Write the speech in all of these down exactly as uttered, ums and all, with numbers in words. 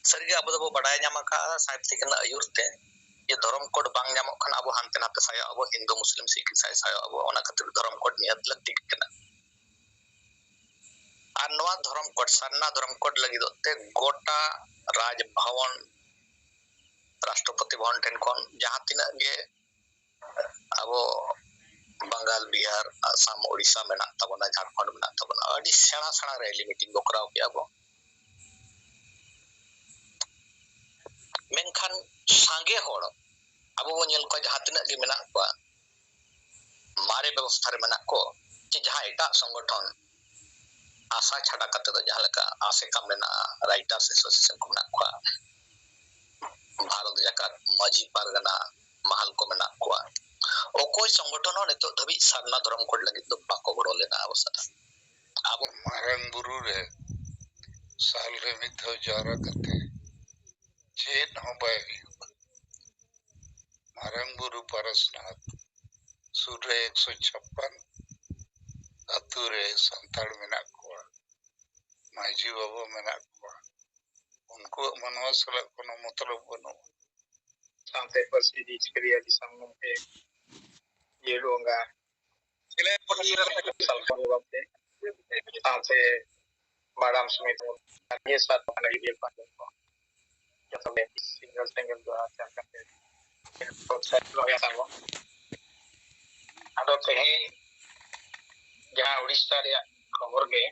ᱥᱟᱹᱨᱤᱜᱮ ᱟᱵᱚ ᱫᱚᱵᱚ ᱵᱟᱰᱟᱭ ᱧᱟᱢ ᱟᱠᱟᱫᱼᱟ ᱥᱟᱦᱮᱵᱽ ᱛᱤᱠᱤᱱᱟᱜ ᱟᱹᱭᱩᱨ ᱛᱮ ᱡᱮ ᱫᱷᱚᱨᱚᱢ ᱠᱳᱰ ᱵᱟᱝ ᱧᱟᱢᱚᱜ ᱠᱷᱟᱱ ᱟᱵᱚ ᱦᱟᱱᱛᱮ ᱱᱟᱛᱮ ᱥᱟᱭᱚᱜ ᱟᱵᱚ, ᱦᱤᱱᱫᱩ ᱢᱩᱥᱞᱤᱢ ᱥᱤᱠᱷ ᱤᱥᱟᱭ ᱥᱟᱭᱚᱜ ᱟᱵᱚ᱾ ᱚᱱᱟ ᱠᱷᱟᱹᱛᱤᱨ ᱫᱷᱚᱨᱚᱢ ᱠᱳᱰ ᱱᱤᱦᱟᱹᱛ ᱞᱟᱹᱠᱛᱤᱜ ᱠᱟᱱᱟ᱾ ᱟᱨ ᱱᱚᱣᱟ ᱫᱷᱚᱨᱚᱢ ᱠᱳᱰ, ᱥᱟᱨᱱᱟ ᱫᱷᱚᱨᱚᱢ ᱠᱳᱰ ᱞᱟᱹᱜᱤᱫᱚᱜ ᱛᱮ ᱜᱚᱴᱟ ᱨᱟᱡᱽ ᱵᱷᱚᱵᱚᱱ, ᱨᱟᱥᱴᱨᱚᱯᱚᱛᱤ ᱵᱷᱚᱵᱚᱱ ᱴᱷᱮᱱ ᱠᱷᱚᱱ ᱡᱟᱦᱟᱸ ᱛᱤᱱᱟᱹᱜ ᱜᱮ ᱟᱵᱚ ᱵᱟᱝᱜᱟᱞ, ᱵᱤᱦᱟᱨ, ᱟᱥᱟᱢ, ᱳᱰᱤᱥᱟ ᱢᱮᱱᱟᱜ ᱛᱟᱵᱚᱱᱟ, ᱡᱷᱟᱲᱠᱷᱚᱸᱰ ᱢᱮᱱᱟᱜ ᱛᱟᱵᱚᱱᱟ, ᱟᱹᱰᱤ ᱥᱮᱬᱟ ᱥᱮᱬᱟ ᱨᱮᱞᱤ ᱢᱤᱴᱤᱝ ᱵᱚ ᱠᱚᱨᱟᱣ ᱠᱮᱜᱼᱟ ᱵᱚ᱾ ᱢᱮᱱᱠᱷᱟᱱ ᱥᱟᱸᱜᱮ ᱦᱚᱲ ᱟᱵᱚ ᱵᱚ ᱧᱮᱞ ᱠᱚᱣᱟ, ᱡᱟᱦᱟᱸ ᱛᱤᱱᱟᱹᱜ ᱜᱮ ᱢᱮᱱᱟᱜ ᱠᱚᱣᱟ, ᱢᱟᱨᱮ ᱵᱮᱵᱚᱥᱛᱷᱟ ᱨᱮ ᱢᱮᱱᱟᱜ ᱠᱚ, ᱪᱮ ᱡᱟᱦᱟᱸ ᱮᱴᱟᱜ ᱥᱚᱝᱜᱚᱴᱷᱚᱱ ᱟᱥᱟ ᱪᱷᱟᱰᱟ ᱠᱟᱛᱮ ᱫᱚ, ᱡᱟᱦᱟᱸ ᱞᱮᱠᱟ ᱟᱥᱮᱠᱟ ᱢᱮᱱᱟᱜᱼᱟ, ᱨᱟᱭᱴᱟᱨᱥ ᱮᱥᱳᱥᱤᱭᱮᱥᱚᱱ ᱠᱚ ᱢᱮᱱᱟᱜ ᱠᱚᱣᱟ, ᱵᱷᱟᱨᱚᱛ ᱡᱟᱠᱟᱛ ᱢᱟᱹᱡᱷᱤ ᱯᱟᱨᱜᱟᱱᱟ ᱢᱟᱦᱟᱞ ᱠᱚ ᱢᱮᱱᱟᱜ ᱠᱚᱣᱟ, ᱚᱠᱚᱭ ᱥᱚᱝᱜᱚᱴᱷᱚᱱ ᱦᱚᱸ ᱱᱤᱛᱚᱜ ᱫᱷᱟᱹᱵᱤᱡ ᱥᱟᱨᱱᱟ ᱫᱷᱚᱨᱚᱢ ᱠᱳᱰ ᱞᱟᱹᱜᱤᱫ ᱫᱚ ᱵᱟᱠᱚ ᱜᱚᱲᱚ ᱞᱮᱱᱟ ᱟᱵᱚ ᱥᱟᱞᱟᱜ᱾ ᱟᱵᱚ ᱢᱟᱨᱟᱝ ᱵᱩᱨᱩ ᱨᱮ ᱥᱟᱞ ᱨᱮ ᱢᱤᱫ ᱫᱷᱟᱣ ᱡᱟᱣᱨᱟ ᱠᱟᱛᱮ ᱪᱮᱫ ᱦᱚᱸ ᱵᱟᱭ ᱦᱩᱭᱩᱜᱼᱟ᱾ ᱢᱟᱨᱟᱝ ᱵᱩᱨᱩ ᱯᱟᱨᱟᱥᱱᱟᱛᱷ ᱥᱩᱨ ᱨᱮ ᱮᱠᱥᱚ ᱪᱷᱟᱯᱯᱟᱱ ᱟᱹᱛᱩ ᱨᱮ ᱥᱟᱱᱛᱟᱲ ᱢᱮᱱᱟᱜ ᱠᱚᱣᱟ, ᱢᱟᱹᱡᱷᱤ ᱵᱟᱵᱟ ᱢᱮᱱᱟᱜ ᱠᱚᱣᱟ, ᱩᱱᱠᱩᱣᱟᱜ ᱢᱟᱱᱣᱟ ᱥᱟᱞᱟᱜ ᱠᱳᱱᱳ ᱢᱚᱛᱞᱚᱵ ᱵᱟᱹᱱᱩᱜᱼᱟ᱾ ᱥᱟᱶᱛᱮ ᱯᱟᱹᱨᱥᱤ ᱡᱤᱪᱠᱟᱹᱨᱤᱭᱟᱹ ᱫᱤᱥᱚᱢ ᱜᱚᱢᱠᱮ ᱡᱤᱭᱟᱹᱲ ᱵᱚᱸᱜᱟ ᱥᱟᱞᱠᱷᱟᱱ ᱜᱚᱢᱠᱮ ᱥᱟᱶᱛᱮ ᱢᱟᱰᱟᱢ ᱥᱩᱢᱤᱛ ᱢᱩᱨᱢᱩ, ᱟᱨ ᱱᱤᱭᱟᱹ ᱥᱟᱛ ᱵᱚᱸᱜᱟ ᱞᱟᱹᱜᱤᱫ ᱜᱮ ᱯᱟᱸᱡᱟ ᱠᱚ ᱡᱚᱛᱚ ᱜᱮ ᱥᱤᱸᱜᱟᱹᱲ ᱥᱮᱸᱜᱮᱞ ᱡᱚᱦᱟᱨ ᱪᱟᱞ ᱠᱟᱛᱮ ᱯᱨᱚᱛᱥᱟᱦᱤᱛ ᱞᱟᱜᱟᱣ ᱛᱟᱵᱚᱱ᱾ ᱟᱫᱚ ᱛᱮᱦᱮᱧ ᱡᱟᱦᱟᱸ ᱩᱲᱤᱥᱥᱟ ᱨᱮᱭᱟᱜ ᱠᱷᱚᱵᱚᱨ ᱜᱮ,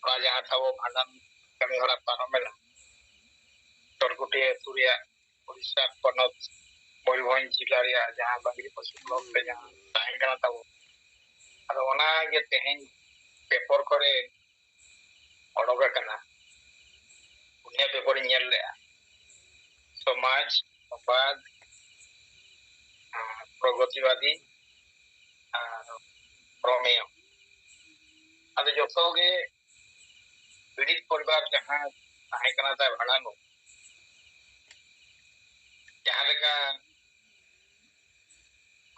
ᱚᱱᱟ ᱡᱟᱦᱟᱸ ᱛᱟᱵᱚ ᱵᱷᱟᱸᱰᱟᱱ ᱠᱟᱹᱢᱤ ᱦᱚᱨᱟ ᱯᱟᱨᱚᱢᱮᱱᱟ, ᱪᱚᱨᱠᱩᱴᱤ ᱟᱹᱛᱩ ᱨᱮᱭᱟᱜ ᱩᱲᱤᱥᱥᱟ ᱯᱚᱱᱚᱛ ᱢᱚᱭᱩᱨᱵᱷᱚᱸᱡᱽ ᱡᱤᱞᱟ ᱨᱮᱭᱟᱜ ᱡᱟᱦᱟᱸ ᱵᱟᱝᱨᱤᱯᱚᱥᱤ ᱵᱞᱚᱠ ᱨᱮ ᱡᱟᱦᱟᱸ ᱛᱟᱦᱮᱸ ᱠᱟᱱᱟ ᱛᱟᱵᱚ, ᱟᱫᱚ ᱚᱱᱟ ᱜᱮ ᱛᱮᱦᱮᱧ ᱯᱮᱯᱚᱨ ᱠᱚᱨᱮ ᱚᱰᱚᱠ ᱟᱠᱟᱱᱟ᱾ ᱩᱱᱤᱭᱟᱜ ᱯᱮᱯᱚᱨᱤᱧ ᱧᱮᱞ ᱞᱮᱜᱼᱟ, ᱥᱚᱢᱟᱡᱽ, ᱥᱚᱢᱵᱟᱫ, ᱟᱨ ᱯᱨᱚᱜᱚᱛᱤᱵᱟᱫᱤ ᱟᱨ ᱨᱚᱢᱮᱭᱚ᱾ ᱟᱫᱚ ᱡᱚᱛᱚ ᱜᱮ ᱯᱤᱲᱤᱛ ᱯᱚᱨᱤᱵᱟᱨ ᱡᱟᱦᱟᱸ ᱛᱟᱦᱮᱸ ᱠᱟᱱᱟ ᱛᱟᱭ ᱵᱷᱟᱲᱟᱱᱩ, ᱡᱟᱦᱟᱸ ᱞᱮᱠᱟ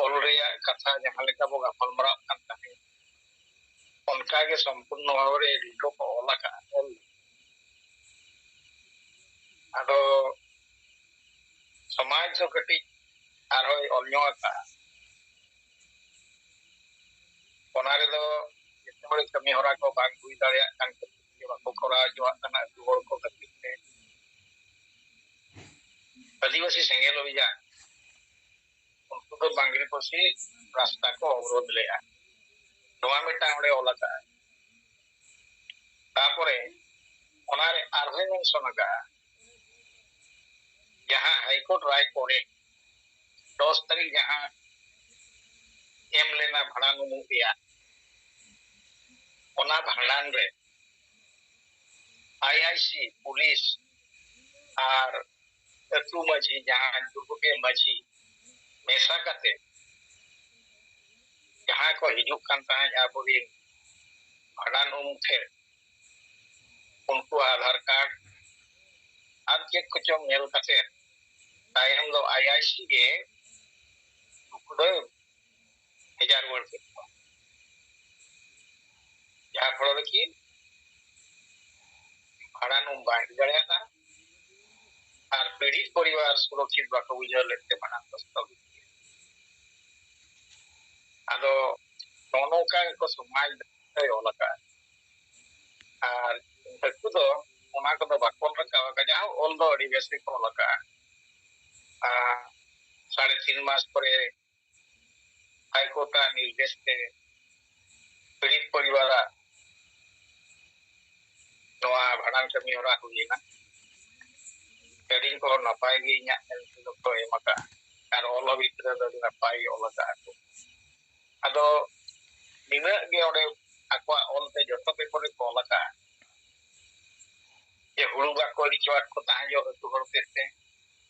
ᱚᱞ ᱨᱮᱭᱟᱜ ᱠᱟᱛᱷᱟ ᱡᱟᱦᱟᱸ ᱞᱮᱠᱟ ᱵᱚ ᱜᱟᱯᱟᱞ ᱢᱟᱨᱟᱣ ᱠᱟᱱ ᱛᱟᱦᱮᱸᱫ, ᱚᱱᱠᱟ ᱜᱮ ᱥᱚᱢᱯᱩᱨᱱᱚ ᱵᱷᱟᱵᱮ ᱨᱮ ᱮᱰᱤᱴ ᱠᱚ ᱚᱞ ᱟᱠᱟᱫᱼᱟ, ᱚᱞ᱾ ᱟᱫᱚ ᱥᱚᱢᱟᱡᱽ ᱫᱚ ᱠᱟᱹᱴᱤᱡ ᱟᱨᱦᱚᱸᱭ ᱚᱞ ᱧᱚᱜ ᱟᱠᱟᱫᱼᱟ᱾ ᱚᱱᱟ ᱨᱮᱫᱚ ᱡᱮᱛᱮ ᱦᱚᱲ ᱠᱟᱹᱢᱤ ᱦᱚᱨᱟ ᱠᱚ ᱵᱟᱝ ᱦᱩᱭ ᱫᱟᱲᱮᱭᱟᱜ ᱠᱟᱱ ᱠᱷᱟᱹᱛᱤᱨ ᱛᱮ ᱵᱟᱠᱚ ᱠᱚᱨᱟᱣ ᱦᱚᱪᱚᱣᱟᱜ ᱠᱟᱱᱟ ᱟᱹᱛᱩ ᱦᱚᱲ ᱠᱚ ᱠᱷᱟᱹᱛᱤᱨ ᱛᱮ᱾ ᱟᱹᱫᱤᱵᱟᱹᱥᱤ ᱥᱮᱸᱜᱮᱞ ᱚᱵᱷᱤᱡᱟᱱ, ᱩᱱᱠᱩ ᱫᱚ ᱵᱟᱝᱜᱽᱨᱤ ᱯᱚᱥᱤ ᱨᱟᱥᱛᱟ ᱠᱚ ᱚᱵᱚᱨᱳᱫᱷ ᱞᱮᱫᱼᱟ᱾ ᱱᱚᱣᱟ ᱢᱤᱫᱴᱟᱝ ᱚᱸᱰᱮ ᱚᱞ ᱟᱠᱟᱫᱼᱟ᱾ ᱛᱟᱨᱯᱚᱨᱮ ᱚᱱᱟᱨᱮ ᱟᱨᱦᱚᱸᱭ ᱢᱮᱱᱥᱚᱱ ᱟᱠᱟᱫᱼᱟ, ᱡᱟᱦᱟᱸ ᱦᱟᱭᱠᱳᱨᱴ ᱨᱟᱭ ᱯᱚᱨᱮ ᱫᱚᱥ ᱛᱟᱹᱨᱤᱠᱷ ᱡᱟᱦᱟᱸ ᱮᱢ ᱞᱮᱱᱟ ᱵᱷᱟᱸᱰᱟᱱ ᱩᱢᱩᱜ ᱨᱮᱭᱟᱜ, ᱚᱱᱟ ᱵᱷᱟᱸᱰᱟᱱ ᱨᱮ ᱟᱭ ᱟᱭ ᱥᱤ, ᱯᱩᱞᱤᱥ ᱟᱨ ᱟᱹᱛᱩ ᱢᱟᱹᱡᱷᱤ, ᱡᱟᱦᱟᱸ ᱫᱩᱨᱜᱟᱹᱯᱤᱭᱟᱹ ᱢᱟᱹᱡᱷᱤ ᱢᱮᱥᱟ ᱠᱟᱛᱮ ᱡᱟᱦᱟᱸ ᱠᱚ ᱦᱤᱡᱩᱜ ᱠᱟᱱ ᱛᱟᱦᱮᱸᱫ ᱟᱵᱚᱨᱮᱱ ᱵᱷᱟᱸᱰᱟᱱ ᱩᱢ ᱴᱷᱮᱱ, ᱩᱱᱠᱩᱣᱟᱜ ᱟᱫᱷᱟᱨ ᱠᱟᱨᱰ ᱟᱨ ᱪᱮᱫ ᱠᱚᱪᱚᱝ ᱧᱮᱞ ᱠᱟᱛᱮ ᱛᱟᱭᱚᱢ ᱫᱚ ᱟᱭ ᱟᱭ ᱥᱤ ᱜᱮ ᱱᱩᱠᱩ ᱫᱚᱭ ᱵᱷᱮᱡᱟ ᱨᱩᱣᱟᱹᱲ ᱠᱮᱫ ᱠᱚᱣᱟ᱾ ᱡᱟᱦᱟᱸ ᱯᱷᱚᱞᱚ ᱨᱮ ᱠᱤ ᱵᱷᱟᱸᱰᱟᱱ ᱩᱢ ᱵᱟᱭ ᱦᱩᱭ ᱫᱟᱲᱮᱭᱟᱫᱟ ᱟᱨ ᱯᱤᱲᱤᱛ ᱯᱚᱨᱤᱵᱟᱨ ᱥᱩᱨᱚᱠᱷᱤᱛ ᱵᱟᱠᱚ ᱵᱩᱡᱷᱟᱹᱣ ᱞᱮᱫ ᱛᱮ ᱵᱷᱟᱸᱰᱟᱱ ᱠᱚ ᱥᱛᱷᱚᱜᱤᱛ ᱠᱮᱫᱟ᱾ ᱟᱫᱚ ᱱᱚᱜᱼᱚ ᱱᱚᱝᱠᱟ ᱜᱮᱠᱚ ᱥᱚᱢᱟᱡᱽ ᱫᱚᱭ ᱚᱞ ᱟᱠᱟᱫᱼᱟ᱾ ᱟᱨ ᱟᱹᱠᱩ ᱫᱚ ᱚᱱᱟ ᱠᱚᱫᱚ ᱵᱟᱠᱚ ᱚᱞ ᱨᱟᱠᱟᱵ ᱟᱠᱟᱫᱼᱟ᱾ ᱡᱟᱦᱟᱸ ᱚᱞ ᱫᱚ ᱟᱹᱰᱤ ᱵᱮᱥ ᱜᱮᱠᱚ ᱚᱞ ᱟᱠᱟᱫᱼᱟ᱾ ᱟᱨ ᱥᱟᱲᱮ ᱛᱤᱱ ᱢᱟᱥ ᱯᱚᱨᱮ ᱦᱟᱭᱠᱳᱨᱴ ᱟᱜ ᱱᱤᱨᱫᱮᱥ ᱛᱮ ᱯᱤᱲᱤᱛ ᱯᱚᱨᱤᱵᱟᱨᱟᱜ ᱱᱚᱣᱟ ᱵᱷᱟᱸᱰᱟᱱ ᱠᱟᱹᱢᱤ ᱦᱚᱨᱟ ᱦᱩᱭᱮᱱᱟ᱾ ᱦᱟᱹᱰᱤᱧ ᱠᱚ ᱱᱟᱯᱟᱭ ᱜᱮ ᱤᱧᱟᱹᱜ ᱧᱮᱞ ᱛᱮᱫᱚ ᱠᱚ ᱮᱢ ᱟᱠᱟᱫᱼᱟ᱾ ᱟᱨ ᱚᱞ ᱦᱚᱸ ᱵᱷᱤᱛᱨᱤ ᱨᱮ ᱟᱹᱰᱤ ᱱᱟᱯᱟᱭ ᱜᱮ ᱚᱞ ᱟᱠᱟᱫᱼᱟ ᱠᱚ᱾ ᱟᱫᱚ ᱱᱤᱱᱟᱹᱜ ᱜᱮ ᱚᱸᱰᱮ ᱟᱠᱚᱣᱟᱜ ᱚᱞ ᱛᱮ ᱡᱚᱛᱚ ᱯᱮᱯᱟᱨ ᱨᱮᱠᱚ ᱚᱞ ᱟᱠᱟᱫᱼᱟ ᱡᱮ ᱦᱩᱲᱩ ᱵᱟᱠᱚ ᱤᱫᱤ ᱦᱚᱪᱚᱣᱟᱫ ᱠᱚ ᱛᱟᱦᱮᱸ ᱡᱚᱜ ᱟᱹᱛᱩ ᱦᱚᱲ ᱦᱚᱛᱮᱡ ᱛᱮ᱾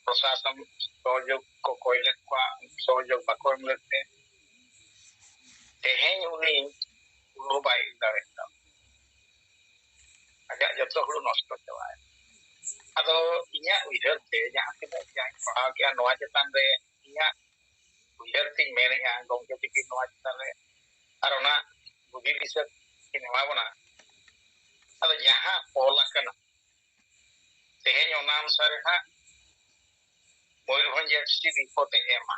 ᱯᱨᱚᱥᱟᱥᱚᱱ ᱥᱚᱦᱚᱡᱳᱜᱽ ᱠᱚ ᱠᱚᱭ ᱞᱮᱫ ᱠᱚᱣᱟ, ᱥᱚᱦᱚᱡᱳᱜᱽ ᱵᱟᱠᱚ ᱮᱢ ᱞᱮᱫ ᱛᱮ ᱛᱮᱦᱮᱧ ᱩᱱᱤ ᱦᱩᱲᱩ ᱵᱟᱭ ᱤᱨ ᱫᱟᱲᱮᱭᱟᱜ ᱠᱟᱱᱟ᱾ ᱟᱡᱟᱜ ᱡᱚᱛᱚ ᱦᱩᱲᱩ ᱱᱚᱥᱴᱚ ᱪᱟᱵᱟᱭᱮᱱᱟ᱾ ᱟᱫᱚ ᱤᱧᱟᱹᱜ ᱩᱭᱦᱟᱹᱨ ᱛᱮ ᱡᱟᱦᱟᱸ ᱛᱤᱱᱟᱹᱜ ᱡᱟᱦᱟᱸᱧ ᱯᱟᱲᱦᱟᱣ ᱠᱮᱜᱼᱟ, ᱱᱚᱣᱟ ᱪᱮᱛᱟᱱ ᱨᱮ ᱤᱧᱟᱹᱜ ᱩᱭᱦᱟᱹᱨ ᱛᱤᱧ ᱢᱮᱱᱮᱜᱼᱟ, ᱜᱚᱢᱠᱮ ᱛᱤᱠᱤᱱ ᱱᱚᱣᱟ ᱪᱮᱛᱟᱱ ᱨᱮ ᱟᱨ ᱚᱱᱟ ᱵᱩᱫᱷᱤ ᱫᱤᱥᱟᱹ ᱠᱤᱱ ᱮᱢᱟ ᱵᱚᱱᱟ᱾ ᱟᱫᱚ ᱡᱟᱦᱟᱸ ᱚᱞ ᱟᱠᱟᱱᱟ, ᱛᱮᱦᱮᱧ ᱚᱱᱟ ᱚᱱᱩᱥᱟᱨᱮ ᱦᱟᱸᱜ ᱢᱚᱭᱩᱨᱵᱷᱚᱸᱡᱽ ᱮᱯᱷ ᱥᱤ ᱨᱤᱯᱳᱨᱴ ᱮ ᱮᱢᱟ᱾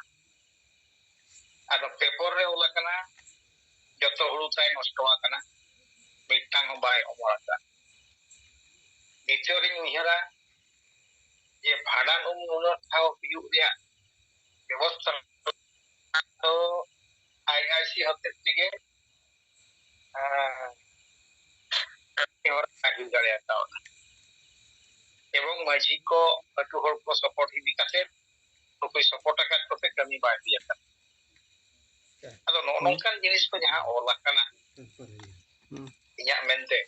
ᱟᱫᱚ ᱯᱮᱯᱚᱨ ᱨᱮ ᱚᱞ ᱟᱠᱟᱱᱟ, ᱡᱚᱛᱚ ᱦᱩᱲᱩ ᱛᱟᱭ ᱱᱚᱥᱴᱚ ᱟᱠᱟᱱᱟ, ᱢᱤᱫᱴᱟᱝ ᱦᱚᱸ ᱵᱟᱭ ᱚᱢᱚᱱ ᱟᱠᱟᱱ᱾ ᱱᱤᱛᱚᱜ ᱨᱤᱧ ᱩᱭᱦᱟᱹᱨᱟ ᱡᱮ ᱵᱷᱟᱸᱰᱟᱱ ᱩᱢ ᱱᱩᱱᱟᱹᱜ ᱫᱷᱟᱣ ᱦᱩᱭᱩᱜ ᱨᱮᱭᱟᱜ ᱵᱮᱵᱚᱥᱛᱷᱟ ᱫᱚ ᱟᱭ ᱟᱭ ᱥᱤ ᱦᱚᱛᱮᱡ ᱛᱮᱜᱮ, ᱟᱸ, ᱠᱟᱹᱢᱤ ᱦᱚᱨᱟ ᱵᱟᱭ ᱦᱩᱭ ᱫᱟᱲᱮᱭᱟᱠᱟᱣᱫᱟ᱾ ᱮᱵᱚᱝ ᱢᱟᱹᱡᱷᱤ ᱠᱚ, ᱟᱹᱛᱩ ᱦᱚᱲ ᱠᱚ ᱥᱚᱯᱚᱨᱴ ᱤᱫᱤ ᱠᱟᱛᱮ, ᱱᱩᱠᱩᱭ ᱥᱚᱯᱚᱨᱴ ᱟᱠᱟᱫ ᱠᱚᱛᱮ ᱠᱟᱹᱢᱤ ᱵᱟᱭ ᱦᱩᱭ ᱟᱠᱟᱱᱟ᱾ ᱟᱫᱚ ᱱᱚᱜᱼᱚ ᱱᱚᱝᱠᱟᱱ ᱡᱤᱱᱤᱥ ᱠᱚ ᱡᱟᱦᱟᱸ ᱚᱞ ᱟᱠᱟᱱᱟ, ᱦᱩᱸ᱾ ᱤᱧᱟᱹᱜ ᱢᱮᱱᱛᱮ,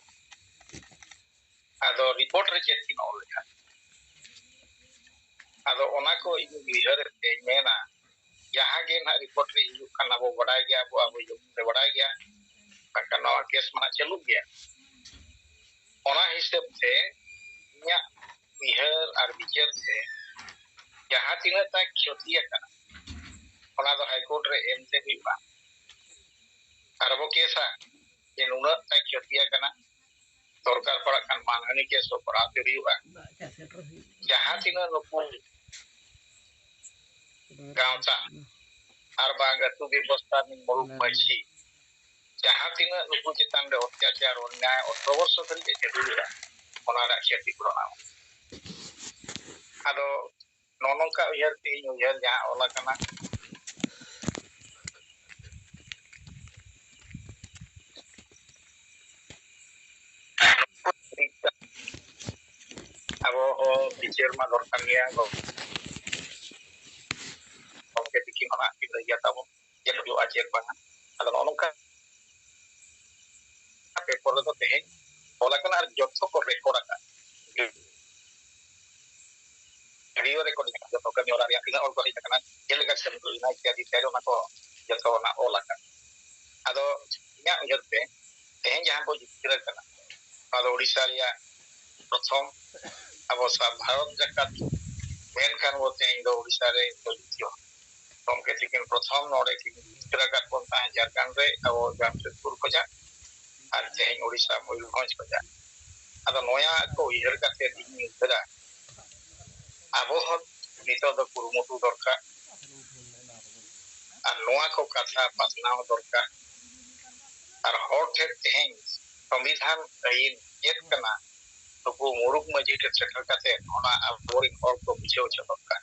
ᱟᱫᱚ ᱨᱤᱯᱳᱨᱴ ᱨᱮ ᱪᱮᱫ ᱠᱤᱱ ᱚᱞ ᱞᱮᱫᱟ? ᱟᱫᱚ ᱚᱱᱟ ᱠᱚ ᱤᱧ ᱩᱭᱦᱟᱹᱨᱮᱫ ᱛᱮᱧ ᱢᱮᱱᱟ, ᱡᱟᱦᱟᱸ ᱜᱮ ᱱᱟᱦᱟᱜ ᱨᱤᱯᱳᱨᱴ ᱨᱮ ᱦᱤᱡᱩᱜ ᱠᱟᱱ, ᱟᱵᱚ ᱵᱟᱰᱟᱭ ᱜᱮᱭᱟ, ᱟᱵᱚ, ᱟᱵᱚ ᱡᱚᱛᱚ ᱵᱚᱱ ᱵᱟᱰᱟᱭ ᱜᱮᱭᱟ, ᱵᱟᱠᱷᱟᱱ ᱱᱚᱣᱟ ᱠᱮᱥ ᱢᱟ ᱱᱟᱦᱟᱜ ᱪᱟᱹᱞᱩᱜ ᱜᱮᱭᱟ᱾ ᱚᱱᱟ ᱦᱤᱥᱟᱹᱵ ᱛᱮ ᱤᱧᱟᱹᱜ ᱩᱭᱦᱟᱹᱨ ᱟᱨ ᱵᱤᱪᱟᱹᱨ ᱛᱮ ᱡᱟᱦᱟᱸ ᱛᱤᱱᱟᱹᱜ ᱛᱟᱭ ᱠᱷᱚᱛᱤ ᱟᱠᱟᱱᱟ, ᱚᱱᱟ ᱫᱚ ᱦᱟᱭᱠᱳᱨᱴ ᱨᱮ ᱮᱢ ᱛᱮ ᱦᱩᱭᱩᱜᱼᱟ᱾ ᱟᱨ ᱵᱚ ᱠᱮᱥᱟ ᱡᱮ ᱱᱩᱱᱟᱹᱜ ᱛᱟᱭ ᱠᱷᱚᱛᱤ ᱟᱠᱟᱱᱟ, ᱫᱚᱨᱠᱟᱨ ᱯᱟᱲᱟᱜ ᱠᱷᱟᱱ ᱢᱟᱱᱦᱟᱹᱱᱤ ᱠᱮᱥ ᱦᱚᱸ ᱠᱚᱨᱟᱣ ᱛᱮ ᱦᱩᱭᱩᱜᱼᱟ᱾ ᱡᱟᱦᱟᱸ ᱛᱤᱱᱟᱹᱜ ᱱᱩᱠᱩ ᱜᱟᱶᱛᱟ ᱟᱨ ᱵᱟᱝ ᱟᱹᱛᱩ ᱵᱮᱵᱚᱥᱛᱷᱟ ᱨᱤᱱ ᱢᱩᱞᱩᱠ ᱢᱟᱹᱡᱷᱤ, ᱡᱟᱦᱟᱸ ᱛᱤᱱᱟᱹᱜ ᱱᱩᱠᱩ ᱪᱮᱛᱟᱱ ᱨᱮ ᱚᱛᱛᱟᱪᱟᱨ, ᱚᱱᱱᱭᱟᱭ, ᱚᱴᱷᱨᱚ ᱵᱚᱨᱥᱚ ᱫᱷᱟᱹᱨᱤᱡ ᱮ ᱪᱟᱹᱞᱩ ᱞᱮᱫᱟ, ᱚᱱᱟ ᱨᱮᱱᱟᱜ ᱠᱷᱚᱛᱤ ᱯᱩᱨᱚᱱ ᱟᱢ᱾ ᱟᱫᱚ ᱱᱚᱜᱼᱚ ᱱᱚᱝᱠᱟ ᱩᱭᱦᱟᱹᱨ ᱛᱮ ᱤᱧ ᱩᱭᱦᱟᱹᱨ ᱡᱟᱦᱟᱸ ᱚᱞ ᱟᱠᱟᱱᱟ, ᱟᱵᱚ ᱦᱚᱸ ᱵᱤᱪᱟᱹᱨ ᱢᱟ ᱫᱚᱨᱠᱟᱨ ᱜᱮᱭᱟ, ᱜᱚᱢᱠᱮ ᱛᱤᱠᱤᱱ ᱦᱚᱸ ᱱᱟᱦᱟᱜ ᱠᱤᱱ ᱞᱟᱹᱭ ᱜᱮᱭᱟ ᱛᱟᱵᱚᱱ, ᱪᱮᱫ ᱦᱩᱭᱩᱜᱼᱟ, ᱪᱮᱫ ᱵᱟᱝᱟ᱾ ᱟᱫᱚ ᱱᱚᱜᱼᱚ ᱱᱚᱝᱠᱟ ᱯᱮᱯᱚᱨ ᱨᱮᱫᱚ ᱛᱮᱦᱮᱧ ᱚᱞ ᱟᱠᱟᱱᱟ ᱟᱨ ᱡᱚᱛᱚ ᱠᱚ ᱨᱮᱠᱚᱨᱰ ᱟᱠᱟᱫ᱾ ᱵᱷᱤᱰᱤᱭᱳ ᱨᱮᱠᱚᱨᱰᱤᱝ ᱡᱚᱛᱚ ᱠᱟᱹᱢᱤ ᱦᱚᱨᱟ ᱨᱮᱭᱟᱜ ᱛᱤᱱᱟᱹᱜ ᱦᱚᱲ ᱠᱚ ᱦᱮᱡ ᱟᱠᱟᱱᱟ, ᱪᱮᱫ ᱞᱮᱠᱟ ᱠᱟᱹᱢᱤ ᱦᱩᱭᱱᱟ ᱤᱛᱭᱟᱫᱤ ᱤᱛᱭᱟᱫᱤ, ᱚᱱᱟ ᱠᱚ ᱡᱚᱛᱚ ᱚᱱᱟ ᱚᱞ ᱟᱠᱟᱱ᱾ ᱟᱫᱚ ᱤᱧᱟᱹᱜ ᱩᱭᱦᱟᱹᱨ ᱛᱮ ᱛᱮᱦᱮᱧ ᱡᱟᱦᱟᱸ ᱵᱚ ᱡᱤᱛᱠᱟᱹᱨ ᱟᱠᱟᱱᱟ, ᱱᱚᱣᱟ ᱫᱚ ᱳᱰᱤᱥᱟ ᱨᱮᱭᱟᱜ ᱯᱨᱚᱛᱷᱚᱢ, ᱟᱵᱚ ᱥᱟᱨᱟ ᱵᱷᱟᱨᱚᱛ ᱡᱟᱠᱟᱛ ᱢᱮᱱᱠᱷᱟᱱ ᱵᱚ ᱛᱮᱦᱮᱧ ᱫᱚ ᱳᱰᱤᱥᱟ ᱨᱮ ᱫᱚ ᱫᱤᱛᱤᱭᱚ᱾ ᱜᱚᱢᱠᱮ ᱛᱤᱠᱤᱱ ᱯᱨᱚᱛᱷᱚᱢ ᱱᱚᱰᱮ ᱠᱤᱱ ᱡᱤᱛᱠᱟᱹᱨ ᱟᱠᱟᱫ ᱵᱚᱱ ᱛᱟᱦᱮᱸᱫ ᱡᱷᱟᱲᱠᱷᱚᱸᱰ ᱨᱮ, ᱟᱵᱚ ᱡᱟᱢᱥᱮᱫᱽᱯᱩᱨ ᱠᱷᱚᱱᱟᱜ, ᱟᱨ ᱛᱮᱦᱮᱧ ᱳᱰᱤᱥᱟ ᱢᱚᱭᱩᱨᱵᱷᱚᱸᱡᱽ ᱠᱷᱚᱱᱟᱜ᱾ ᱟᱫᱚ ᱱᱚᱣᱟ ᱠᱚ ᱩᱭᱦᱟᱹᱨ ᱠᱟᱛᱮ ᱤᱧ ᱩᱭᱦᱟᱹᱨᱟ ᱟᱵᱚ ᱦᱚᱸ ᱱᱤᱛᱚᱜ ᱫᱚ ᱠᱩᱨᱩᱢᱩᱴᱩ ᱫᱚᱨᱠᱟᱨ, ᱟᱨ ᱱᱚᱣᱟ ᱠᱚ ᱠᱟᱛᱷᱟ ᱯᱟᱥᱱᱟᱣ ᱫᱚᱨᱠᱟᱨ᱾ ᱟᱨ ᱦᱚᱲ ᱴᱷᱮᱱ ᱛᱮᱦᱮᱧ ᱥᱚᱝᱵᱤᱫᱷᱟᱱ ᱟᱹᱭᱤᱱ ᱪᱮᱫ ᱠᱟᱱᱟ, ᱱᱩᱠᱩ ᱢᱩᱨᱩᱠ ᱢᱟᱹᱡᱷᱤ ᱴᱷᱮᱱ ᱥᱮᱴᱮᱨ ᱠᱟᱛᱮ ᱚᱱᱟ ᱟᱵᱚᱨᱮᱱ ᱦᱚᱲ ᱠᱚ ᱵᱩᱡᱷᱟᱹᱣ ᱦᱚᱪᱚ ᱫᱚᱨᱠᱟᱨ᱾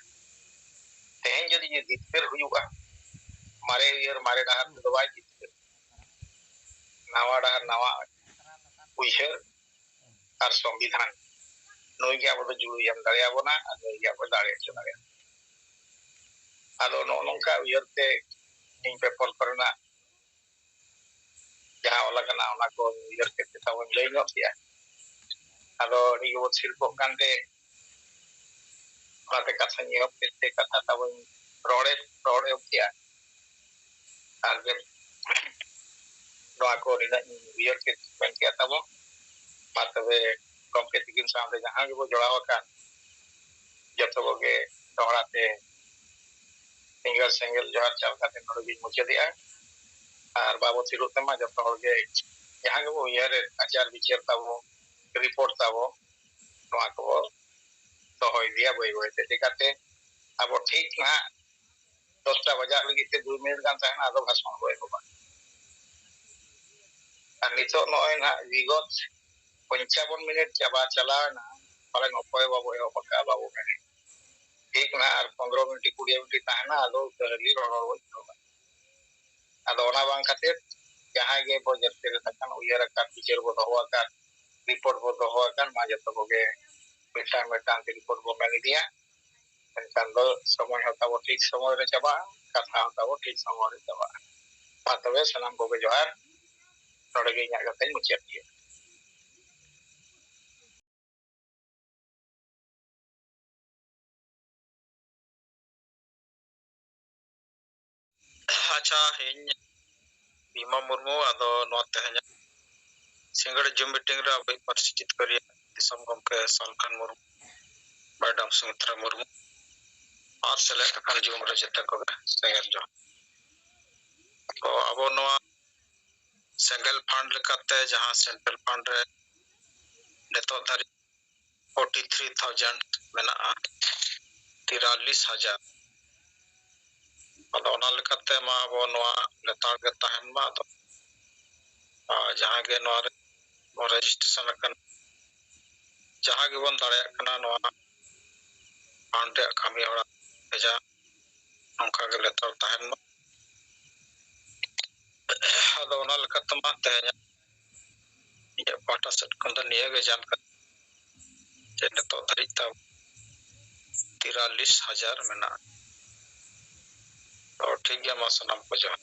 ᱛᱮᱦᱮᱧ ᱡᱩᱫᱤ ᱡᱤᱛᱠᱟᱹᱨ ᱦᱩᱭᱩᱜᱼᱟ, ᱢᱟᱨᱮ ᱩᱭᱦᱟᱹᱨ ᱢᱟᱨᱮ ᱰᱟᱦᱟᱨ ᱛᱮᱫᱚ ᱵᱟᱭ ᱡᱤᱛᱠᱟᱹᱨ, ᱱᱟᱣᱟ ᱰᱟᱦᱟᱨ ᱱᱟᱣᱟ ᱩᱭᱦᱟᱹᱨ ᱟᱨ ᱥᱚᱝᱵᱤᱫᱷᱟᱱ, ᱱᱩᱭ ᱜᱮ ᱟᱵᱚ ᱫᱚ ᱡᱩᱲᱩᱭ ᱮᱢ ᱫᱟᱲᱮᱭᱟᱵᱚᱱᱟ ᱟᱨ ᱱᱩᱭ ᱜᱮ ᱟᱵᱚ ᱫᱟᱲᱮ ᱦᱚᱪᱚ ᱫᱟᱲᱮᱭᱟᱵᱚᱱᱟ᱾ ᱟᱫᱚ ᱱᱚᱜᱼᱚ ᱱᱚᱝᱠᱟ ᱩᱭᱦᱟᱹᱨ ᱛᱮ ᱤᱧ ᱯᱮᱯᱚᱨ ᱠᱚᱨᱮᱱᱟᱜ ᱡᱟᱦᱟᱸ ᱚᱞ ᱟᱠᱟᱱᱟ, ᱚᱱᱟ ᱠᱚ ᱩᱭᱦᱟᱹᱨ ᱠᱮᱫ ᱛᱮ ᱛᱟᱵᱚᱱ ᱞᱟᱹᱭ ᱧᱚᱜ ᱠᱮᱜᱼᱟ᱾ ᱟᱫᱚ ᱟᱹᱰᱤ ᱜᱮᱵᱚᱱ ᱥᱤᱨᱯᱚᱜ ᱠᱟᱱᱛᱮ, ᱚᱱᱟᱛᱮ ᱠᱟᱛᱷᱟᱧ ᱮᱦᱚᱵ ᱠᱮᱫ ᱛᱮ ᱠᱟᱛᱷᱟ ᱛᱟᱵᱚᱱ ᱨᱚᱲᱮ ᱨᱚᱲ ᱮᱦᱚᱵ ᱠᱮᱜᱼᱟ᱾ ᱟᱨ ᱱᱚᱣᱟ ᱠᱚ ᱱᱤᱱᱟᱹᱜ ᱤᱧ ᱩᱭᱦᱟᱹᱨ ᱠᱮᱫ ᱢᱮᱱ ᱠᱮᱜᱼᱟ ᱛᱟᱵᱚᱱ᱾ ᱢᱟ ᱛᱚᱵᱮ ᱜᱚᱢᱠᱮ ᱛᱤᱠᱤᱱ ᱥᱟᱶᱛᱮ ᱡᱟᱦᱟᱸ ᱜᱮᱵᱚ ᱡᱚᱲᱟᱣ ᱟᱠᱟᱱ, ᱡᱚᱛᱚ ᱠᱚᱜᱮ ᱫᱚᱦᱲᱟ ᱛᱮ ᱥᱮᱸᱜᱮᱞ ᱥᱮᱸᱜᱮᱞ ᱡᱚᱦᱟᱨ ᱪᱟᱞ ᱠᱟᱛᱮ ᱱᱚᱰᱮ ᱜᱤᱧ ᱢᱩᱪᱟᱹᱫᱮᱜᱼᱟ᱾ ᱟᱨ ᱵᱟᱵᱚ ᱛᱷᱤᱨᱚᱜ ᱛᱮᱢᱟ ᱡᱚᱛᱚ ᱦᱚᱲ ᱜᱮ ᱡᱟᱦᱟᱸ ᱜᱮᱵᱚ ᱩᱭᱦᱟᱹᱨᱮᱫ, ᱟᱪᱟᱨ ᱵᱤᱪᱟᱹᱨ ᱛᱟᱵᱚ, ᱨᱤᱯᱳᱨᱴ ᱛᱟᱵᱚ, ᱱᱚᱣᱟ ᱠᱚᱵᱚ ᱫᱚᱦᱚ ᱤᱫᱤᱭᱟ ᱵᱟᱹᱭ ᱵᱟᱹᱭ ᱛᱮ᱾ ᱪᱤᱠᱟᱛᱮ ᱟᱵᱚ ᱴᱷᱤᱠ ᱱᱟᱦᱟᱜ ᱫᱚᱥᱴᱟ ᱵᱟᱡᱟᱜ ᱞᱟᱹᱜᱤᱫ ᱛᱮ ᱫᱩᱭ ᱢᱤᱱᱤᱴ ᱜᱟᱱ ᱛᱟᱦᱮᱱᱟ, ᱟᱫᱚ ᱵᱷᱟᱥᱚᱱ ᱵᱚ ᱮᱦᱚᱵᱟ᱾ ᱟᱨ ᱱᱤᱛᱚᱜ ᱱᱚᱜᱼᱚᱭ ᱱᱟᱦᱟᱜ ᱵᱤᱜᱚᱛ ᱯᱚᱧᱪᱟᱵᱚᱱ ᱢᱤᱱᱤᱴ ᱪᱟᱵᱟ ᱪᱟᱞᱟᱣ ᱮᱱᱟ, ᱯᱟᱞᱮᱱ ᱚᱠᱚᱭ ᱵᱟᱵᱚ ᱮᱦᱚᱵ ᱟᱠᱟᱫᱼᱟ, ᱵᱟᱵᱚ ᱢᱮᱱᱮᱫ᱾ ᱴᱷᱤᱠ ᱱᱟᱦᱟᱜ ᱟᱨ ᱯᱚᱱᱫᱽᱨᱚ ᱢᱤᱱᱤᱴ, ᱠᱩᱲᱤ ᱢᱤᱱᱤᱴ ᱛᱟᱦᱮᱱᱟ, ᱟᱫᱚ ᱩᱛᱟᱹᱨ ᱨᱮᱞᱤ ᱨᱚᱲ ᱨᱚᱲ ᱵᱚ ᱮᱦᱚᱵᱟ᱾ ᱟᱫᱚ ᱚᱱᱟ ᱵᱟᱝ ᱠᱷᱟᱹᱛᱤᱨ ᱡᱟᱦᱟᱸᱭ ᱜᱮ ᱵᱚ ᱡᱟᱹᱛᱤ ᱨᱮ ᱛᱟᱠᱟᱱ ᱩᱭᱦᱟᱹᱨ ᱟᱠᱟᱫ, ᱵᱤᱪᱟᱹᱨ ᱵᱚ ᱫᱚᱦᱚ ᱟᱠᱟᱫ, ᱨᱤᱯᱳᱨᱴ ᱵᱚ ᱫᱚᱦᱚ ᱟᱠᱟᱫ, ᱢᱟ ᱡᱚᱛᱚ ᱠᱚᱜᱮ ᱢᱤᱫᱴᱟᱝ ᱢᱤᱫᱴᱟᱝ ᱛᱮ ᱨᱤᱯᱳᱨᱴ ᱵᱚ ᱢᱮᱱ ᱤᱫᱤᱭᱟ᱾ ᱮᱱᱠᱷᱟᱱ ᱫᱚ ᱥᱚᱢᱚᱭ ᱦᱚᱸ ᱛᱟᱵᱚ ᱴᱷᱤᱠ ᱥᱚᱢᱚᱭ ᱨᱮ ᱪᱟᱵᱟᱜᱼᱟ, ᱠᱟᱛᱷᱟ ᱦᱚᱸ ᱛᱟᱵᱚ ᱴᱷᱤᱠ ᱥᱚᱢᱚᱭ ᱨᱮ ᱪᱟᱵᱟᱜᱼᱟ᱾ ᱢᱟ ᱛᱚᱵᱮ ᱥᱟᱱᱟᱢ ᱠᱚᱜᱮ ᱡᱚᱦᱟᱨ᱾ ᱱᱚᱰᱮ ᱜᱮ ᱤᱧᱟᱹᱜ ᱠᱟᱛᱷᱟᱧ ᱢᱩᱪᱟᱹᱫ ᱠᱮᱫᱟ᱾ ᱟᱪᱪᱷᱟ, ᱤᱧ ᱵᱷᱤᱢᱟ ᱢᱩᱨᱢᱩ, ᱟᱫᱚ ᱱᱚᱣᱟ ᱛᱮᱦᱮᱧᱟᱜ ᱥᱤᱸᱜᱟᱹᱲ ᱡᱩᱢ ᱢᱤᱴᱤᱝ ᱨᱮ ᱟᱵᱚᱭᱤᱡ ᱯᱟᱹᱨᱥᱤ ᱡᱤᱛᱠᱟᱹᱨᱤᱭᱟᱹ ᱫᱤᱥᱚᱢ ᱜᱚᱢᱠᱮ ᱥᱟᱞᱠᱷᱟᱱ ᱢᱩᱨᱢᱩ, ᱢᱮᱰᱟᱢ ᱥᱩᱢᱤᱛᱨᱟ ᱢᱩᱨᱢᱩ ᱟᱨ ᱥᱮᱞᱮᱫ ᱟᱠᱟᱱ ᱡᱩᱢ ᱨᱮ ᱡᱚᱛᱚ ᱠᱚᱜᱮ ᱥᱮᱸᱜᱮᱞ ᱡᱚᱦᱟᱨ᱾ ᱛᱚ ᱟᱵᱚ ᱱᱚᱣᱟ ᱥᱮᱸᱜᱮᱞ ᱯᱷᱟᱱᱰ ᱞᱮᱠᱟᱛᱮ ᱡᱟᱦᱟᱸ ᱥᱮᱱᱴᱨᱟᱞ ᱯᱷᱟᱱᱰ ᱨᱮ ᱱᱤᱛᱚᱜ ᱫᱷᱟᱹᱨᱤᱡ ᱯᱷᱳᱨᱴᱤ ᱛᱷᱨᱤ ᱛᱷᱟᱣᱡᱮᱱᱰ ᱢᱮᱱᱟᱜᱼᱟ, ᱛᱤᱨᱟᱞᱤᱥ ᱦᱟᱡᱟᱨ᱾ ᱟᱫᱚ ᱚᱱᱟ ᱞᱮᱠᱟᱛᱮ ᱢᱟ ᱟᱵᱚ ᱱᱚᱣᱟ ᱞᱮᱛᱟᱲ ᱜᱮ ᱛᱟᱦᱮᱱ ᱢᱟ᱾ ᱟᱫᱚ ᱟᱨ ᱡᱟᱦᱟᱸ ᱜᱮ ᱱᱚᱣᱟ ᱨᱮ ᱨᱮᱡᱤᱥᱴᱨᱮᱥᱚᱱ ᱟᱠᱟᱱ, ᱡᱟᱦᱟᱸ ᱜᱮᱵᱚᱱ ᱫᱟᱲᱮᱭᱟᱜ ᱠᱟᱱᱟ ᱱᱚᱣᱟ ᱯᱷᱟᱱᱰ ᱨᱮᱭᱟᱜ ᱠᱟᱹᱢᱤ ᱦᱚᱨᱟ ᱵᱷᱮᱡᱟ, ᱱᱚᱝᱠᱟ ᱜᱮ ᱞᱮᱛᱟᱲ ᱛᱟᱦᱮᱱ ᱢᱟ᱾ ᱟᱫᱚ ᱚᱱᱟ ᱞᱮᱠᱟᱛᱮ ᱢᱟ ᱛᱮᱦᱮᱧᱟᱜ ᱤᱧᱟᱹᱜ ᱯᱟᱦᱴᱟ ᱥᱮᱫ ᱠᱷᱚᱱ ᱫᱚ ᱱᱤᱭᱟᱹ ᱜᱮ ᱡᱟᱱᱠᱟᱨᱤ, ᱡᱮ ᱱᱤᱛᱚᱜ ᱫᱷᱟᱹᱨᱤᱡ ᱛᱮ ᱛᱤᱨᱟᱞᱤᱥ ᱦᱟᱡᱟᱨ ᱢᱮᱱᱟᱜᱼᱟ᱾ ᱛᱚ ᱴᱷᱤᱠ ᱜᱮᱭᱟ, ᱢᱟ ᱥᱟᱱᱟᱢ ᱠᱚ ᱡᱚᱦᱟᱨ᱾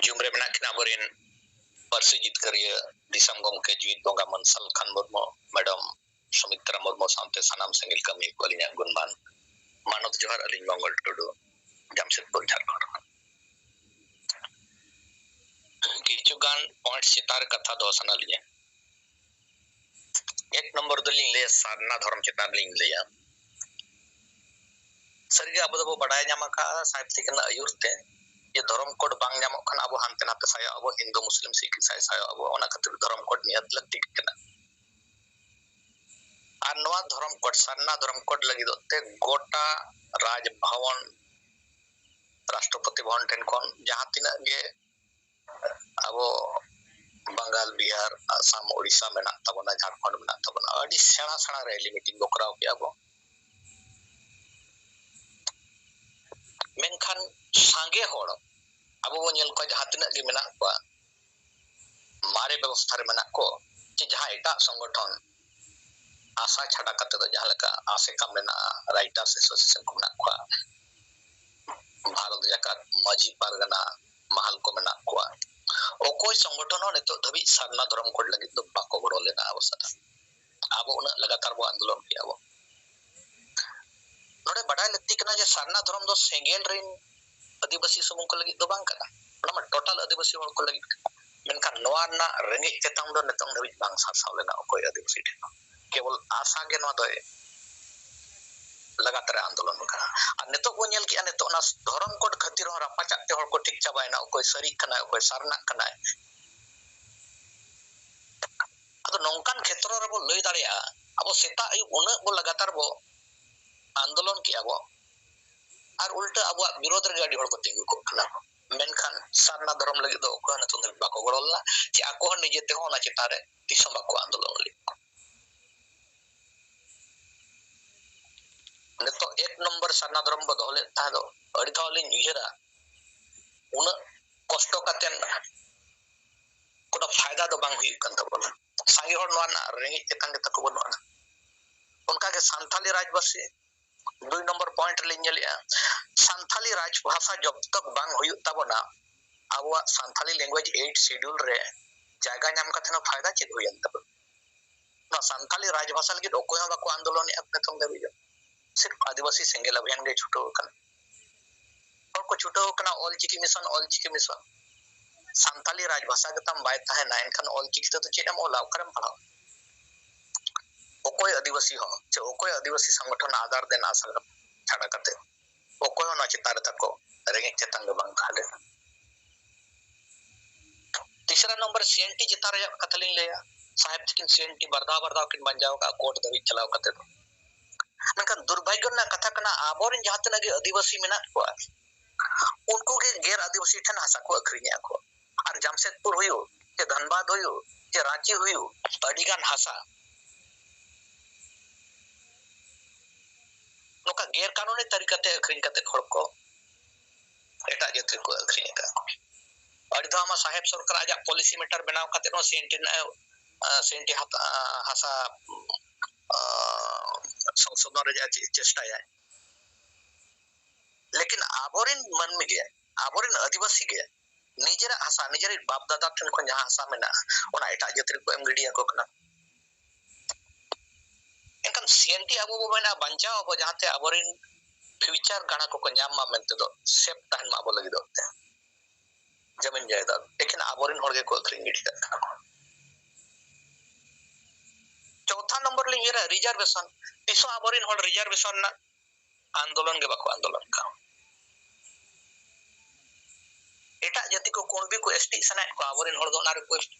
ᱡᱩᱢ ᱨᱮ ᱢᱮᱱᱟᱜ ᱠᱤᱱᱟ ᱟᱵᱚᱨᱮᱱ ᱯᱟᱹᱨᱥᱤ ᱡᱤᱛᱠᱟᱹᱨᱤᱭᱟᱹ ᱫᱤᱥᱚᱢ ᱜᱚᱢᱠᱮ ᱡᱤᱣᱤᱫ ᱵᱚᱸᱜᱟ ᱢᱟᱱ ᱥᱟᱞᱠᱷᱟᱱ ᱢᱩᱨᱢᱩ, ᱢᱮᱰᱟᱢ ᱥᱩᱢᱤᱛᱨᱟ ᱢᱩᱨᱢᱩ ᱥᱟᱶᱛᱮ ᱥᱟᱱᱟᱢ ᱥᱮᱸᱜᱮᱞ ᱠᱟᱹᱢᱤ ᱠᱚ ᱟᱹᱞᱤᱧᱟᱜ ᱜᱩᱱᱢᱟᱱ ᱢᱟᱱᱚᱛ ᱡᱚᱦᱟᱨ᱾ ᱟᱹᱞᱤᱧ ᱢᱚᱝᱜᱚᱞ ᱴᱩᱰᱩ, ᱡᱟᱢᱥᱮᱫᱽᱯᱩᱨ, ᱡᱷᱟᱲᱠᱷᱚᱸᱰ ᱠᱷᱚᱱ᱾ ᱠᱤᱪᱷᱩ ᱜᱟᱱ ᱯᱚᱭᱮᱱᱴ ᱪᱮᱛᱟᱱ ᱨᱮ ᱠᱟᱛᱷᱟ ᱫᱚᱦᱚ ᱥᱟᱱᱟ ᱞᱤᱧᱟ᱾ ᱮᱠ ᱱᱚᱢᱵᱚᱨ ᱫᱚᱞᱤᱧ ᱞᱟᱹᱭᱟ, ᱥᱟᱨᱱᱟ ᱫᱷᱚᱨᱚᱢ ᱪᱮᱛᱟᱱ ᱨᱮᱞᱤᱧ ᱞᱟᱹᱭᱟ᱾ ᱥᱟᱹᱨᱤᱜᱮ ᱟᱵᱚ ᱫᱚᱵᱚ ᱵᱟᱰᱟᱭ ᱧᱟᱢ ᱟᱠᱟᱫᱼᱟ ᱥᱟᱦᱮᱵᱽ ᱛᱤᱠᱤᱱᱟᱜ ᱟᱹᱭᱩᱨ ᱛᱮ ᱡᱮ ᱫᱷᱚᱨᱚᱢ ᱠᱳᱰ ᱵᱟᱝ ᱧᱟᱢᱚᱜ ᱠᱷᱟᱱ ᱟᱵᱚ ᱦᱟᱱᱛᱮ ᱱᱟᱛᱮ ᱥᱟᱭᱚᱜ ᱟᱵᱚ, ᱦᱤᱱᱫᱩ ᱢᱩᱥᱞᱤᱢ ᱥᱤᱠᱷ ᱤᱥᱟᱭ ᱥᱟᱭᱚᱜ ᱟᱵᱚ, ᱚᱱᱟ ᱠᱷᱟᱹᱛᱤᱨ ᱫᱷᱚᱨᱚᱢ ᱠᱳᱰ ᱱᱤᱦᱟᱹᱛ ᱞᱟᱹᱠᱛᱤ ᱠᱟᱱᱟ᱾ ᱟᱨ ᱱᱚᱣᱟ ᱫᱷᱚᱨᱚᱢ ᱠᱳᱰ, ᱥᱟᱨᱱᱟ ᱫᱷᱚᱨᱚᱢ ᱠᱳᱰ ᱞᱟᱹᱜᱤᱫᱚᱜ ᱛᱮ ᱜᱚᱴᱟ ᱨᱟᱡᱽ ᱵᱷᱚᱵᱚᱱ, ᱨᱟᱥᱴᱨᱚᱯᱚᱛᱤ ᱵᱷᱚᱵᱚᱱ ᱴᱷᱮᱱ ᱠᱷᱚᱱ ᱡᱟᱦᱟᱸ ᱛᱤᱱᱟᱹᱜ ᱜᱮ ᱟᱵᱚ ᱵᱟᱝᱜᱟᱞ, ᱵᱤᱦᱟᱨ, ᱟᱥᱟᱢ, ᱳᱰᱤᱥᱟ ᱢᱮᱱᱟᱜ ᱛᱟᱵᱚᱱᱟ, ᱡᱷᱟᱲᱠᱷᱚᱸᱰ ᱢᱮᱱᱟᱜ ᱛᱟᱵᱚᱱᱟ, ᱟᱹᱰᱤ ᱥᱮᱬᱟ ᱥᱮᱬᱟ ᱨᱮᱞᱤ ᱢᱤᱴᱤᱝ ᱵᱚ ᱠᱚᱨᱟᱣ ᱠᱮᱜᱼᱟ ᱵᱚ᱾ ᱢᱮᱱᱠᱷᱟᱱ ᱥᱟᱸᱜᱮ ᱦᱚᱲ ᱟᱵᱚ ᱵᱚ ᱧᱮᱞ ᱠᱚᱣᱟ, ᱡᱟᱦᱟᱸ ᱛᱤᱱᱟᱹᱜ ᱜᱮ ᱢᱮᱱᱟᱜ ᱠᱚᱣᱟ, ᱢᱟᱨᱮ ᱵᱮᱵᱚᱥᱛᱷᱟ ᱨᱮ ᱢᱮᱱᱟᱜ ᱠᱚ, ᱪᱮ ᱡᱟᱦᱟᱸ ᱮᱴᱟᱜ ᱥᱚᱝᱜᱚᱴᱷᱚᱱ ᱟᱥᱟ ᱪᱷᱟᱰᱟ ᱠᱟᱛᱮ ᱫᱚ, ᱡᱟᱦᱟᱸ ᱞᱮᱠᱟ ᱟᱥᱮᱠᱟ ᱢᱮᱱᱟᱜᱼᱟ, ᱨᱟᱭᱴᱟᱨᱥ ᱮᱥᱳᱥᱤᱭᱮᱥᱚᱱ ᱠᱚ ᱢᱮᱱᱟᱜ ᱠᱚᱣᱟ, ᱵᱷᱟᱨᱚᱛ ᱡᱟᱠᱟᱛ ᱢᱟᱹᱡᱷᱤ ᱯᱟᱨᱜᱟᱱᱟ ᱢᱟᱦᱟᱞ ᱠᱚ ᱢᱮᱱᱟᱜ ᱠᱚᱣᱟ, ᱚᱠᱚᱭ ᱥᱚᱝᱜᱚᱴᱷᱚᱱ ᱦᱚᱸ ᱱᱤᱛᱚᱜ ᱫᱷᱟᱹᱵᱤᱡ ᱥᱟᱨᱱᱟ ᱫᱷᱚᱨᱚᱢ ᱠᱳᱰ ᱞᱟᱹᱜᱤᱫ ᱫᱚ ᱵᱟᱠᱚ ᱜᱚᱲᱚ ᱞᱮᱱᱟ ᱟᱵᱚ ᱥᱟᱞᱟᱜ᱾ ᱟᱵᱚ ᱩᱱᱟᱹᱜ ᱞᱟᱜᱟᱛᱟᱨ ᱵᱚ ᱟᱱᱫᱳᱞᱚᱱ ᱠᱮᱜᱼᱟ ᱵᱚ᱾ ᱱᱚᱰᱮ ᱵᱟᱰᱟᱭ ᱞᱟᱹᱠᱛᱤ ᱠᱟᱱᱟ ᱡᱮ ᱥᱟᱨᱱᱟ ᱫᱷᱚᱨᱚᱢ ᱫᱚ ᱥᱮᱸᱜᱮᱞ ᱨᱮᱱ ᱟᱹᱫᱤᱵᱟᱹᱥᱤ ᱥᱩᱢᱩᱝ ᱠᱚ ᱞᱟᱹᱜᱤᱫ ᱫᱚ ᱵᱟᱝ ᱠᱟᱱᱟ, ᱚᱱᱟ ᱢᱟ ᱴᱳᱴᱟᱞ ᱟᱹᱫᱤᱵᱟᱹᱥᱤ ᱦᱚᱲ ᱠᱚ ᱞᱟᱹᱜᱤᱫ ᱠᱟᱱᱟ᱾ ᱢᱮᱱᱠᱷᱟᱱ ᱱᱚᱣᱟ ᱨᱮᱱᱟᱜ ᱨᱮᱸᱜᱮᱡ ᱛᱮᱛᱟᱝ ᱫᱚ ᱱᱤᱛᱚᱝ ᱫᱷᱟᱹᱵᱤᱡ ᱵᱟᱝ ᱥᱟᱨᱥᱟᱣ ᱞᱮᱱᱟ ᱚᱠᱚᱭ ᱟᱹᱫᱤᱵᱟᱹᱥᱤ ᱴᱷᱮᱱ ᱦᱚᱸ᱾ ᱠᱮᱵᱚᱞ ᱟᱥᱟ ᱜᱮ ᱱᱚᱣᱟ ᱫᱚᱭ ᱞᱟᱜᱟᱛᱟᱨ ᱮ ᱟᱱᱫᱳᱞᱚᱱ ᱠᱟᱱᱟ᱾ ᱟᱨ ᱱᱤᱛᱚᱜ ᱵᱚᱱ ᱧᱮᱞ ᱠᱮᱜᱼᱟ, ᱱᱤᱛᱚᱜ ᱚᱱᱟ ᱫᱷᱚᱨᱚᱢ ᱠᱳᱰ ᱠᱷᱟᱹᱛᱤᱨ ᱦᱚᱸ ᱨᱟᱯᱟᱪᱟᱜ ᱛᱮ ᱦᱚᱲ ᱠᱚ ᱴᱷᱤᱠ ᱪᱟᱵᱟᱭᱮᱱᱟ, ᱚᱠᱚᱭ ᱥᱟᱹᱨᱤᱜ ᱠᱟᱱᱟᱭ, ᱚᱠᱚᱭ ᱥᱟᱨᱱᱟᱜ ᱠᱟᱱᱟᱭ᱾ ᱱᱚᱝᱠᱟᱱ ᱠᱷᱮᱛᱨᱚ ᱨᱮᱵᱚ ᱞᱟᱹᱭ ᱫᱟᱲᱮᱭᱟᱜᱼᱟ, ᱟᱵᱚ ᱥᱮᱛᱟᱜ ᱟᱹᱭᱩᱵ ᱩᱱᱟᱹᱜ ᱵᱚ ᱞᱟᱜᱟᱛᱟᱨ ᱵᱚ ᱟᱱᱫᱳᱞᱚᱱ ᱠᱮᱜᱼᱟ ᱵᱚ, ᱟᱨ ᱩᱞᱴᱟᱹ ᱟᱵᱚᱣᱟᱜ ᱵᱤᱨᱳᱫᱷ ᱨᱮᱜᱮ ᱟᱹᱰᱤ ᱦᱚᱲ ᱠᱚ ᱛᱤᱸᱜᱩ ᱠᱚᱜ ᱠᱟᱱᱟ᱾ ᱢᱮᱱᱠᱷᱟᱱ ᱥᱟᱨᱱᱟ ᱫᱷᱚᱨᱚᱢ ᱞᱟᱹᱜᱤᱫ ᱫᱚ ᱚᱠᱚᱭ ᱦᱚᱸ ᱱᱤᱛᱚᱜ ᱫᱷᱟᱹᱵᱤᱡ ᱵᱟᱠᱚ ᱜᱚᱲᱚ ᱞᱮᱱᱟ, ᱪᱮ ᱟᱠᱚ ᱦᱚᱸ ᱱᱤᱡᱮ ᱛᱮᱦᱚᱸ ᱚᱱᱟ ᱪᱮᱛᱟᱱ ᱨᱮ ᱛᱤᱥ ᱦᱚᱸ ᱵᱟᱠᱚ ᱟᱱᱫᱳᱞᱚᱱ ᱞᱮᱫᱟ᱾ ᱱᱤᱛᱚᱜ ᱮᱠ ᱱᱚᱢᱵᱚᱨ ᱥᱟᱨᱱᱟ ᱫᱷᱚᱨᱚᱢ ᱵᱚ ᱫᱚᱦᱚ ᱞᱮᱫ ᱛᱟᱦᱮᱸ ᱫᱚ, ᱟᱹᱰᱤ ᱫᱷᱟᱣ ᱞᱤᱧ ᱩᱭᱦᱟᱹᱨᱟ, ᱩᱱᱟᱹᱜ ᱠᱚᱥᱴᱚ ᱠᱟᱛᱮᱱ ᱠᱳᱱᱳ ᱯᱷᱟᱭᱫᱟ ᱫᱚ ᱵᱟᱝ ᱦᱩᱭᱩᱜ ᱠᱟᱱ ᱛᱟᱵᱚᱱᱟ᱾ ᱥᱟᱸᱜᱮ ᱦᱚᱲ ᱱᱚᱣᱟ ᱨᱮᱱᱟᱜ ᱨᱮᱸᱜᱮᱡ ᱛᱮᱛᱟᱝ ᱜᱮ ᱛᱟᱠᱚ ᱵᱟᱹᱱᱩᱜᱼᱟ᱾ ᱚᱱᱠᱟᱜᱮ ᱥᱟᱱᱛᱟᱞᱤ ᱨᱟᱡᱽᱵᱷᱟᱥᱤ, ᱫᱩᱭ ᱱᱚᱢᱵᱚᱨ ᱯᱚᱭᱮᱱᱴ ᱨᱮᱞᱤᱧ ᱧᱮᱞᱮᱜᱼᱟ, ᱥᱟᱱᱛᱟᱞᱤ ᱨᱟᱡᱽᱵᱷᱟᱥᱟ ᱡᱚᱵ ᱛᱚᱠ ᱵᱟᱝ ᱦᱩᱭᱩᱜ ᱛᱟᱵᱚᱱᱟ, ᱟᱵᱚᱣᱟᱜ ᱥᱟᱱᱛᱟᱞᱤ ᱞᱮᱝᱜᱩᱭᱮᱡᱽ ᱮᱭᱤᱴ ᱥᱤᱰᱤᱭᱩᱞ ᱨᱮ ᱡᱟᱭᱜᱟ ᱧᱟᱢ ᱠᱟᱛᱮ ᱦᱚᱸ ᱯᱷᱟᱭᱫᱟ ᱪᱮᱫ ᱦᱩᱭᱮᱱ ᱛᱟᱵᱚᱱᱟ? ᱱᱚᱣᱟ ᱥᱟᱱᱛᱟᱞᱤ ᱨᱟᱡᱽᱵᱷᱟᱥᱟ ᱞᱟᱹᱜᱤᱫ ᱚᱠᱚᱭ ᱦᱚᱸ ᱵᱟᱠᱚ ᱟᱱᱫᱳᱞᱚᱱᱮᱜᱼᱟ ᱱᱤᱛᱚᱝ ᱫᱷᱟᱹᱵᱤᱡ ᱦᱚᱸ᱾ ᱥᱤᱨᱯ ᱟᱹᱫᱤᱵᱟᱹᱥᱤ ᱥᱮᱸᱜᱮᱞ ᱚᱵᱷᱤᱭᱟᱱ ᱜᱮ ᱪᱷᱩᱴᱟᱹᱣ ᱟᱠᱟᱱᱟ᱾ ᱦᱚᱲ ᱠᱚ ᱪᱷᱩᱴᱟᱹᱣ ᱟᱠᱟᱱᱟ ᱚᱞ ᱪᱤᱠᱤ ᱢᱤᱥᱚᱱ, ᱚᱞ ᱪᱤᱠᱤ ᱢᱤᱥᱚᱱ᱾ ᱥᱟᱱᱛᱟᱞᱤ ᱨᱟᱡᱽᱵᱷᱟᱥᱟ ᱜᱮᱛᱟᱢ ᱵᱟᱭ ᱛᱟᱦᱮᱱᱟ, ᱮᱱᱠᱷᱟᱱ ᱚᱞ ᱪᱤᱠᱤ ᱛᱮᱫᱚ ᱪᱮᱫ ᱮᱢ ᱚᱞᱟ, ᱚᱠᱟᱨᱮᱢ ᱯᱟᱲᱦᱟᱣᱟ? ᱚᱠᱚᱭ ᱟᱹᱫᱤᱵᱟᱹᱥᱤ ᱦᱚᱸ ᱪᱮ ᱚᱠᱚᱭ ᱟᱹᱫᱤᱵᱟᱹᱥᱤ ᱥᱚᱝᱜᱚᱴᱷᱚᱱ ᱟᱫᱟᱨ ᱫᱮᱱ ᱟᱥᱲᱟ ᱪᱷᱟᱰᱟ ᱠᱟᱛᱮ ᱚᱠᱚᱭ ᱦᱚᱸ ᱱᱚᱣᱟ ᱪᱮᱛᱟᱱ ᱨᱮ ᱛᱟᱠᱚ ᱨᱮᱸᱜᱮᱡ ᱛᱮᱛᱟᱝ ᱫᱚ ᱵᱟᱝ ᱛᱟᱦᱮᱸ ᱞᱮᱱᱟ᱾ ᱛᱤᱥᱨᱟ ᱱᱚᱢᱵᱚᱨ ᱥᱤ ᱮᱱ ᱴᱤ ᱪᱮᱛᱟᱱ ᱨᱮᱭᱟᱜ ᱠᱟᱛᱷᱟ ᱞᱤᱧ ᱞᱟᱹᱭᱟ᱾ ᱥᱟᱦᱮᱵ ᱛᱟᱹᱠᱤᱱ ᱥᱤ ᱮᱱ ᱴᱤ ᱵᱟᱨ ᱫᱷᱟᱣ ᱵᱟᱨ ᱫᱷᱟᱣ ᱠᱤᱱ ᱵᱟᱧᱪᱟᱣ ᱟᱠᱟᱫᱼᱟ ᱠᱳᱨᱴ ᱫᱷᱟᱹᱵᱤᱡ ᱪᱟᱞᱟᱣ ᱠᱟᱛᱮ ᱫᱚ᱾ ᱢᱮᱱᱠᱷᱟᱱ ᱫᱩᱨᱵᱷᱟᱜᱽᱭᱚ ᱨᱮᱱᱟᱜ ᱠᱟᱛᱷᱟ ᱠᱟᱱᱟ, ᱟᱵᱚᱨᱮᱱ ᱡᱟᱦᱟᱸ ᱛᱤᱱᱟᱹᱜ ᱜᱮ ᱟᱹᱫᱤᱵᱟᱹᱥᱤ ᱢᱮᱱᱟᱜ ᱠᱚᱣᱟ, ᱩᱱᱠᱩ ᱜᱮ ᱜᱮᱨ ᱟᱹᱫᱤᱵᱟᱹᱥᱤ ᱴᱷᱮᱱ ᱦᱟᱥᱟ ᱠᱚ ᱟᱹᱠᱷᱨᱤᱧᱮᱫᱼᱟ ᱠᱚ᱾ ᱟᱨ ᱡᱟᱢᱥᱮᱫᱽᱯᱩᱨ ᱦᱩᱭᱩᱜ, ᱪᱮ ᱫᱷᱟᱱᱵᱟᱫᱽ ᱦᱩᱭᱩᱜ, ᱪᱮ ᱨᱟᱸᱪᱤ ᱦᱩᱭᱩᱜ, ᱟᱹᱰᱤᱜᱟᱱ ᱦᱟᱥᱟ ᱱᱚᱝᱠᱟ ᱜᱮᱨ ᱠᱟᱹᱱᱩᱱᱤ ᱛᱟᱹᱨᱤᱠᱟᱛᱮ ᱟᱹᱠᱷᱨᱤᱧ ᱠᱟᱛᱮ ᱦᱚᱲ ᱠᱚ ᱮᱴᱟᱜ ᱡᱟᱹᱛ ᱨᱮᱠᱚ ᱟᱹᱠᱷᱨᱤᱧ ᱟᱠᱟᱫ ᱠᱚ᱾ ᱟᱹᱰᱤ ᱫᱷᱟᱣ ᱢᱟ ᱥᱟᱦᱮᱵ ᱥᱚᱨᱠᱟᱨ ᱟᱡᱟᱜ ᱯᱚᱞᱤᱥᱤ ᱢᱮᱴᱟᱨ ᱵᱮᱱᱟᱣ ᱠᱟᱛᱮ ᱦᱚᱸ ᱥᱤ ᱮᱱ ᱴᱤ ᱨᱮᱱᱟᱜ, ᱟ, ᱥᱤ ᱮᱱ ᱴᱤ ᱦᱟᱛ-, ᱟ, ᱦᱟᱥᱟ, ᱟ, ᱥᱚᱝᱥᱳᱫᱷᱚᱱ ᱨᱮᱭᱟᱜ ᱪᱮ-, ᱪᱮᱥᱴᱟᱭᱟᱭ᱾ ᱞᱮᱠᱤᱱ ᱟᱵᱚᱨᱮᱱ ᱢᱟᱹᱱᱢᱤ ᱜᱮ, ᱟᱵᱚᱨᱮᱱ ᱟᱹᱫᱤᱵᱟᱹᱥᱤ ᱜᱮ ᱱᱤᱡᱮᱨᱟᱜ ᱦᱟᱥᱟ, ᱱᱤᱡᱮᱨᱤᱡ ᱵᱟᱯ ᱫᱟᱫᱟ ᱴᱷᱮᱱ ᱠᱷᱚᱱ ᱡᱟᱦᱟᱸ ᱦᱟᱥᱟ ᱢᱮᱱᱟᱜᱼᱟ, ᱚᱱᱟ ᱮᱴᱟᱜ ᱡᱟᱹᱛ ᱨᱮᱠᱚ ᱮᱢ ᱜᱤᱰᱤᱭᱟᱠᱚ ᱠᱟᱱᱟ᱾ ᱮᱱᱠᱷᱟᱱ ᱥᱤ ᱮᱱ ᱴᱤ ᱟᱵᱚ ᱵᱚ ᱢᱮᱱᱟ ᱵᱟᱧᱪᱟᱣ ᱟᱵᱚ, ᱡᱟᱦᱟᱸᱛᱮ ᱟᱵᱚᱨᱮᱱ ᱯᱷᱤᱭᱩᱪᱟᱨ ᱜᱟᱬᱟ ᱠᱚᱠᱚ ᱧᱟᱢ ᱢᱟ ᱢᱮᱱᱛᱮ ᱫᱚ, ᱥᱮᱯ ᱛᱟᱦᱮᱱ ᱢᱟ ᱟᱵᱚ ᱞᱟᱹᱜᱤᱫ ᱛᱮ᱾ ᱡᱟᱢᱤᱱ ᱡᱟᱭᱫᱟᱫ ᱮᱠᱷᱮᱱ ᱟᱵᱚᱨᱮᱱ ᱦᱚᱲ ᱜᱮᱠᱚ ᱟᱹᱠᱷᱨᱤᱧ ᱜᱤᱰᱤ ᱠᱟᱜ ᱠᱟᱱᱟ ᱠᱚ᱾ ᱪᱚᱣᱛᱷᱟ ᱱᱚᱢᱵᱚᱨ ᱞᱤᱧ ᱧᱮᱞᱟ ᱨᱤᱡᱟᱨᱵᱷᱮᱥᱚᱱ᱾ ᱛᱤᱥ ᱦᱚᱸ ᱟᱵᱚᱨᱮᱱ ᱦᱚᱲ ᱨᱤᱡᱟᱨᱵᱷᱮᱥᱚᱱ ᱨᱮᱱᱟᱜ ᱟᱱᱫᱳᱞᱚᱱ ᱜᱮ ᱵᱟᱠᱚ ᱟᱱᱫᱳᱞᱚᱱ ᱠᱟᱱᱟ᱾ ᱮᱴᱟᱜ ᱡᱟᱹᱛᱤ ᱠᱚ ᱠᱩᱬᱵᱤ ᱠᱚ ᱮᱥ ᱴᱤ ᱥᱟᱱᱟᱭᱮᱫ ᱠᱚᱣᱟ, ᱟᱵᱚᱨᱮᱱ ᱦᱚᱲ ᱫᱚ ᱚᱱᱟ ᱨᱮᱠᱚ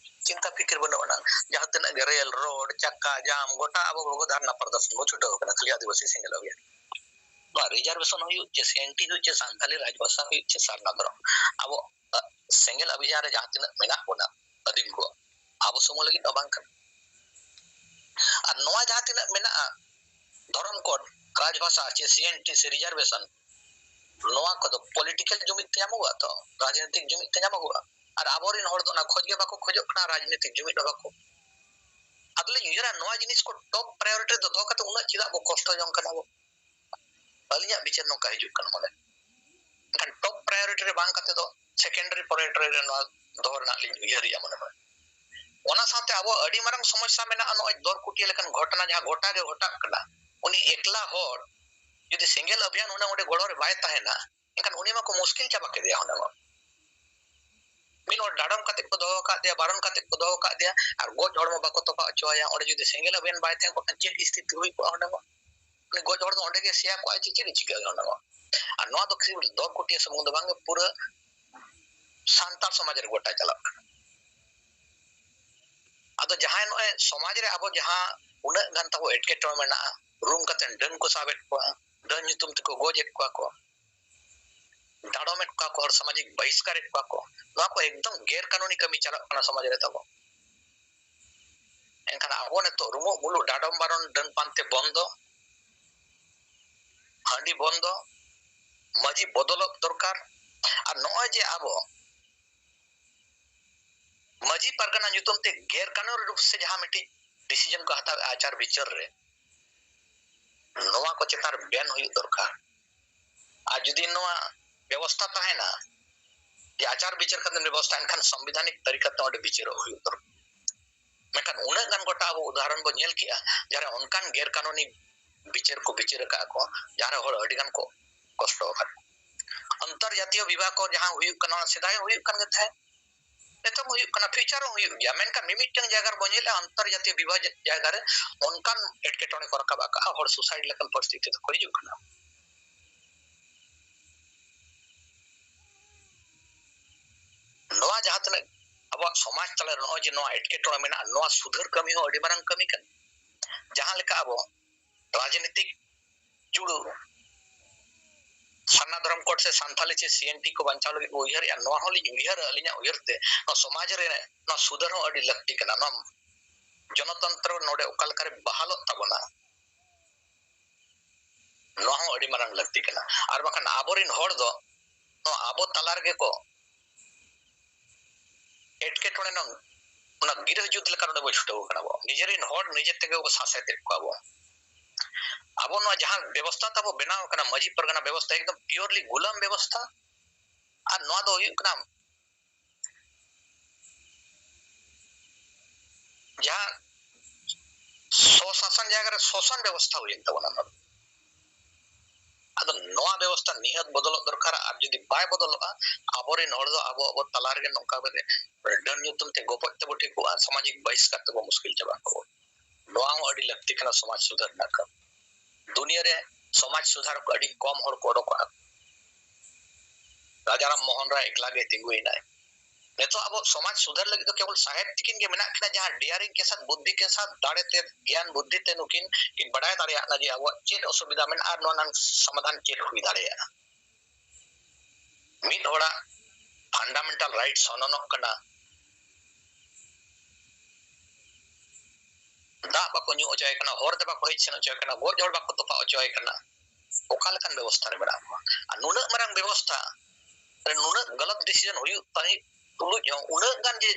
ᱪᱤᱱᱛᱟ ᱯᱷᱤᱠᱤᱨ ᱵᱟᱹᱱᱩᱜ ᱟᱱᱟ᱾ ᱡᱟᱦᱟᱸ ᱛᱤᱱᱟᱹᱜ ᱜᱮ ᱨᱮᱞ, ᱨᱳᱰ, ᱪᱟᱠᱟ ᱡᱟᱢ, ᱜᱚᱴᱟ ᱟᱵᱚ ᱵᱚ ᱫᱷᱟᱨᱱᱟ ᱯᱨᱚᱫᱚᱨᱥᱚᱱ ᱵᱚ ᱪᱷᱩᱴᱟᱹᱣ ᱟᱠᱟᱱᱟ ᱠᱷᱟᱹᱞᱤ ᱟᱹᱫᱤᱵᱟᱹᱥᱤ ᱥᱮᱸᱜᱮᱞ ᱚᱵᱷᱤᱭᱟᱱ᱾ ᱱᱚᱣᱟ ᱨᱤᱡᱟᱨᱵᱷᱮᱥᱚᱱ ᱦᱩᱭᱩᱜ ᱪᱮ ᱥᱤ ᱮᱱ ᱴᱤ ᱦᱩᱭᱩᱜ ᱪᱮ ᱥᱟᱱᱛᱟᱞᱤ ᱨᱟᱡᱽᱵᱷᱟᱥᱟ ᱦᱩᱭᱩᱜ ᱪᱮ ᱥᱟᱨᱱᱟ ᱫᱷᱚᱨᱚᱢ, ᱟᱵᱚ, ᱟᱜ, ᱥᱮᱸᱜᱮᱞ ᱚᱵᱷᱤᱭᱟᱱ ᱨᱮ ᱡᱟᱦᱟᱸ ᱛᱤᱱᱟᱹᱜ ᱢᱮᱱᱟᱜ ᱵᱚᱱᱟ ᱟᱹᱫᱤᱢ ᱠᱚ, ᱟᱵᱚ ᱥᱩᱢᱩᱝ ᱞᱟᱹᱜᱤᱫ ᱫᱚ ᱵᱟᱝ ᱠᱟᱱᱟ᱾ ᱟᱨ ᱱᱚᱣᱟ ᱡᱟᱦᱟᱸ ᱛᱤᱱᱟᱹᱜ ᱢᱮᱱᱟᱜᱼᱟ ᱫᱷᱚᱨᱚᱢ ᱠᱳᱰ, ᱨᱟᱡᱽᱵᱷᱟᱥᱟ ᱪᱮ ᱥᱤ ᱮᱱ ᱴᱤ ᱥᱮ ᱨᱤᱡᱟᱨᱵᱷᱮᱥᱚᱱ, ᱱᱚᱣᱟ ᱠᱚᱫᱚ ᱯᱚᱞᱤᱴᱤᱠᱟᱞ ᱡᱩᱢᱤᱫ ᱛᱮ ᱧᱟᱢᱚᱜᱚᱜᱼᱟ ᱛᱚ, ᱨᱟᱡᱽᱱᱤᱛᱤᱠ ᱡᱩᱢᱤᱫ ᱛᱮ ᱧᱟᱢᱚᱜᱚᱜᱼᱟ᱾ ᱟᱨ ᱟᱵᱚᱨᱮᱱ ᱦᱚᱲ ᱫᱚ ᱚᱱᱟ ᱠᱷᱚᱡᱽ ᱜᱮ ᱵᱟᱠᱚ ᱠᱷᱚᱡᱚᱜ ᱠᱟᱱᱟ, ᱨᱟᱡᱽᱱᱤᱛᱤᱠ ᱡᱩᱢᱤᱫ ᱦᱚᱸ ᱵᱟᱠᱚ᱾ ᱟᱫᱚᱞᱤᱧ ᱩᱭᱦᱟᱹᱨᱟ, ᱱᱚᱣᱟ ᱡᱤᱱᱤᱥ ᱠᱚ ᱴᱚᱯ ᱯᱨᱟᱭᱳᱨᱤᱴᱤ ᱨᱮ ᱫᱚᱦᱚ ᱠᱟᱛᱮ ᱩᱱᱟᱹᱜ ᱪᱮᱫᱟᱜ ᱵᱚ ᱠᱚᱥᱴᱚ ᱡᱚᱝ ᱠᱟᱱᱟ ᱵᱚ? ᱟᱹᱞᱤᱧᱟᱜ ᱵᱤᱪᱟᱹᱨ ᱱᱚᱝᱠᱟ ᱦᱤᱡᱩᱜ ᱠᱟᱱᱟ ᱢᱚᱱᱮ᱾ ᱮᱱᱠᱷᱟᱱ ᱴᱚᱯ ᱯᱨᱟᱭᱳᱨᱤᱴᱤ ᱨᱮ ᱵᱟᱝ ᱠᱟᱛᱮ ᱫᱚ ᱥᱮᱠᱮᱱᱰᱟᱨᱤ ᱯᱨᱟᱭᱳᱨᱤᱴᱤ ᱨᱮ ᱱᱚᱣᱟ ᱫᱚᱦᱚ ᱨᱮᱱᱟᱜ ᱞᱤᱧ ᱩᱭᱦᱟᱹᱨᱮᱜᱼᱟ ᱢᱚᱱᱮ ᱢᱚᱱᱮ᱾ ᱚᱱᱟ ᱥᱟᱶᱛᱮ ᱟᱵᱚᱣᱟᱜ ᱟᱹᱰᱤ ᱢᱟᱨᱟᱝ ᱥᱚᱢᱚᱥᱥᱟ ᱢᱮᱱᱟᱜᱼᱟ, ᱱᱚᱜᱼᱚᱭ ᱫᱚᱨᱠᱩᱴᱤᱭᱟᱹ ᱞᱮᱠᱟᱱ ᱜᱷᱚᱴᱚᱱᱟ ᱡᱟᱦᱟᱸ ᱜᱚᱴᱟ ᱜᱮ ᱜᱷᱚᱴᱟᱜ ᱠᱟᱱᱟ᱾ ᱩᱱᱤ ᱮᱠᱞᱟ ᱦᱚᱲ ᱡᱩᱫᱤ ᱥᱮᱸᱜᱮᱞ ᱚᱵᱷᱤᱭᱟᱱ ᱦᱩᱱᱟᱹᱝ ᱚᱸᱰᱮ ᱜᱚᱲᱚ ᱨᱮ ᱵᱟᱭ ᱛᱟᱦᱮᱱᱟ, ᱮᱱᱠᱷᱟᱱ ᱩᱱᱤ ᱢᱟᱠᱚ ᱢᱩᱥᱠᱤᱞ ᱪᱟᱵᱟ ᱠᱮᱫᱮᱭᱟ ᱦᱩᱱᱟᱹᱝ᱾ ᱢᱤᱫ ᱦᱚᱲ ᱰᱟᱰᱚᱢ ᱠᱟᱛᱮ ᱠᱚ ᱫᱚᱦᱚ ᱟᱠᱟᱫ ᱫᱮᱭᱟ, ᱵᱟᱨᱚᱱ ᱠᱟᱛᱮ ᱠᱚ ᱫᱚᱦᱚ ᱟᱠᱟᱫ ᱫᱮᱭᱟ, ᱟᱨ ᱜᱚᱡ ᱦᱚᱲᱢᱚ ᱵᱟᱠᱚ ᱛᱚᱯᱟ ᱦᱚᱪᱚ ᱟᱭᱟ᱾ ᱚᱸᱰᱮ ᱡᱩᱫᱤ ᱥᱮᱸᱜᱮᱞ ᱚᱵᱷᱤᱭᱟᱱ ᱵᱟᱭ ᱛᱟᱦᱮᱸ ᱠᱚᱜ ᱠᱷᱟᱱ ᱪᱮᱫ ᱥᱛᱷᱤᱛᱤ ᱦᱩᱭ ᱠᱚᱜᱼᱟ ᱦᱩᱱᱟᱹᱝ? ᱩᱱᱤ ᱜᱚᱡ ᱦᱚᱲ ᱫᱚ ᱚᱸᱰᱮ ᱜᱮ ᱥᱮᱭᱟ ᱠᱚᱜᱼᱟᱭ ᱪᱮ ᱪᱮᱫ ᱮ ᱪᱤᱠᱟᱹᱭᱟ ᱚᱱᱟ ᱢᱟ? ᱟᱨ ᱱᱚᱣᱟ ᱫᱚ ᱠᱷᱟᱹᱞᱤ ᱫᱚᱨᱠᱩᱴᱤᱭᱟᱹ ᱥᱩᱢᱩᱝ ᱫᱚ ᱵᱟᱝ, ᱯᱩᱨᱟᱹ ᱥᱟᱱᱛᱟᱲ ᱥᱚᱢᱟᱡᱽ ᱨᱮ ᱜᱚᱴᱟ ᱪᱟᱞᱟᱜ ᱠᱟᱱᱟ᱾ ᱟᱫᱚ ᱡᱟᱦᱟᱸᱭ ᱱᱚᱜᱼᱚᱭ ᱥᱚᱢᱟᱡᱽ ᱨᱮ ᱟᱵᱚ ᱡᱟᱦᱟᱸ ᱩᱱᱟᱹᱜ ᱜᱟᱱ ᱛᱟᱵᱚ ᱮᱴᱠᱮᱴᱚᱬᱮ ᱢᱮᱱᱟᱜᱼᱟ, ᱨᱩᱢ ᱠᱟᱛᱮ ᱰᱟᱹᱱ ᱠᱚ ᱥᱟᱵᱮᱫ ᱠᱚᱣᱟ, ᱰᱟᱹᱱ ᱧᱩᱛᱩᱢ ᱛᱮᱠᱚ ᱜᱚᱡᱮᱫ ᱠᱚᱣᱟ ᱠᱚ, ᱰᱟᱰᱚᱢᱮᱫ ᱠᱚᱣᱟ ᱠᱚ, ᱦᱚᱲ ᱥᱟᱢᱟᱡᱤᱠ ᱵᱟᱦᱤᱥᱠᱟᱨᱮᱫ ᱠᱚᱣᱟ ᱠᱚ, ᱱᱚᱣᱟ ᱠᱚ ᱮᱠᱫᱚᱢ ᱜᱮᱨ ᱠᱟᱹᱱᱩᱱᱤ ᱠᱟᱹᱢᱤ ᱪᱟᱞᱟᱜ ᱠᱟᱱᱟ ᱥᱚᱢᱟᱡᱽ ᱨᱮ ᱛᱟᱵᱚ᱾ ᱮᱱᱠᱷᱟᱱ ᱟᱵᱚ ᱱᱤᱛᱚᱜ ᱨᱩᱢᱩᱜ ᱵᱩᱞᱩᱜ ᱰᱟᱰᱚᱢ ᱵᱟᱨᱚᱱ ᱰᱟᱹᱱ ᱯᱟᱱᱛᱮ ᱵᱚᱱᱫᱚ, ᱦᱟᱺᱰᱤ ᱵᱚᱱᱫᱚ, ᱢᱟᱹᱡᱷᱤ ᱵᱚᱫᱚᱞᱚᱜ ᱫᱚᱨᱠᱟᱨ᱾ ᱟᱨ ᱱᱚᱜᱼᱚᱭ ᱡᱮ ᱟᱵᱚ ᱢᱟᱹᱡᱷᱤ ᱯᱟᱨᱜᱟᱱᱟ ᱧᱩᱛᱩᱢ ᱛᱮ ᱜᱮᱨ ᱠᱟᱹᱱᱩᱱ ᱨᱩᱯ ᱥᱮ ᱡᱟᱦᱟᱸ ᱢᱤᱫᱴᱤᱡ ᱰᱤᱥᱤᱡᱚᱱ ᱠᱚ ᱦᱟᱛᱟᱣᱮᱫᱼᱟ ᱟᱪᱟᱨ ᱵᱤᱪᱟᱹᱨ ᱨᱮ, ᱱᱚᱣᱟ ᱠᱚ ᱪᱮᱛᱟᱱ ᱨᱮ ᱵᱮᱱ ᱦᱩᱭᱩᱜ ᱫᱚᱨᱠᱟᱨ᱾ ᱟᱨ ᱡᱩᱫᱤ ᱱᱚᱣᱟ ᱵᱮᱵᱚᱥᱛᱷᱟ ᱛᱟᱦᱮᱱᱟ ᱡᱮ ᱟᱪᱟᱨ ᱵᱤᱪᱟᱹᱨ ᱠᱟᱛᱮ ᱵᱮᱵᱚᱥᱛᱷᱟ, ᱮᱱᱠᱷᱟᱱ ᱥᱚᱝᱵᱤᱫᱷᱟᱱᱤᱠ ᱛᱟᱹᱨᱤᱠᱟ ᱛᱮ ᱚᱸᱰᱮ ᱵᱤᱪᱟᱹᱨᱚᱜ ᱦᱩᱭᱩᱜ ᱫᱚᱨᱠᱟᱨ᱾ ᱢᱮᱱᱠᱷᱟᱱ ᱩᱱᱟᱹᱜ ᱜᱟᱱ ᱜᱚᱴᱟ ᱟᱵᱚ ᱩᱫᱟᱦᱚᱨᱚᱱ ᱵᱚᱱ ᱧᱮᱞ ᱠᱮᱜᱼᱟ, ᱡᱟᱦᱟᱸᱨᱮ ᱚᱱᱠᱟᱱ ᱜᱮᱨ ᱠᱟᱹᱱᱩᱱᱤ ᱵᱤᱪᱟᱹᱨ ᱠᱚ ᱵᱤᱪᱟᱹᱨ ᱟᱠᱟᱫ ᱠᱚ, ᱡᱟᱦᱟᱸᱨᱮ ᱦᱚᱲ ᱟᱹᱰᱤ ᱜᱟᱱ ᱠᱚ ᱠᱚᱥᱴᱚ ᱟᱠᱟᱱᱟ᱾ ᱟᱱᱛᱚᱨᱡᱟᱛᱤᱭᱚ ᱵᱤᱵᱟᱦ ᱠᱚ ᱡᱟᱦᱟᱸ ᱦᱩᱭᱩᱜ ᱠᱟᱱᱟ, ᱚᱱᱟ ᱥᱮᱫᱟᱭ ᱦᱚᱸ ᱦᱩᱭᱩᱜ ᱠᱟᱱ ᱜᱮ ᱛᱟᱦᱮᱸᱫ, ᱱᱤᱛᱚᱝ ᱦᱚᱸ ᱦᱩᱭᱩᱜ ᱠᱟᱱᱟ, ᱯᱷᱤᱭᱩᱪᱟᱨ ᱦᱚᱸ ᱦᱩᱭᱩᱜ ᱜᱮᱭᱟ᱾ ᱢᱮᱱᱠᱷᱟᱱ ᱢᱤᱢᱤᱫᱴᱟᱝ ᱡᱟᱭᱜᱟ ᱨᱮᱵᱚᱱ ᱧᱮᱞᱮᱫᱼᱟ, ᱟᱱᱛᱚᱨᱡᱟᱛᱤᱭᱚ ᱵᱤᱵᱟᱦ ᱡᱟᱭᱜᱟ ᱨᱮ ᱚᱱᱠᱟᱱ ᱮᱴᱠᱮᱴᱚᱬᱮ ᱠᱚ ᱨᱟᱠᱟᱵ ᱟᱠᱟᱫᱼᱟ, ᱦᱚᱲ ᱥᱩᱥᱟᱭᱤᱰ ᱞᱮᱠᱟᱱ ᱯᱚᱨᱤᱥᱛᱷᱤᱛᱤ ᱛᱮᱠᱚ ᱦᱤᱡᱩᱜ ᱠᱟᱱᱟ᱾ ᱱᱚᱣᱟ ᱡᱟᱦᱟᱸ ᱛᱤᱱᱟᱹᱜ ᱟᱵᱚᱣᱟᱜ ᱥᱚᱢᱟᱡᱽ ᱛᱟᱞᱟᱨᱮ ᱱᱚᱜᱼᱚᱭ ᱡᱮ ᱱᱚᱣᱟ ᱮᱴᱠᱮᱴᱚᱬᱮ ᱢᱮᱱᱟᱜᱼᱟ, ᱱᱚᱣᱟ ᱥᱩᱫᱷᱟᱹᱨ ᱠᱟᱹᱢᱤ ᱦᱚᱸ ᱟᱹᱰᱤ ᱢᱟᱨᱟᱝ ᱠᱟᱹᱢᱤ ᱠᱟᱱᱟ᱾ ᱡᱟᱦᱟᱸ ᱞᱮᱠᱟ ᱟᱵᱚ ᱨᱟᱡᱽᱱᱤᱛᱤᱠ ᱡᱩᱲᱩ ᱥᱟᱨᱱᱟ ᱫᱷᱚᱨᱚᱢ ᱠᱳᱰ ᱥᱮ ᱥᱟᱱᱛᱷᱟᱞᱤ ᱥᱮ ᱥᱤ ᱮᱱ ᱴᱤ ᱠᱚ ᱵᱟᱧᱪᱟᱣ ᱞᱟᱹᱜᱤᱫ ᱵᱚ ᱩᱭᱦᱟᱹᱨᱮᱜᱼᱟ, ᱱᱚᱣᱟ ᱦᱚᱸᱞᱤᱧ ᱩᱭᱦᱟᱹᱨᱟ᱾ ᱟᱹᱞᱤᱧᱟᱜ ᱩᱭᱦᱟᱹᱨ ᱛᱮ ᱱᱚᱣᱟ ᱥᱚᱢᱟᱡᱽ ᱨᱮ ᱱᱚᱣᱟ ᱥᱩᱫᱷᱟᱹᱨ ᱦᱚᱸ ᱟᱹᱰᱤ ᱞᱟᱹᱠᱛᱤ ᱠᱟᱱᱟ᱾ ᱱᱚᱣᱟ ᱡᱚᱱᱚᱛᱚᱱᱛᱨᱚ ᱱᱚᱰᱮ ᱚᱠᱟ ᱞᱮᱠᱟᱨᱮ ᱵᱟᱦᱟᱞᱚᱜ ᱛᱟᱵᱚᱱᱟ, ᱱᱚᱣᱟ ᱦᱚᱸ ᱟᱹᱰᱤ ᱢᱟᱨᱟᱝ ᱞᱟᱹᱠᱛᱤ ᱠᱟᱱᱟ᱾ ᱟᱨ ᱵᱟᱠᱷᱟᱱ ᱟᱵᱚᱨᱮᱱ ᱦᱚᱲ ᱫᱚ ᱱᱚᱣᱟ ᱟᱵᱚ ᱛᱟᱞᱟ ᱨᱮᱜᱮ ᱠᱚ ᱮᱴᱠᱮᱴᱚᱬᱮ ᱱᱟᱝ ᱚᱱᱟ ᱜᱤᱨᱟᱹ ᱡᱩᱛ ᱞᱮᱠᱟ ᱱᱚᱰᱮ ᱵᱚ ᱪᱷᱩᱴᱟᱹᱣ ᱠᱟᱱᱟ ᱵᱚ᱾ ᱱᱤᱡᱮᱨᱤᱱ ᱦᱚᱲ ᱱᱤᱡᱮ ᱛᱮᱜᱮ ᱵᱚ ᱥᱟᱥᱮᱛᱮᱫ ᱠᱚᱣᱟ ᱵᱚ᱾ ᱟᱵᱚ ᱱᱚᱣᱟ ᱡᱟᱦᱟᱸ ᱵᱮᱵᱚᱥᱛᱷᱟ ᱛᱟᱵᱚ ᱵᱮᱱᱟᱣ ᱠᱟᱱᱟ, ᱢᱟᱹᱡᱷᱤ ᱯᱟᱨᱜᱟᱱᱟ ᱵᱮᱵᱚᱥᱛᱷᱟ, ᱮᱠᱫᱚᱢ ᱯᱤᱭᱳᱨᱞᱤ ᱜᱩᱞᱟᱢ ᱵᱮᱵᱚᱥᱛᱷᱟ᱾ ᱟᱨ ᱱᱚᱣᱟ ᱫᱚ ᱦᱩᱭᱩᱜ ᱠᱟᱱᱟ ᱡᱟᱦᱟᱸ ᱥᱚᱥᱟᱥᱚᱱ ᱡᱟᱭᱜᱟ ᱨᱮ ᱥᱳᱥᱟᱱ ᱵᱮᱵᱚᱥᱛᱷᱟ ᱦᱩᱭᱮᱱ ᱛᱟᱵᱚᱱᱟ ᱱᱚᱰᱮ᱾ ᱟᱫᱚ ᱱᱚᱣᱟ ᱵᱮᱵᱚᱥᱛᱷᱟ ᱱᱤᱦᱟᱹᱛ ᱵᱚᱫᱚᱞᱚᱜ ᱫᱚᱨᱠᱟᱨᱟ᱾ ᱟᱨ ᱡᱩᱫᱤ ᱵᱟᱭ ᱵᱚᱫᱚᱞᱚᱜᱼᱟ, ᱟᱵᱚᱨᱮᱱ ᱦᱚᱲ ᱫᱚ ᱟᱵᱚ, ᱟᱵᱚ ᱛᱟᱞᱟ ᱨᱮᱜᱮ ᱱᱚᱝᱠᱟ ᱠᱟᱛᱮ ᱰᱟᱹᱱ ᱧᱩᱛᱩᱢ ᱛᱮ ᱜᱚᱯᱚᱡ ᱛᱮᱵᱚ ᱴᱷᱤᱠᱚᱜᱼᱟ, ᱥᱟᱢᱟᱡᱤᱠ ᱵᱟᱦᱤᱥᱠᱟᱨ ᱛᱮᱵᱚ ᱢᱩᱥᱠᱤᱞ ᱪᱟᱵᱟ ᱠᱚᱜᱼᱟ᱾ ᱱᱚᱣᱟ ᱦᱚᱸ ᱟᱹᱰᱤ ᱞᱟᱹᱠᱛᱤ ᱠᱟᱱᱟ ᱥᱚᱢᱟᱡᱽ ᱥᱩᱫᱷᱟᱹᱨ ᱨᱮᱱᱟᱜ ᱠᱟᱹᱢᱤ᱾ ᱫᱩᱱᱤᱭᱟᱹ ᱨᱮ ᱥᱚᱢᱟᱡᱽ ᱥᱩᱫᱷᱟᱨᱚᱠ ᱟᱹᱰᱤ ᱠᱚᱢ ᱦᱚᱲ ᱠᱚ ᱚᱰᱚᱠᱚᱜᱼᱟ᱾ ᱨᱟᱡᱟᱨᱟᱢ ᱢᱳᱦᱚᱱ ᱨᱟᱭ ᱮᱠᱞᱟ ᱜᱮ ᱛᱤᱸᱜᱩᱭᱮᱱᱟᱭ᱾ ᱱᱤᱛᱚᱜ ᱟᱵᱚ ᱥᱚᱢᱟᱡᱽ ᱥᱩᱫᱷᱟᱹᱨ ᱞᱟᱹᱜᱤᱫ ᱫᱚ ᱠᱮᱵᱚᱞ ᱥᱟᱦᱮᱵᱽ ᱛᱤᱠᱤᱱ ᱜᱮ ᱢᱮᱱᱟᱜ ᱠᱤᱱᱟ, ᱡᱟᱦᱟᱸ daring ᱠᱮ ᱥᱟᱛᱷ, ᱵᱩᱫᱽᱫᱷᱤ ᱠᱮ ᱥᱟᱛᱷ, ᱫᱟᱲᱮ ᱛᱮ, ᱜᱮᱭᱟᱱ ᱵᱩᱫᱽᱫᱷᱤ ᱛᱮ ᱱᱩᱠᱤᱱ ᱠᱤᱱ ᱵᱟᱰᱟᱭ ᱫᱟᱲᱮᱭᱟᱜ ᱠᱟᱱᱟ ᱡᱮ ᱟᱵᱚᱣᱟᱜ ᱪᱮᱫ ᱚᱥᱩᱵᱤᱫᱷᱟ ᱢᱮᱱᱟᱜᱼᱟ ᱟᱨ ᱱᱚᱣᱟ ᱨᱮᱱᱟᱜ ᱥᱚᱢᱟᱫᱷᱟᱱ ᱪᱮᱫ ᱦᱩᱭ ᱫᱟᱲᱮᱭᱟᱜᱼᱟ᱾ ᱢᱤᱫ ᱦᱚᱲᱟᱜ ᱯᱷᱟᱱᱰᱟᱢᱮᱱᱴᱟᱞ ᱨᱟᱭᱤᱴᱥ ᱦᱚᱱᱚᱱᱚᱜ ᱠᱟᱱᱟ, ᱫᱟᱜ ᱵᱟᱠᱚ ᱧᱩ ᱦᱚᱪᱚᱭ ᱠᱟᱱᱟ, ᱦᱚᱨ ᱛᱮ ᱵᱟᱠᱚ ᱦᱮᱡ ᱥᱮᱱ ᱦᱚᱪᱚᱭ ᱠᱟᱱᱟ, ᱜᱚᱡ ᱦᱚᱲ ᱵᱟᱠᱚ ᱛᱚᱯᱟᱜ ᱦᱚᱪᱚᱭ ᱠᱟᱱᱟ᱾ ᱚᱠᱟ ᱞᱮᱠᱟᱱ ᱵᱮᱵᱚᱥᱛᱷᱟ ᱨᱮ ᱢᱮᱱᱟᱜ ᱠᱚᱣᱟ? ᱟᱨ ᱱᱩᱱᱟᱹᱜ ᱢᱟᱨᱟᱝ ᱵᱮᱵᱚᱥᱛᱷᱟ ᱨᱮ ᱱᱩᱱᱟᱹᱜ ᱜᱟᱞᱟᱛ ᱰᱤᱥᱤᱡᱚᱱ ᱦᱩᱭᱩᱜ ᱛᱟᱹᱱᱤᱡ ᱛᱩᱞᱩᱡ ᱦᱚᱸ ᱩᱱᱟᱹᱜ ᱜᱟᱱ ᱡᱮ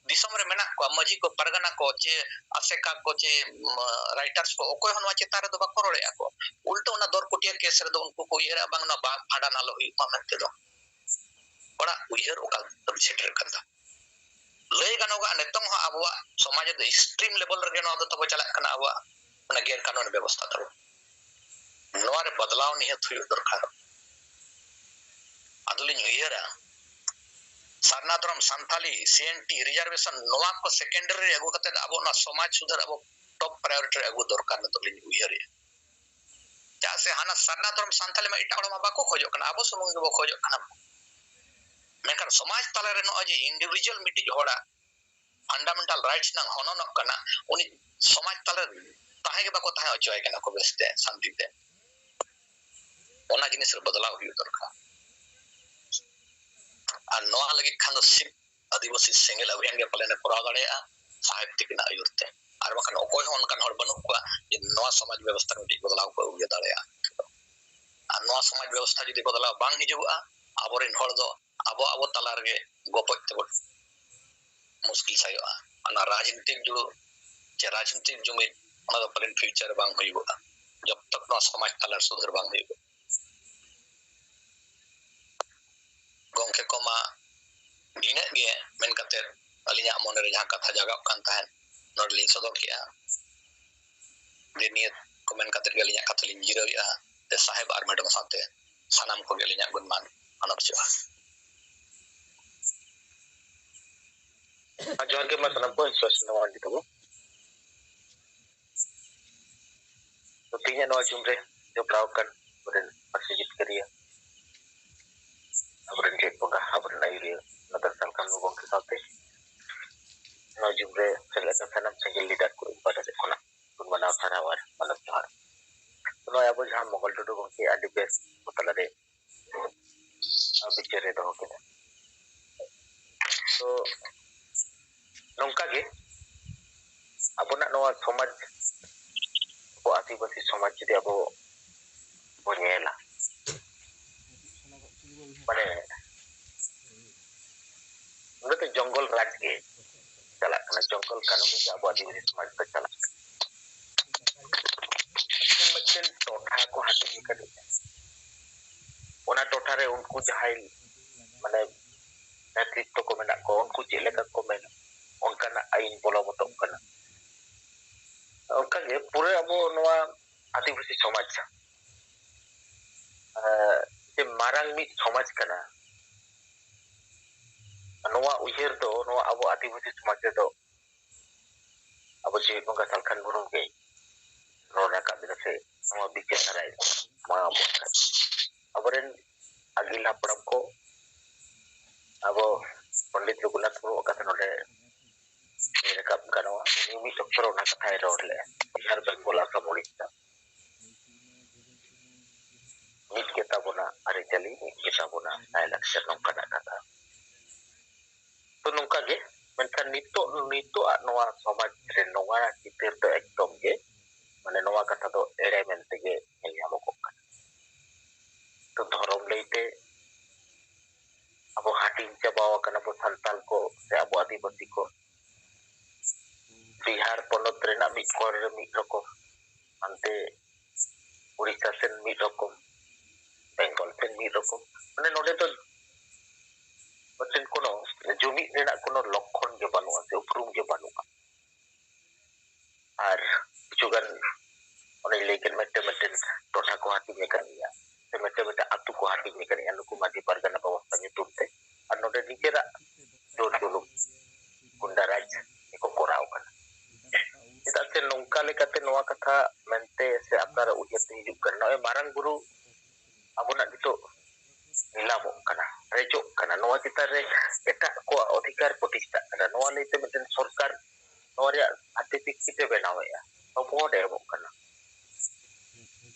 ᱫᱤᱥᱚᱢ ᱨᱮ ᱢᱮᱱᱟᱜ ᱠᱚᱣᱟ, ᱢᱟᱹᱡᱷᱤ ᱠᱚ, ᱯᱟᱨᱜᱟᱱᱟ ᱠᱚ, ᱪᱮ ᱟᱥᱮᱠᱟ ᱠᱚ, ᱪᱮ, ᱩᱢ, ᱨᱟᱭᱴᱟᱨᱥ ᱠᱚ, ᱚᱠᱚᱭ ᱦᱚᱸ ᱱᱚᱣᱟ ᱪᱮᱛᱟᱱ ᱨᱮᱫᱚ ᱵᱟᱠᱚ ᱨᱚᱲᱮᱫᱼᱟ ᱠᱚ᱾ ᱩᱞᱴᱟᱹ ᱚᱱᱟ ᱫᱚᱨᱠᱩᱴᱤᱭᱟᱹ ᱠᱮᱥ ᱨᱮᱫᱚ ᱩᱱᱠᱩ ᱠᱚ ᱩᱭᱦᱟᱹᱨᱟ, ᱵᱟᱝ, ᱱᱚᱣᱟ ᱵᱟᱝ ᱵᱷᱟᱸᱰᱟᱱ ᱟᱞᱚ ᱦᱩᱭᱩᱜ ᱢᱟ ᱢᱮᱱᱛᱮ ᱫᱚ᱾ ᱦᱚᱲᱟᱜ ᱩᱭᱦᱟᱹᱨ ᱚᱠᱟ ᱞᱮᱠᱟ ᱥᱮᱴᱮᱨ ᱠᱟᱱ ᱛᱟᱢᱟ? ᱞᱟᱹᱭ ᱜᱟᱱᱚᱜᱼᱟ, ᱱᱤᱛᱚᱝ ᱦᱚᱸ ᱟᱵᱚᱣᱟᱜ ᱥᱚᱢᱟᱡᱽ ᱨᱮᱫᱚ ᱮᱠᱥᱴᱨᱤᱢ ᱞᱮᱵᱮᱞ ᱨᱮᱜᱮ ᱱᱚᱣᱟ ᱫᱚ ᱛᱟᱵᱚ ᱪᱟᱞᱟᱜ ᱠᱟᱱᱟ, ᱟᱵᱚᱣᱟᱜ ᱚᱱᱟ ᱜᱮᱨ ᱠᱟᱱᱩᱱ ᱵᱮᱵᱚᱥᱛᱷᱟ ᱛᱟᱵᱚ᱾ ᱱᱚᱣᱟ ᱨᱮ ᱵᱚᱫᱞᱟᱣ ᱱᱤᱦᱟᱹᱛ ᱦᱩᱭᱩᱜ ᱫᱚᱨᱠᱟᱨ᱾ ᱟᱫᱚᱞᱤᱧ ᱩᱭᱦᱟᱹᱨᱟ, ᱥᱟᱨᱱᱟ ᱫᱷᱚᱨᱚᱢ, ᱥᱟᱱᱛᱟᱞᱤ, ᱥᱤ ᱮᱱ ᱴᱤ, ᱨᱤᱡᱟᱨᱵᱷᱮᱥᱚᱱ, ᱱᱚᱣᱟ ᱠᱚ ᱥᱮᱠᱮᱱᱰᱟᱨᱤ ᱨᱮ ᱟᱹᱜᱩ ᱠᱟᱛᱮ ᱟᱵᱚ ᱚᱱᱟ ᱥᱚᱢᱟᱡᱽ ᱥᱩᱫᱷᱟᱹᱨ ᱟᱵᱚ ᱴᱚᱯ ᱯᱨᱟᱭᱳᱨᱤᱴᱤ ᱨᱮ ᱟᱹᱜᱩ ᱫᱚᱨᱠᱟᱨ ᱱᱤᱛᱚᱜ ᱞᱤᱧ ᱩᱭᱦᱟᱹᱨᱮᱜᱼᱟ᱾ ᱪᱮᱫᱟᱜ ᱥᱮ ᱦᱟᱱᱟ ᱥᱟᱨᱱᱟ ᱫᱷᱚᱨᱚᱢ ᱥᱟᱱᱛᱟᱞᱤ ᱢᱟ ᱮᱴᱟᱜ ᱦᱚᱲ ᱢᱟ ᱵᱟᱠᱚ ᱠᱷᱚᱡᱚᱜ ᱠᱟᱱᱟ, ᱟᱵᱚ ᱥᱩᱢᱩᱝ ᱜᱮᱵᱚ ᱠᱷᱚᱡᱚᱜ ᱠᱟᱱᱟ᱾ ᱢᱮᱱᱠᱷᱟᱱ ᱥᱚᱢᱟᱡᱽ ᱛᱟᱞᱟᱨᱮ ᱱᱚᱜᱼᱚᱭ ᱡᱮ individual ᱢᱤᱫᱴᱤᱡ ᱦᱚᱲᱟᱜ fundamental rights ᱱᱟᱝ ᱦᱚᱱᱚᱱᱚᱜ ᱠᱟᱱᱟ, ᱩᱱᱤ ᱥᱚᱢᱟᱡᱽ ᱛᱟᱞᱟᱨᱮ ᱛᱟᱦᱮᱸ ᱜᱮ ᱵᱟᱠᱚ ᱛᱟᱦᱮᱸ ᱦᱚᱪᱚᱣᱟᱭ ᱠᱟᱱᱟ ᱠᱚ ᱵᱮᱥᱛᱮ, ᱥᱟᱱᱛᱤ ᱛᱮ᱾ ᱚᱱᱟ ᱡᱤᱱᱤᱥ ᱨᱮ ᱵᱚᱫᱞᱟᱣ ᱦᱩᱭᱩᱜ ᱫᱚᱨᱠᱟᱨ᱾ ᱟᱨ ᱱᱚᱣᱟ ᱞᱟᱹᱜᱤᱫ ᱠᱷᱟᱱ ᱫᱚ ᱥᱤᱵ ᱟᱹᱫᱤᱵᱟᱹᱥᱤ ᱥᱮᱸᱜᱮᱞ ᱚᱵᱷᱤᱭᱟᱱ ᱜᱮ ᱯᱟᱞᱮᱱ ᱮ ᱠᱚᱨᱟᱣ ᱫᱟᱲᱮᱭᱟᱜᱼᱟ, ᱥᱟᱦᱮᱵᱽ ᱛᱤᱠᱤᱱᱟᱜ ᱟᱹᱭᱩᱨ ᱛᱮ᱾ ᱟᱨ ᱵᱟᱠᱷᱟᱱ ᱚᱠᱚᱭ ᱦᱚᱸ ᱚᱱᱠᱟᱱ ᱦᱚᱲ ᱵᱟᱹᱱᱩᱜ ᱠᱚᱣᱟ ᱡᱮ ᱱᱚᱣᱟ ᱥᱚᱢᱟᱡᱽ ᱵᱮᱵᱚᱥᱛᱷᱟ ᱨᱮ ᱢᱤᱫᱴᱤᱡ ᱵᱚᱫᱞᱟᱣ ᱠᱚ ᱟᱹᱜᱩ ᱫᱟᱲᱮᱭᱟᱜᱼᱟ᱾ ᱟᱨ ᱱᱚᱣᱟ ᱥᱚᱢᱟᱡᱽ ᱵᱮᱵᱚᱥᱛᱷᱟ ᱡᱩᱫᱤ ᱵᱚᱫᱞᱟᱣ ᱵᱟᱝ ᱦᱤᱡᱩᱜᱚᱜᱼᱟ, ᱟᱵᱚᱨᱮᱱ ᱦᱚᱲ ᱫᱚ ᱟᱵᱚ ᱟᱵᱚ ᱛᱟᱞᱟ ᱨᱮᱜᱮ ᱜᱚᱯᱚᱡ ᱛᱮᱵᱚ ᱢᱩᱥᱠᱤᱞ ᱥᱟᱭᱚᱜᱼᱟ᱾ ᱚᱱᱟ ᱨᱟᱡᱽᱱᱤᱛᱤᱠ ᱡᱩ-, ᱪᱮ ᱨᱟᱡᱽᱱᱤᱛᱤᱠ ᱡᱩᱢᱤᱫ, ᱚᱱᱟ ᱫᱚ ᱯᱟᱞᱮᱱ future ᱨᱮ ᱵᱟᱝ ᱦᱩᱭᱩᱜᱚᱜᱼᱟ, ᱡᱚᱵ ᱛᱚᱠ ᱱᱚᱣᱟ ᱥᱚᱢᱟᱡᱽ ᱛᱟᱞᱟ ᱨᱮ ᱥᱩᱫᱷᱟᱹᱨ ᱵᱟᱝ ᱦᱩᱭᱩᱜᱚᱜᱼᱟ᱾ ᱜᱚᱢᱠᱮ ᱠᱚ ᱢᱟ ᱱᱤᱱᱟᱹᱜ ᱜᱮ ᱢᱮᱱ ᱠᱟᱛᱮ ᱟᱹᱞᱤᱧᱟᱜ ᱢᱚᱱᱮᱨᱮ ᱡᱟᱦᱟᱸ ᱠᱟᱛᱷᱟ ᱡᱟᱜᱟᱜ ᱠᱟᱱ ᱛᱟᱦᱮᱸᱫ, ᱱᱚᱰᱮ ᱞᱤᱧ ᱥᱚᱫᱚᱨ ᱠᱮᱜᱼᱟ᱾ ᱡᱮ ᱱᱤᱭᱟᱹ ᱠᱚ ᱢᱮᱱ ᱠᱟᱛᱮ ᱜᱮ ᱟᱹᱞᱤᱧᱟᱜ ᱠᱟᱛᱷᱟ ᱞᱤᱧ ᱡᱤᱨᱟᱹᱣᱮᱜᱼᱟ᱾ ᱥᱮ ᱥᱟᱦᱮᱵᱽ ᱟᱨ ᱢᱮᱰᱚᱢ ᱥᱟᱶᱛᱮ ᱥᱟᱱᱟᱢ ᱠᱚᱜᱮ ᱟᱹᱞᱤᱧᱟᱜ ᱜᱩᱱᱢᱟᱱ ᱢᱟᱱᱚᱛ ᱡᱚᱦᱟᱨ᱾ ᱟᱨ ᱡᱚᱦᱟᱨ ᱜᱮ ᱢᱟ ᱥᱟᱱᱟᱢ ᱠᱚ, ᱤᱧ ᱥᱩᱵᱷᱟᱥ ᱪᱚᱱᱫᱨᱚ ᱢᱟᱨᱰᱤ ᱛᱟᱵᱚ᱾ ᱛᱚ, ᱛᱮᱦᱮᱧᱟᱜ ᱱᱚᱣᱟ ᱡᱩᱢ ᱨᱮ ᱡᱚᱯᱲᱟᱣ ᱟᱠᱟᱱ ᱟᱵᱚᱨᱮᱱ ᱯᱟᱹᱨᱥᱤ ᱡᱤᱛᱠᱟᱹᱨᱤᱭᱟᱹ, ᱟᱵᱚᱨᱮᱱ ᱡᱮᱜᱮᱛ ᱵᱚᱸᱜᱟ, ᱟᱵᱚᱨᱮᱱ ᱟᱹᱭᱩᱨᱤᱭᱟᱹ ᱱᱟᱫᱟᱨ ᱥᱟᱞᱠᱷᱟᱱ ᱜᱚᱢᱠᱮ ᱥᱟᱶᱛᱮ ᱱᱚᱣᱟ ᱡᱩᱢ ᱨᱮ ᱥᱮᱞᱮᱫ ᱟᱠᱟᱱ ᱥᱟᱱᱟᱢ ᱥᱮᱸᱜᱮᱞ leader ᱠᱚ ᱤᱧ ᱯᱟᱦᱴᱟ ᱥᱮᱫ ᱠᱷᱚᱱᱟᱜ ᱜᱩᱱ ᱢᱟᱱᱟᱣ ᱥᱟᱨᱦᱟᱣ ᱟᱨ ᱢᱟᱱᱚᱛ ᱡᱚᱦᱟᱨ᱾ ᱱᱚᱜᱼᱚᱭ ᱟᱵᱚ ᱡᱟᱦᱟᱸ ᱢᱚᱝᱜᱚᱞ ᱴᱩᱰᱩ ᱜᱚᱢᱠᱮ ᱟᱹᱰᱤ ᱵᱮᱥ ᱠᱚ ᱛᱟᱞᱟᱨᱮ ᱵᱤᱪᱟᱹᱨ ᱨᱮ ᱫᱚᱦᱚ ᱠᱮᱫᱟ᱾ ᱛᱚ ᱱᱚᱝᱠᱟ ᱜᱮ ᱟᱵᱚᱱᱟᱜ ᱱᱚᱣᱟ ᱥᱚᱢᱟᱡᱽ, ᱟᱵᱚ ᱟᱹᱫᱤᱵᱟᱹᱥᱤ ᱥᱚᱢᱟᱡᱽ ᱡᱩᱫᱤ ᱟᱵᱚ ᱵᱚ ᱧᱮᱞᱟ, ᱢᱟᱱᱮ ᱱᱚᱰᱮ ᱫᱚ ᱡᱚᱝᱜᱚᱞ ᱨᱟᱡᱽ ᱜᱮ ᱪᱟᱞᱟᱜ ᱠᱟᱱᱟ, ᱡᱚᱝᱜᱚᱞ ᱠᱟᱹᱱᱩᱱ ᱜᱮ ᱟᱵᱚ ᱟᱹᱫᱤᱵᱟᱹᱥᱤ ᱥᱚᱢᱟᱡᱽ ᱫᱚ ᱪᱟᱞᱟᱜ ᱠᱟᱱᱟ᱾ ᱢᱤᱫᱴᱮᱱ ᱢᱤᱫᱴᱮᱱ ᱴᱚᱴᱷᱟ ᱠᱚ ᱦᱟᱹᱴᱤᱧ ᱟᱠᱟᱫ, ᱚᱱᱟ ᱴᱚᱴᱷᱟ ᱨᱮ ᱩᱱᱠᱩ ᱡᱟᱦᱟᱸᱭ ᱢᱟᱱᱮ ᱱᱮᱛᱨᱤᱛᱵᱚ ᱠᱚ ᱢᱮᱱᱟᱜ ᱠᱚᱣᱟ, ᱩᱱᱠᱩ ᱪᱮᱫ ᱞᱮᱠᱟ ᱠᱚ ᱢᱮᱱᱟ, ᱚᱱᱠᱟᱱᱟᱜ ᱟᱹᱭᱤᱱ ᱵᱚᱞᱚᱵᱚᱛᱚᱜ ᱠᱟᱱᱟ᱾ ᱚᱱᱠᱟᱜᱮ ᱯᱩᱨᱟᱹ ᱟᱵᱚ ᱱᱚᱣᱟ ᱟᱹᱫᱤᱵᱟᱹᱥᱤ ᱥᱚᱢᱟᱡᱽ, ᱮᱸ, ᱡᱮ ᱢᱟᱨᱟᱝ ᱢᱤᱫ ᱥᱚᱢᱟᱡᱽ ᱠᱟᱱᱟ, ᱱᱚᱣᱟ ᱩᱭᱦᱟᱹᱨ ᱫᱚ ᱱᱚᱣᱟ ᱟᱵᱚ ᱟᱹᱫᱤᱵᱟᱹᱥᱤ ᱥᱚᱢᱟᱡᱽ ᱨᱮᱫᱚ ᱟᱵᱚ ᱡᱮᱜᱮᱛ ᱵᱚᱸᱜᱟ ᱥᱟᱞᱠᱷᱟᱱ ᱢᱩᱨᱢᱩ ᱜᱮ ᱨᱚᱲ ᱨᱟᱠᱟᱵ ᱞᱮᱫᱟ ᱥᱮ ᱱᱚᱣᱟ ᱵᱤᱪᱟᱹᱨ ᱫᱷᱟᱨᱟᱭ ᱮᱢᱟ ᱵᱚᱱ ᱠᱟᱱᱟ᱾ ᱟᱵᱚᱨᱮᱱ ᱟᱹᱜᱤᱞ ᱦᱟᱯᱲᱟᱢ ᱠᱚ ᱟᱵᱚ ᱯᱚᱱᱰᱤᱛ ᱨᱚᱜᱷᱩᱱᱟᱛᱷ ᱢᱩᱨᱢᱩᱣᱟᱜ ᱠᱟᱛᱷᱟ ᱱᱚᱰᱮ ᱞᱟᱹᱭ ᱨᱟᱠᱟᱵ ᱜᱟᱱᱚᱜᱼᱟ᱾ ᱩᱱᱤ ᱢᱤᱫ ᱚᱠᱛᱚ ᱨᱮ ᱚᱱᱟ ᱠᱟᱛᱷᱟᱭ ᱨᱚᱲ ᱞᱮᱫᱼᱟ, ᱵᱤᱦᱟᱨ, ᱵᱮᱝᱜᱚᱞ, ᱟᱥᱟᱢ, ᱳᱰᱤᱥᱟ ᱢᱤᱫ ᱜᱮ ᱛᱟᱵᱚᱱᱟ ᱟᱹᱨᱤᱪᱟᱹᱞᱤ, ᱢᱤᱫ ᱜᱮ ᱛᱟᱵᱚᱱᱟ ᱞᱟᱭᱼᱞᱟᱠᱪᱟᱨ, ᱱᱚᱝᱠᱟᱱᱟᱜ ᱠᱟᱛᱷᱟ᱾ ᱛᱚ ᱱᱚᱝᱠᱟ ᱜᱮ, ᱢᱮᱱᱠᱷᱟᱱ ᱱᱤᱛᱚᱜ, ᱱᱤᱛᱚᱜ ᱟᱜ ᱱᱚᱣᱟ ᱥᱚᱢᱟᱡᱽ ᱨᱮ ᱱᱚᱣᱟ ᱪᱤᱛᱟᱹᱨ ᱫᱚ ᱮᱠᱫᱚᱢ ᱜᱮ, ᱢᱟᱱᱮ, ᱱᱚᱣᱟ ᱠᱟᱛᱷᱟ ᱫᱚ ᱮᱲᱮ ᱢᱮᱱᱛᱮ ᱜᱮ ᱧᱮᱞ ᱧᱟᱢᱚᱜᱚᱜ ᱠᱟᱱᱟ᱾ ᱛᱚ ᱫᱷᱚᱨᱚᱢ ᱞᱟᱹᱭᱛᱮ ᱟᱵᱚ ᱦᱟᱹᱴᱤᱧ ᱪᱟᱵᱟᱣ ᱟᱠᱟᱱᱟ ᱵᱚ ᱥᱟᱱᱛᱟᱞ ᱠᱚ ᱥᱮ ᱟᱵᱚ ᱟᱹᱫᱤᱵᱟᱹᱥᱤ ᱠᱚ᱾ ᱵᱤᱦᱟᱨ ᱯᱚᱱᱚᱛ ᱨᱮᱱᱟᱜ ᱢᱤᱫ ᱠᱚᱬ ᱨᱮ ᱢᱤᱫ ᱨᱚᱠᱚᱢ, ᱦᱟᱱᱛᱮ ᱩᱲᱤᱥᱥᱟ ᱥᱮᱱ ᱢᱤᱫ ᱨᱚᱠᱚᱢ, ᱵᱮᱝᱜᱚᱞ ᱥᱮᱱ ᱢᱤᱫ ᱨᱚᱠᱚᱢ᱾ ᱢᱟᱱᱮ ᱱᱚᱰᱮ ᱫᱚ ᱢᱤᱫᱴᱮᱱ ᱠᱳᱱᱳ ᱡᱩᱢᱤᱫ ᱨᱮᱱᱟᱜ ᱠᱳᱱᱳ ᱞᱚᱠᱠᱷᱚᱱ ᱜᱮ ᱵᱟᱹᱱᱩᱜᱼᱟ ᱥᱮ ᱩᱯᱨᱩᱢ ᱜᱮ ᱵᱟᱹᱱᱩᱜᱼᱟ᱾ ᱟᱨ ᱠᱤᱪᱷᱩ ᱜᱟᱱ ᱚᱱᱮᱧ ᱞᱟᱹᱭ ᱠᱮᱫ, ᱢᱤᱫᱴᱮᱱ ᱢᱤᱫᱴᱮᱱ ᱴᱚᱴᱷᱟ ᱠᱚ ᱦᱟᱹᱴᱤᱧ ᱟᱠᱟᱫ ᱜᱮᱭᱟ, ᱥᱮ ᱢᱤᱫᱴᱮᱱ ᱢᱤᱫᱴᱮᱱ ᱟᱹᱛᱩ ᱠᱚ ᱦᱟᱹᱴᱤᱧ ᱟᱠᱟᱫ ᱜᱮᱭᱟ ᱱᱩᱠᱩ ᱢᱟᱹᱡᱷᱤ ᱯᱟᱨᱜᱟᱱᱟ ᱵᱮᱵᱚᱥᱛᱷᱟ ᱧᱩᱛᱩᱢ ᱛᱮ᱾ ᱟᱨ ᱱᱚᱰᱮ ᱱᱤᱡᱮᱨᱟᱜ ᱡᱳᱨ ᱡᱩᱞᱩᱢ ᱜᱩᱱᱰᱟ ᱨᱟᱡᱽ ᱜᱮᱠᱚ ᱠᱚᱨᱟᱣ ᱠᱟᱱᱟ᱾ ᱪᱮᱫᱟᱜ ᱥᱮ ᱱᱚᱝᱠᱟ ᱞᱮᱠᱟᱛᱮ ᱱᱚᱣᱟ ᱠᱟᱛᱷᱟ ᱢᱮᱱᱛᱮ ᱥᱮ ᱟᱯᱱᱟᱨᱟᱜ ᱩᱭᱦᱟᱹᱨ ᱛᱮ ᱦᱤᱡᱩᱜ ᱠᱟᱱᱟ, ᱱᱚᱜᱼᱚᱭ ᱢᱟᱨᱟᱝ ᱵᱩᱨᱩ ᱟᱵᱚᱱᱟᱜ ᱱᱤᱛᱚᱜ ᱱᱤᱞᱟᱢᱚᱜ ᱠᱟᱱᱟ, ᱨᱮᱡᱚᱜ ᱠᱟᱱᱟ, ᱱᱚᱣᱟ ᱪᱮᱛᱟᱱ ᱨᱮ ᱮᱴᱟᱜ ᱠᱚᱣᱟᱜ ᱚᱫᱷᱤᱠᱟᱨ ᱯᱨᱚᱛᱤᱥᱴᱷᱟᱜ ᱠᱟᱱᱟ, ᱱᱚᱣᱟ ᱞᱟᱹᱭᱛᱮ ᱢᱤᱫᱴᱮᱱ ᱥᱚᱨᱠᱟᱨ ᱱᱚᱣᱟ ᱨᱮᱭᱟᱜ ᱥᱟᱨᱴᱤᱯᱷᱤᱠᱮᱴ ᱮ ᱵᱮᱱᱟᱣᱮᱫᱼᱟ, ᱥᱚᱯᱚᱦᱚᱫ ᱮ ᱮᱢᱚᱜ ᱠᱟᱱᱟ᱾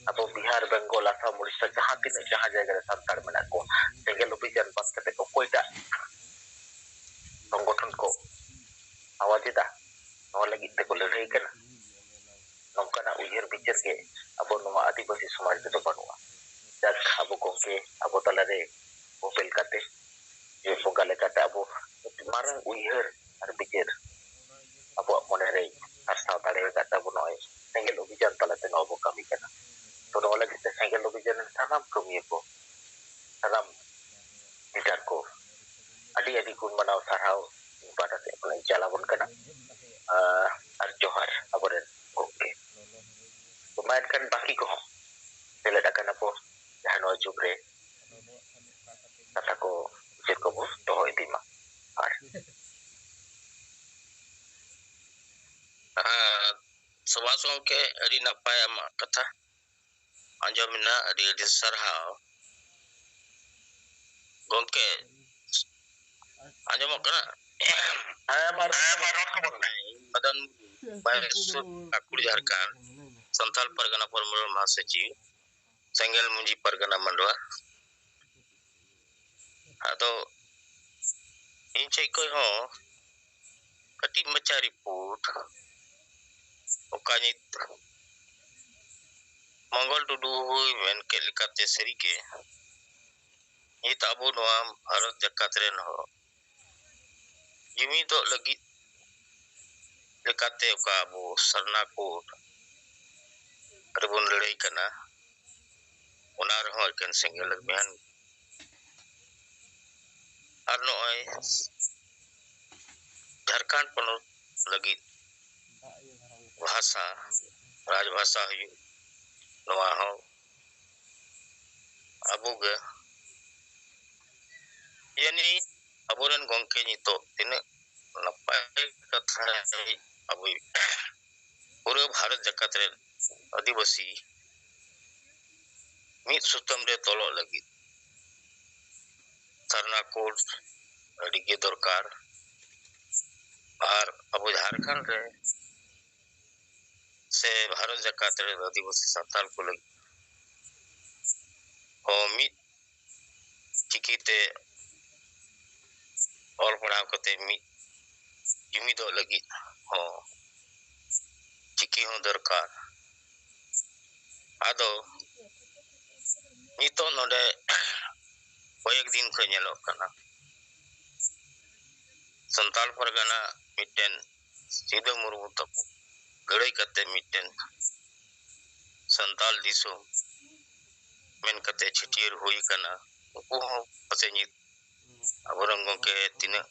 ᱟᱵᱚ ᱵᱤᱦᱟᱨ, ᱵᱮᱝᱜᱚᱞ, ᱟᱥᱟᱢ, ᱩᱲᱤᱥᱥᱟ ᱡᱟᱦᱟᱸ ᱛᱤᱱᱟᱹᱜ ᱡᱟᱦᱟᱸ ᱡᱟᱭᱜᱟ ᱨᱮ ᱥᱟᱱᱛᱟᱲ ᱢᱮᱱᱟᱜ ᱠᱚᱣᱟ, ᱥᱮᱸᱜᱮᱞ ᱚᱵᱷᱤᱡᱟᱱ ᱵᱟᱫ ᱠᱟᱛᱮ ᱚᱠᱚᱭᱴᱟᱜ ᱥᱚᱝᱜᱚᱴᱷᱚᱱ ᱠᱚ ᱟᱣᱟᱡ ᱮᱫᱟ, ᱱᱚᱣᱟ ᱞᱟᱹᱜᱤᱫ ᱛᱮᱠᱚ ᱞᱟᱹᱲᱦᱟᱹᱭ ᱠᱟᱱᱟ? ᱱᱚᱝᱠᱟᱱᱟᱜ ᱩᱭᱦᱟᱹᱨ ᱵᱤᱪᱟᱹᱨ ᱜᱮ ᱟᱵᱚ ᱱᱚᱣᱟ ᱟᱹᱫᱤᱵᱟᱹᱥᱤ ᱥᱚᱢᱟᱡᱽ ᱨᱮᱫᱚ ᱵᱟᱹᱱᱩᱜᱼᱟ᱾ ᱡᱟᱠ, ᱟᱵᱚ ᱜᱚᱢᱠᱮ ᱟᱵᱚ ᱛᱟᱞᱟᱨᱮ ᱵᱚᱯᱮᱞ ᱠᱟᱛᱮ, ᱡᱮ ᱵᱚᱸᱜᱟ ᱞᱮᱠᱟᱛᱮ ᱟᱵᱚ ᱢᱤᱫᱴᱮᱱ ᱢᱟᱨᱟᱝ ᱩᱭᱦᱟᱹᱨ ᱟᱨ ᱵᱤᱪᱟᱹᱨ ᱟᱵᱚᱣᱟᱜ ᱢᱚᱱᱮᱨᱮ ᱥᱟᱨᱥᱟᱣ ᱫᱟᱲᱮ ᱟᱠᱟᱫ ᱛᱟᱵᱚ ᱱᱚᱜᱼᱚᱭ ᱥᱮᱸᱜᱮᱞ ᱚᱵᱷᱤᱡᱟᱱ ᱛᱟᱞᱟᱛᱮ ᱱᱚᱣᱟ ᱵᱚ ᱠᱟᱹᱢᱤ ᱠᱟᱱᱟ᱾ ᱛᱚ ᱱᱚᱣᱟ ᱞᱟᱹᱜᱤᱫ ᱛᱮ ᱥᱮᱸᱜᱮᱞ ᱚᱵᱷᱤᱡᱟᱱ ᱨᱮᱱ ᱥᱟᱱᱟᱢ ᱠᱟᱹᱢᱤᱭᱟᱹ ᱠᱚ, ᱥᱟᱱᱟᱢ ᱞᱤᱰᱟᱨ ᱠᱚ ᱟᱹᱰᱤ ᱟᱹᱰᱤ ᱜᱩᱱ ᱢᱟᱱᱟᱣ ᱥᱟᱨᱦᱟᱣ ᱤᱧ ᱯᱟᱦᱴᱟ ᱥᱮᱫ ᱠᱷᱚᱱ ᱤᱧ ᱪᱟᱞ ᱟᱵᱚᱱ ᱠᱟᱱᱟ᱾ ᱟᱨ, ᱟᱨ ᱡᱚᱦᱟᱨ ᱟᱵᱚᱨᱮᱱ ᱜᱚᱢᱠᱮ᱾ ᱛᱚ ᱢᱟ ᱮᱱᱠᱷᱟᱱ ᱵᱟᱹᱠᱤ ᱠᱚᱦᱚᱸ ᱥᱮᱞᱮᱫ ᱟᱠᱟᱱᱟ ᱠᱚ ᱡᱟᱦᱟᱸ ᱱᱚᱣᱟ ᱡᱩᱜᱽ ᱨᱮ ᱠᱟᱛᱷᱟ ᱠᱚ ᱵᱤᱪᱟᱹᱨ ᱠᱚᱵᱚ ᱫᱚᱦᱚ ᱤᱫᱤ ᱢᱟ᱾ ᱟᱨ ᱟᱨ ᱥᱩᱵᱷᱟᱥ ᱜᱚᱢᱠᱮ, ᱟᱹᱰᱤ ᱱᱟᱯᱟᱭ ᱟᱢᱟᱜ ᱠᱟᱛᱷᱟ ᱟᱸᱡᱚᱢ ᱮᱱᱟ, ᱟᱹᱰᱤ ᱟᱹᱰᱤ ᱥᱟᱨᱦᱟᱣ᱾ ᱜᱚᱢᱠᱮ, ᱟᱸᱡᱚᱢᱚᱜ ᱠᱟᱱᱟ? ᱦᱮᱸ, ᱢᱟ ᱨᱚᱲ ᱛᱟᱵᱚᱱ ᱢᱮ᱾ ᱢᱟᱫᱚᱱ ᱵᱟᱭᱮᱥᱚᱨ, ᱯᱟᱹᱠᱩᱲ, ᱡᱷᱟᱲᱠᱷᱚᱸᱰ, ᱥᱟᱱᱛᱟᱲ ᱯᱟᱨᱜᱟᱱᱟ ᱯᱚᱨᱤᱢᱚᱱᱰᱚᱞ ᱢᱟᱦᱟᱥᱚᱪᱤᱵᱽ, ᱥᱮᱸᱜᱮᱞ ᱢᱩᱸᱡᱤ ᱯᱟᱨᱜᱟᱱᱟ ᱢᱟᱰᱣᱟ᱾ ᱟᱫᱚ ᱤᱧ ᱥᱮᱫ ᱠᱷᱚᱱ ᱦᱚᱸ ᱠᱟᱹᱴᱤᱡ ᱢᱟᱪᱷᱟ ᱨᱤᱯᱳᱨᱴ, ᱚᱠᱟ ᱧᱤᱛ ᱢᱚᱝᱜᱚᱞ ᱴᱩᱰᱩ ᱦᱚᱸᱭ ᱢᱮᱱ ᱠᱮᱫ ᱞᱮᱠᱟᱛᱮ, ᱥᱟᱹᱨᱤᱜᱮ ᱧᱤᱛ ᱟᱵᱚ ᱱᱚᱣᱟ ᱵᱷᱟᱨᱚᱛ ᱡᱟᱠᱟᱛ ᱨᱮᱱ ᱦᱚᱲ ᱡᱩᱢᱤᱫᱚᱜ ᱞᱟᱹᱜᱤᱫ ᱞᱮᱠᱟᱛᱮ ᱚᱠᱟ ᱟᱵᱚ ᱥᱟᱨᱱᱟ ᱠᱳᱰ ᱨᱮᱵᱚᱱ ᱞᱟᱹᱲᱦᱟᱹᱭ ᱠᱟᱱᱟ, ᱚᱱᱟ ᱨᱮᱦᱚᱸ ᱮᱠᱮᱱ ᱥᱮᱸᱜᱮᱞ ᱮᱢ ᱢᱮᱱ᱾ ᱟᱨ ᱱᱚᱜᱼᱚᱭ ᱡᱷᱟᱲᱠᱷᱚᱸᱰ ᱯᱚᱱᱚᱛ ᱞᱟᱹᱜᱤᱫ ᱵᱷᱟᱥᱟ, ᱨᱟᱡᱽ ᱵᱷᱟᱥᱟ ᱦᱩᱭᱩᱜ, ᱱᱚᱣᱟ ᱦᱚᱸ ᱟᱵᱚ ᱜᱮ᱾ ᱭᱟᱱᱤ ᱟᱵᱚᱨᱮᱱ ᱜᱚᱢᱠᱮ ᱱᱤᱛᱚᱜ ᱛᱤᱱᱟᱹᱜ ᱱᱟᱯᱟᱭ ᱠᱟᱛᱷᱟ ᱟᱵᱚᱭ ᱯᱩᱨᱟᱹ ᱵᱷᱟᱨᱚᱛ ᱡᱟᱠᱟᱛ ᱨᱮᱱ ᱟᱹᱫᱤᱵᱟᱹᱥᱤ ᱢᱤᱫ ᱥᱩᱛᱟᱹᱢ ᱨᱮ ᱛᱚᱞᱚᱜ ᱞᱟᱹᱜᱤᱫ ᱥᱟᱨᱱᱟ ᱠᱳᱰ ᱟᱹᱰᱤ ᱜᱮ ᱫᱚᱨᱠᱟᱨ᱾ ᱟᱨ ᱟᱵᱚ ᱡᱷᱟᱲᱠᱷᱚᱸᱰ ᱨᱮ ᱥᱮ ᱵᱷᱟᱨᱚᱛ ᱡᱟᱠᱟᱛ ᱨᱮ ᱟᱹᱫᱤᱵᱟᱹᱥᱤ ᱥᱟᱱᱛᱟᱲ ᱠᱚ ᱞᱟᱹᱜᱤᱫ ᱦᱚᱸ ᱢᱤᱫ ᱪᱤᱠᱤᱛᱮ ᱚᱞ ᱯᱟᱲᱦᱟᱣ ᱠᱟᱛᱮ ᱢᱤᱫ ᱡᱩᱢᱤᱫᱚᱜ ᱞᱟᱹᱜᱤᱫ ᱦᱚᱸ ᱪᱤᱠᱤ ᱦᱚᱸ ᱫᱚᱨᱠᱟᱨ᱾ ᱟᱫᱚ ᱱᱤᱛᱚᱜ ᱱᱚᱰᱮ ᱠᱚᱭᱮᱠ ᱫᱤᱱ ᱠᱷᱚᱱ ᱧᱮᱞᱚᱜ ᱠᱟᱱᱟ, ᱥᱟᱱᱛᱟᱲ ᱯᱟᱨᱜᱟᱱᱟ ᱢᱤᱫᱴᱮᱱ ᱥᱤᱫᱩ ᱢᱩᱨᱢᱩ ᱛᱟᱠᱚ ᱞᱟᱹᱲᱦᱟᱹᱭ ᱠᱟᱛᱮ ᱢᱤᱫᱴᱮᱱ ᱥᱟᱱᱛᱟᱲ ᱫᱤᱥᱚᱢ ᱢᱮᱱ ᱠᱟᱛᱮ ᱪᱷᱟᱹᱴᱭᱟᱹᱨ ᱦᱩᱭ ᱠᱟᱱᱟ᱾ ᱩᱱᱠᱩ ᱦᱚᱸ ᱯᱟᱥᱮᱡ ᱱᱤᱛ ᱟᱵᱚᱨᱮᱱ ᱜᱚᱢᱠᱮ ᱛᱤᱱᱟᱹᱜ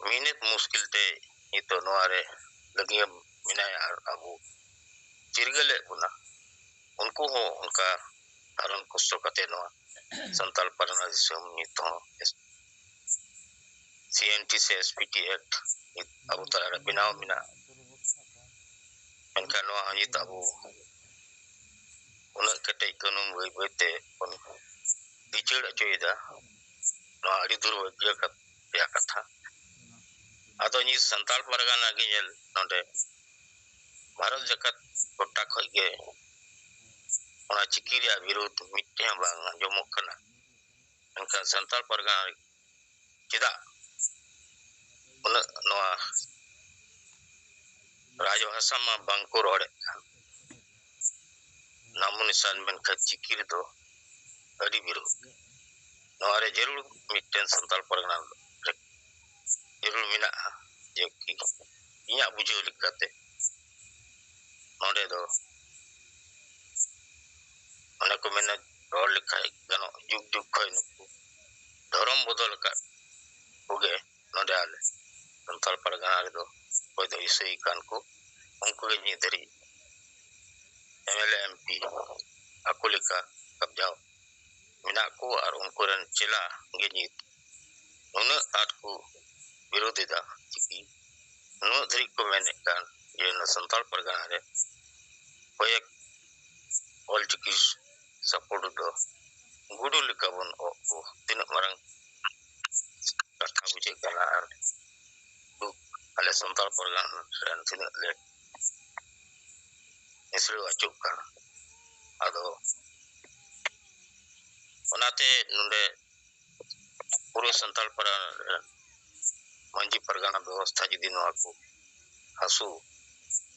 ᱢᱤᱱᱤᱛ ᱢᱩᱥᱠᱤᱞ ᱛᱮ ᱱᱤᱛᱚᱜ ᱱᱚᱣᱟ ᱨᱮ ᱞᱟᱹᱜᱤᱭᱟᱹ ᱢᱮᱱᱟᱭᱟ ᱟᱨ ᱟᱵᱚ ᱪᱤᱨᱜᱟᱹᱞᱮᱫ ᱵᱚᱱᱟ, ᱩᱱᱠᱩ ᱦᱚᱸ ᱚᱱᱠᱟ ᱦᱟᱨᱚᱱ ᱠᱚᱥᱴᱚ ᱠᱟᱛᱮ ᱱᱚᱣᱟ ᱥᱟᱱᱛᱟᱲ ᱯᱟᱨᱜᱟᱱᱟ ᱫᱤᱥᱚᱢ ᱱᱤᱛ ᱦᱚᱸ ᱥᱤ ᱮᱱ ᱴᱤ ᱥᱮ ᱮᱥ ᱯᱤ ᱴᱤ ᱮᱠᱴ ᱱᱤᱛ ᱟᱵᱚ ᱛᱟᱞᱟᱨᱮ ᱵᱮᱱᱟᱣ ᱢᱮᱱᱟᱜᱼᱟ᱾ ᱢᱮᱱᱠᱷᱟᱱ ᱱᱚᱣᱟ ᱦᱚᱸ ᱱᱤᱛ ᱟᱵᱚ ᱩᱱᱟᱹᱜ ᱠᱮᱴᱮᱡ ᱠᱟᱹᱱᱩᱱ ᱵᱟᱹᱭ ᱵᱟᱹᱭ ᱛᱮ ᱵᱚᱱ ᱵᱤᱪᱟᱹᱲ ᱦᱚᱪᱚᱭᱮᱫᱟ᱾ ᱱᱚᱣᱟ ᱟᱹᱰᱤ ᱫᱩᱨᱵᱷᱟᱜᱽᱭᱚ ᱠᱟᱛ-, ᱨᱮᱭᱟᱜ ᱠᱟᱛᱷᱟ᱾ ᱟᱫᱚ ᱱᱤᱛ ᱥᱟᱱᱛᱟᱲ ᱯᱟᱨᱜᱟᱱᱟ ᱜᱮ ᱧᱮᱞ ᱱᱚᱰᱮ ᱵᱷᱟᱨᱚᱛ ᱡᱟᱠᱟᱛ ᱜᱚᱴᱟ ᱠᱷᱚᱡ ᱜᱮ ᱚᱱᱟ ᱪᱤᱠᱤ ᱨᱮᱭᱟᱜ ᱵᱤᱨᱩᱫᱷ ᱢᱤᱫᱴᱮᱱ ᱦᱚᱸ ᱵᱟᱝ ᱟᱸᱡᱚᱢᱚᱜ ᱠᱟᱱᱟ᱾ ᱢᱮᱱᱠᱷᱟᱱ ᱥᱟᱱᱛᱟᱲ ᱯᱟᱨᱜᱟᱱᱟ ᱨᱮ ᱪᱮᱫᱟᱜ ᱩᱱᱟᱹᱜ ᱱᱚᱣᱟ ᱨᱟᱡᱽᱵᱷᱟᱥᱟ ᱢᱟ ᱵᱟᱝ ᱠᱚ ᱨᱚᱲᱮᱫ ᱠᱟᱱ, ᱱᱟᱢᱚ ᱱᱤᱥᱟᱱ, ᱢᱮᱱᱠᱷᱟᱱ ᱪᱤᱠᱤ ᱨᱮᱫᱚ ᱟᱹᱰᱤ ᱵᱤᱨᱩᱫᱷ᱾ ᱱᱚᱣᱟ ᱨᱮ ᱡᱟᱹᱨᱩᱲ ᱢᱤᱫᱴᱮᱱ ᱥᱟᱱᱛᱟᱲ ᱯᱟᱨᱜᱟᱱᱟ ᱨᱮ ᱡᱟᱹᱨᱩᱲ ᱢᱮᱱᱟᱜᱼᱟ, ᱡᱮ ᱠᱤ ᱤᱧᱟᱹᱜ ᱵᱩᱡᱷᱟᱹᱣ ᱞᱮᱠᱟᱛᱮ ᱱᱚᱰᱮ ᱫᱚ ᱚᱱᱮ ᱠᱚ ᱢᱮᱱᱟ, ᱨᱚᱲ ᱞᱮᱠᱷᱟᱡ ᱜᱟᱱᱚᱜ, ᱡᱩᱜᱽ ᱡᱩᱜᱽ ᱠᱷᱚᱡ ᱱᱩᱠᱩ ᱫᱷᱚᱨᱚᱢ ᱵᱚᱫᱚᱞ ᱟᱠᱟᱫ ᱠᱚᱜᱮ ᱱᱚᱰᱮ ᱟᱞᱮ ᱥᱟᱱᱛᱟᱲ ᱯᱟᱨᱜᱟᱱᱟ ᱨᱮᱫᱚ ᱚᱠᱚᱭ ᱫᱚ ᱤᱥᱟᱹᱭ ᱠᱟᱱ ᱠᱚ, ᱩᱱᱠᱩ ᱜᱮ ᱱᱤᱛ ᱫᱷᱟᱹᱨᱤᱡ M L A, M P ᱟᱠᱚ ᱞᱮᱠᱟ ᱠᱟᱵᱽᱡᱟᱣ ᱢᱮᱱᱟᱜ ᱠᱚ ᱟᱨ ᱩᱱᱠᱩ ᱨᱮᱱ ᱪᱮᱞᱟ ᱜᱮ ᱱᱤᱛ ᱱᱩᱱᱟᱹᱜ ᱟᱸᱴ ᱠᱚ ᱵᱤᱨᱳᱫ ᱮᱫᱟ ᱪᱤᱠᱤ᱾ ᱱᱩᱱᱟᱹᱜ ᱫᱷᱟᱹᱨᱤᱡ ᱠᱚ ᱢᱮᱱᱮᱫ ᱠᱟᱱ ᱡᱮ ᱚᱱᱟ ᱥᱟᱱᱛᱟᱲ ᱯᱟᱨᱜᱟᱱᱟ ᱨᱮ ᱠᱚᱭᱮᱠ ᱚᱞ ᱪᱤᱠᱤ ᱥᱟᱯᱳᱨᱴ ᱫᱚ ᱜᱩᱰᱩ ᱞᱮᱠᱟ ᱵᱚᱱ ᱚᱜ ᱠᱚ᱾ ᱛᱤᱱᱟᱹᱜ ᱢᱟᱨᱟᱝ ᱠᱟᱛᱷᱟ ᱵᱩᱡᱷᱟᱹᱜ ᱠᱟᱱᱟ ᱟᱨ ᱫᱩᱠ ᱟᱞᱮ ᱥᱟᱱᱛᱟᱲ ᱯᱟᱨᱜᱟᱱᱟ ᱨᱮᱱ ᱛᱤᱱᱟᱹᱜ ᱞᱮ ᱱᱤᱥᱲᱟᱹᱣ ᱦᱚᱪᱚᱜ ᱠᱟᱱ᱾ ᱟᱫᱚ ᱚᱱᱟᱛᱮ ᱱᱚᱰᱮ ᱯᱩᱨᱟᱹ ᱥᱟᱱᱛᱟᱲ ᱯᱟᱨᱜᱟᱱᱟ ᱨᱮᱱ ᱢᱟᱹᱡᱷᱤ ᱯᱟᱨᱜᱟᱱᱟ ᱵᱮᱵᱚᱥᱛᱷᱟ ᱡᱩᱫᱤ ᱱᱚᱣᱟ ᱠᱚ ᱦᱟᱹᱥᱩ,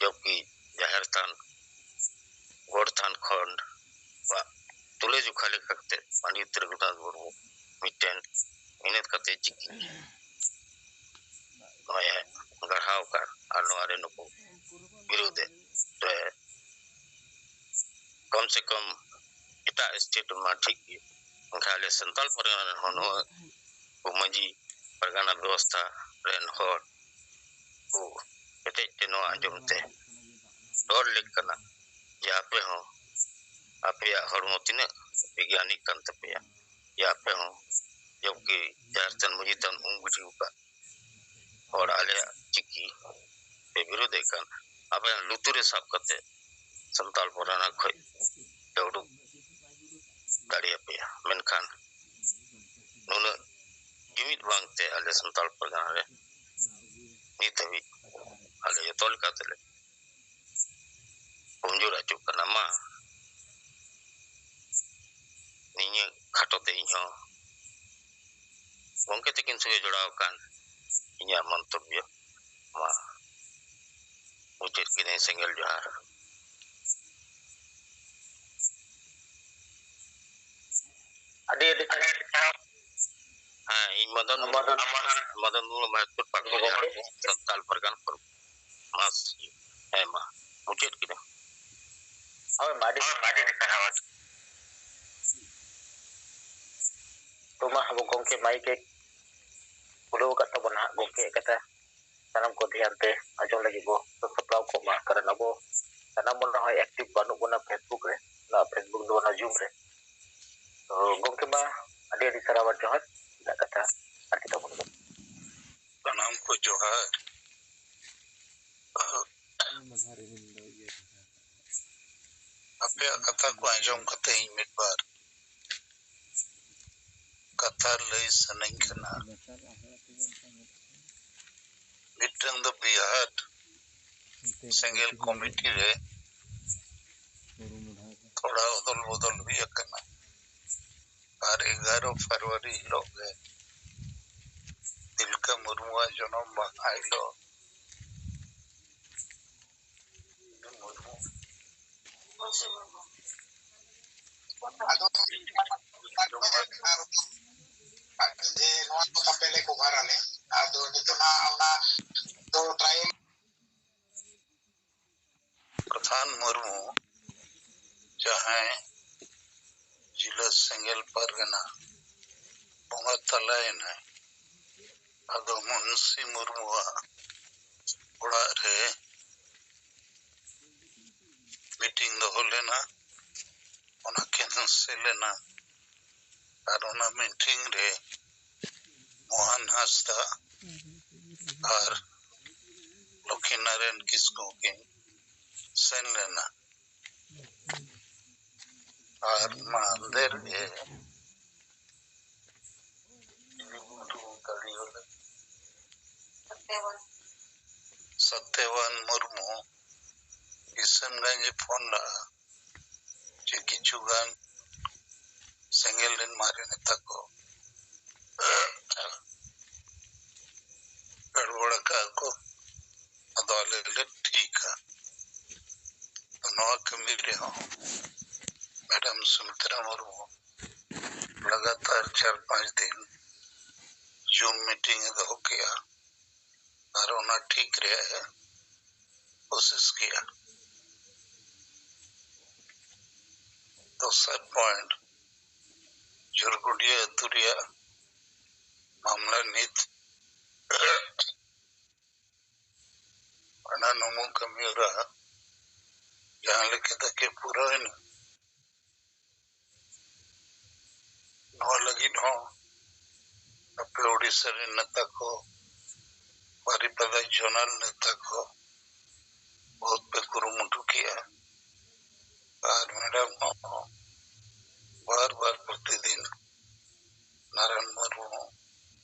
ᱡᱚᱵᱠᱤ ᱡᱟᱦᱮᱨ ᱛᱷᱟᱱ, ᱜᱚᱰ ᱛᱷᱟᱱ ᱠᱷᱚᱱ ᱵᱟ ᱛᱩᱞᱟᱹ ᱡᱚᱠᱷᱟ ᱞᱮᱠᱟ ᱠᱟᱛᱮ ᱯᱚᱱᱰᱤᱛ ᱨᱚᱜᱷᱩᱱᱟᱛᱷ ᱢᱩᱨᱢᱩ ᱢᱤᱫᱴᱮᱱ ᱢᱮᱦᱱᱚᱛ ᱠᱟᱛᱮ ᱪᱤᱠᱤ ᱱᱚᱜᱼᱚᱭ ᱮ ᱜᱟᱲᱦᱟᱣ ᱟᱠᱟᱫ ᱟᱨ ᱱᱚᱣᱟ ᱨᱮ ᱱᱩᱠᱩ ᱵᱤᱨᱳᱫᱷ ᱨᱮ ᱠᱚᱢ ᱥᱮ ᱠᱚᱢ ᱮᱴᱟᱜ ᱥᱴᱮᱴ ᱢᱟ ᱴᱷᱤᱠ ᱜᱮ, ᱢᱮᱱᱠᱷᱟᱱ ᱟᱞᱮ ᱥᱟᱱᱛᱟᱲ ᱯᱟᱨᱜᱟᱱᱟ ᱨᱮᱦᱚᱸ ᱱᱚᱣᱟ ᱠᱚ ᱢᱟᱹᱡᱷᱤ ᱯᱟᱨᱜᱟᱱᱟ ᱵᱮᱵᱚᱥᱛᱷᱟ ᱨᱮᱱ ᱦᱚᱲ ᱠᱚ ᱠᱮᱴᱮᱡ ᱛᱮ ᱱᱚᱣᱟ ᱟᱸᱡᱚᱢ ᱛᱮ ᱨᱚᱲ ᱞᱮᱠ ᱠᱟᱱᱟ ᱡᱮ ᱟᱯᱮ ᱦᱚᱸ, ᱟᱯᱮᱭᱟᱜ ᱦᱚᱲᱢᱚ ᱛᱤᱱᱟᱹᱜ ᱵᱤᱜᱽᱜᱟᱱᱤᱠ ᱠᱟᱱ ᱛᱟᱯᱮᱭᱟ, ᱡᱮ ᱟᱯᱮ ᱦᱚᱸ ᱡᱚᱵᱠᱤ ᱡᱟᱦᱮᱨ ᱛᱷᱟᱱ ᱢᱟᱹᱡᱷᱤ ᱛᱷᱟᱱ ᱩᱢ ᱜᱤᱰᱤ ᱟᱠᱟᱫ ᱦᱚᱲ ᱟᱞᱮᱭᱟᱜ ᱪᱤᱠᱤ ᱯᱮ ᱵᱤᱨᱳᱫᱮᱫ ᱠᱟᱱ, ᱟᱯᱮᱭᱟᱜ ᱞᱩᱛᱩᱨ ᱨᱮ ᱥᱟᱵ ᱠᱟᱛᱮ ᱥᱟᱱᱛᱟᱲ ᱯᱟᱨᱜᱟᱱᱟ ᱠᱷᱚᱡ ᱞᱮ ᱩᱰᱩᱠ ᱫᱟᱲᱮᱭᱟᱯᱮᱭᱟ᱾ ᱢᱮᱱᱠᱷᱟᱱ ᱱᱩᱱᱟᱹᱜ ᱡᱩᱢᱤᱫ ᱵᱟᱝᱛᱮ ᱟᱞᱮ ᱥᱟᱱᱛᱟᱲ ᱯᱟᱨᱜᱟᱱᱟ ᱨᱮ ᱱᱤᱛ ᱦᱟᱹᱵᱤᱡ ᱟᱞᱮ ᱡᱚᱛᱚ ᱞᱮᱠᱟ ᱛᱮᱞᱮ ᱠᱚᱢᱡᱳᱨ ᱦᱚᱪᱚᱜ ᱠᱟᱱᱟ᱾ ᱢᱟ ᱱᱤᱭᱟᱹ ᱠᱷᱟᱴᱚ ᱛᱮ ᱤᱧᱦᱚᱸ ᱜᱚᱢᱠᱮ ᱛᱟᱹᱠᱤᱱ ᱥᱚᱸᱜᱮ ᱡᱚᱲᱟᱣ ᱟᱠᱟᱱ ᱤᱧᱟᱹᱜ ᱢᱚᱱᱛᱚᱵᱵᱚ ᱢᱟ ᱢᱩᱪᱟᱹᱫ ᱠᱤᱫᱟᱹᱧ᱾ ᱥᱮᱸᱜᱮᱞ ᱡᱚᱦᱟᱨ᱾ ᱟᱹᱰᱤ ᱟᱹᱰᱤ ᱥᱟᱨᱦᱟᱣ᱾ ᱦᱮᱸ, ᱤᱧ ᱢᱚᱫᱚᱱ ᱢᱩᱨᱢᱩ, ᱢᱚᱫᱚᱱ ᱢᱩᱨᱢᱩ ᱢᱟᱭᱟᱯᱩᱨ ᱯᱟᱠᱩᱲ ᱜᱚᱢᱠᱮ᱾ ᱥᱟᱱᱛᱟᱲ ᱯᱟᱨᱜᱟᱱᱟ ᱯᱷᱳᱨᱟᱢ᱾ ᱢᱟᱥ, ᱦᱮᱸ, ᱢᱟ ᱢᱩᱪᱟᱹᱫ ᱠᱤᱫᱟᱹᱧ᱾ ᱦᱳᱭ, ᱢᱟ ᱟᱹᱰᱤ ᱟᱹᱰᱤ ᱥᱟᱨᱦᱟᱣ᱾ ᱛᱚ ᱢᱟ ᱟᱵᱚ ᱜᱚᱢᱠᱮ ᱢᱟᱭᱤᱠ ᱮ ᱠᱷᱩᱞᱟᱹᱣ ᱟᱠᱟᱫ ᱛᱟᱵᱚᱱᱟ ᱦᱟᱸᱜ, ᱜᱚᱢᱠᱮᱭᱟᱜ ᱠᱟᱛᱷᱟ ᱥᱟᱱᱟᱢ ᱠᱚ ᱫᱷᱮᱭᱟᱱ ᱛᱮ ᱟᱸᱡᱚᱢ ᱞᱟᱹᱜᱤᱫ ᱵᱚ ᱥᱟᱹᱛ ᱥᱟᱯᱲᱟᱣ ᱠᱚᱜ ᱢᱟ, ᱠᱟᱨᱚᱱ ᱟᱵᱚ ᱥᱟᱱᱟᱢ ᱵᱚᱱ ᱱᱚᱜᱼᱚᱭ active ᱵᱟᱹᱱᱩᱜ ᱵᱚᱱᱟ Facebook ᱨᱮ, ᱱᱚᱣᱟ Facebook ᱫᱚ ᱚᱱᱟ Zoom ᱨᱮ᱾ ᱛᱚ ᱜᱚᱢᱠᱮ ᱢᱟ ᱟᱹᱰᱤ ᱟᱹᱰᱤ ᱥᱟᱨᱦᱟᱣ ᱟᱨ ᱡᱚᱦᱟᱨ, ᱤᱧᱟᱹᱜ ᱠᱟᱛᱷᱟ ᱟᱨ ᱠᱟᱛᱷᱟ ᱵᱚᱱ ᱥᱟᱱᱟᱢ ᱠᱚ ᱡᱚᱦᱟᱨ᱾ ᱟᱯᱮᱭᱟᱜ ᱠᱟᱛᱷᱟ ᱠᱚ ᱟᱸᱡᱚᱢ ᱠᱟᱛᱮ ᱤᱧ ᱢᱤᱫ ᱵᱟᱨ ᱠᱟᱛᱷᱟ ᱞᱟᱹᱭ ᱥᱟᱱᱟᱧ ᱠᱟᱱᱟ᱾ ᱢᱤᱫᱴᱟᱝ ᱫᱚ ᱵᱤᱦᱟᱨ ᱥᱮᱸᱜᱮᱞ ᱠᱚᱢᱤᱴᱤ ᱨᱮ ᱛᱷᱚᱲᱟ ᱚᱫᱚᱞ ᱵᱚᱫᱚᱞ ᱦᱩᱭ ᱟᱠᱟᱱᱟ᱾ ᱟᱨ ᱮᱜᱟᱨᱚ ᱯᱷᱮᱵᱽᱨᱩᱣᱟᱨᱤ ᱦᱤᱞᱳᱜ ᱜᱮ ᱛᱤᱞᱠᱟᱹ ᱢᱩᱨᱢᱩᱣᱟᱜ ᱡᱚᱱᱚᱢ ᱢᱟᱦᱟ ᱦᱤᱞᱳᱜ ᱟᱫᱚ ᱡᱮ ᱱᱚᱣᱟ ᱠᱚ ᱛᱟᱯᱮ ᱞᱮ ᱠᱚᱵᱷᱟᱨ ᱟᱞᱮ, ᱟᱫᱚ ᱱᱤᱛᱚᱜ ᱦᱟᱸᱜ ᱚᱱᱟ ᱫᱚ ᱴᱨᱟᱭᱮᱞ᱾ ᱯᱨᱚᱫᱷᱟᱱ ᱢᱩᱨᱢᱩ, ᱡᱟᱦᱟᱸᱭ ᱡᱤᱞᱟᱹ ᱥᱮᱸᱜᱮᱞ ᱯᱟᱨᱜᱟᱱᱟ ᱵᱚᱸᱜᱟ ᱛᱟᱞᱟᱭᱮᱱᱟᱭ, ᱟᱫᱚ ᱢᱩᱱᱥᱤ ᱢᱩᱨᱢᱩᱣᱟᱜ ᱚᱲᱟᱜ ᱨᱮ ᱢᱤᱴᱤᱝ ᱫᱚᱦᱚ ᱞᱮᱱᱟ, ᱚᱱᱟ ᱠᱮᱱᱥᱮᱞ ᱮᱱᱟ᱾ ᱟᱨ ᱚᱱᱟ ᱢᱤᱴᱤᱝ ᱨᱮ ᱢᱳᱦᱚᱱ ᱦᱟᱸᱥᱫᱟ ᱟᱨ ᱞᱚᱠᱠᱷᱤᱱᱟᱨᱟᱭᱚᱱ ᱠᱤᱥᱠᱩ ᱠᱤᱱ ᱥᱮᱱ ᱞᱮᱱᱟ᱾ ᱟᱨ ᱢᱟᱦᱫᱮᱨ ᱜᱮ ᱛᱟᱹᱲᱤᱭᱟᱹ ᱞᱟᱹᱜᱤᱫ᱾ ᱥᱚᱛᱭᱚᱵᱟᱱ ᱢᱩᱨᱢᱩ ᱠᱤᱥᱟᱱᱜᱚᱸᱡᱽ ᱮ ᱯᱷᱳᱱ ᱞᱟᱜᱼᱟ ᱡᱮ ᱠᱤᱪᱷᱩ ᱜᱟᱱ ᱥᱮᱸᱜᱮᱞ ᱨᱮᱱ ᱢᱟᱨᱮ ᱱᱮᱛᱟ ᱠᱚ ᱜᱟᱲᱵᱚᱲ ᱟᱠᱟᱫ ᱠᱚ, ᱟᱫᱚ ᱟᱞᱮ ᱞᱮ ᱴᱷᱤᱠᱟ᱾ ᱛᱚ ᱱᱚᱣᱟ ᱠᱟᱹᱢᱤ ᱨᱮᱦᱚᱸ ᱢᱮᱰᱟᱢ ᱥᱩᱢᱤᱛᱨᱟ ᱢᱩᱨᱢᱩ ᱞᱟᱜᱟᱛᱟᱨ ᱪᱟᱨ ᱯᱟᱸᱪ ᱫᱤᱱ ᱡᱩᱢ ᱢᱤᱴᱤᱝ ᱮ ᱫᱚᱦᱚ ᱠᱮᱜᱼᱟ ᱟᱨ ᱚᱱᱟ ᱴᱷᱤᱠ ᱨᱮᱭᱟᱜ ᱮ ᱠᱳᱥᱤᱥ ᱠᱮᱜᱼᱟ᱾ ᱫᱚᱥᱟᱨ ᱯᱚᱭᱮᱱᱴ, ᱡᱷᱩᱨᱜᱩᱰᱤᱭᱟᱹ ᱟᱹᱛᱩ ᱨᱮᱭᱟᱜ ᱢᱟᱢᱞᱟ ᱱᱤᱛ ᱦᱟᱱᱟ ᱱᱩᱢᱩ ᱠᱟᱹᱢᱤ ᱦᱚᱨᱟ ᱡᱟᱦᱟᱸ ᱞᱮᱠᱟ ᱛᱮᱜᱮ ᱯᱩᱨᱟᱹᱣᱮᱱᱟ᱾ ᱱᱚᱣᱟ ᱞᱟᱹᱜᱤᱫ ᱦᱚᱸ ᱟᱯᱮ ᱳᱰᱤᱥᱟ ᱨᱮᱱ ᱱᱮᱛᱟ ᱠᱚ, ᱵᱟᱨᱤᱯᱟᱫᱟ ᱡᱳᱱᱟᱞ ᱱᱮᱛᱟ ᱠᱚ ᱵᱚᱦᱩᱛ ᱯᱮ ᱠᱩᱨᱩᱢᱩᱴᱩ ᱠᱮᱜᱼᱟ᱾ ᱟᱨ ᱢᱮᱰᱟᱢ ᱦᱚᱸ ᱵᱟᱨ ᱵᱟᱨ ᱯᱨᱚᱛᱤᱫᱤᱱ ᱱᱟᱨᱟᱭᱚᱱ ᱢᱩᱨᱢᱩ,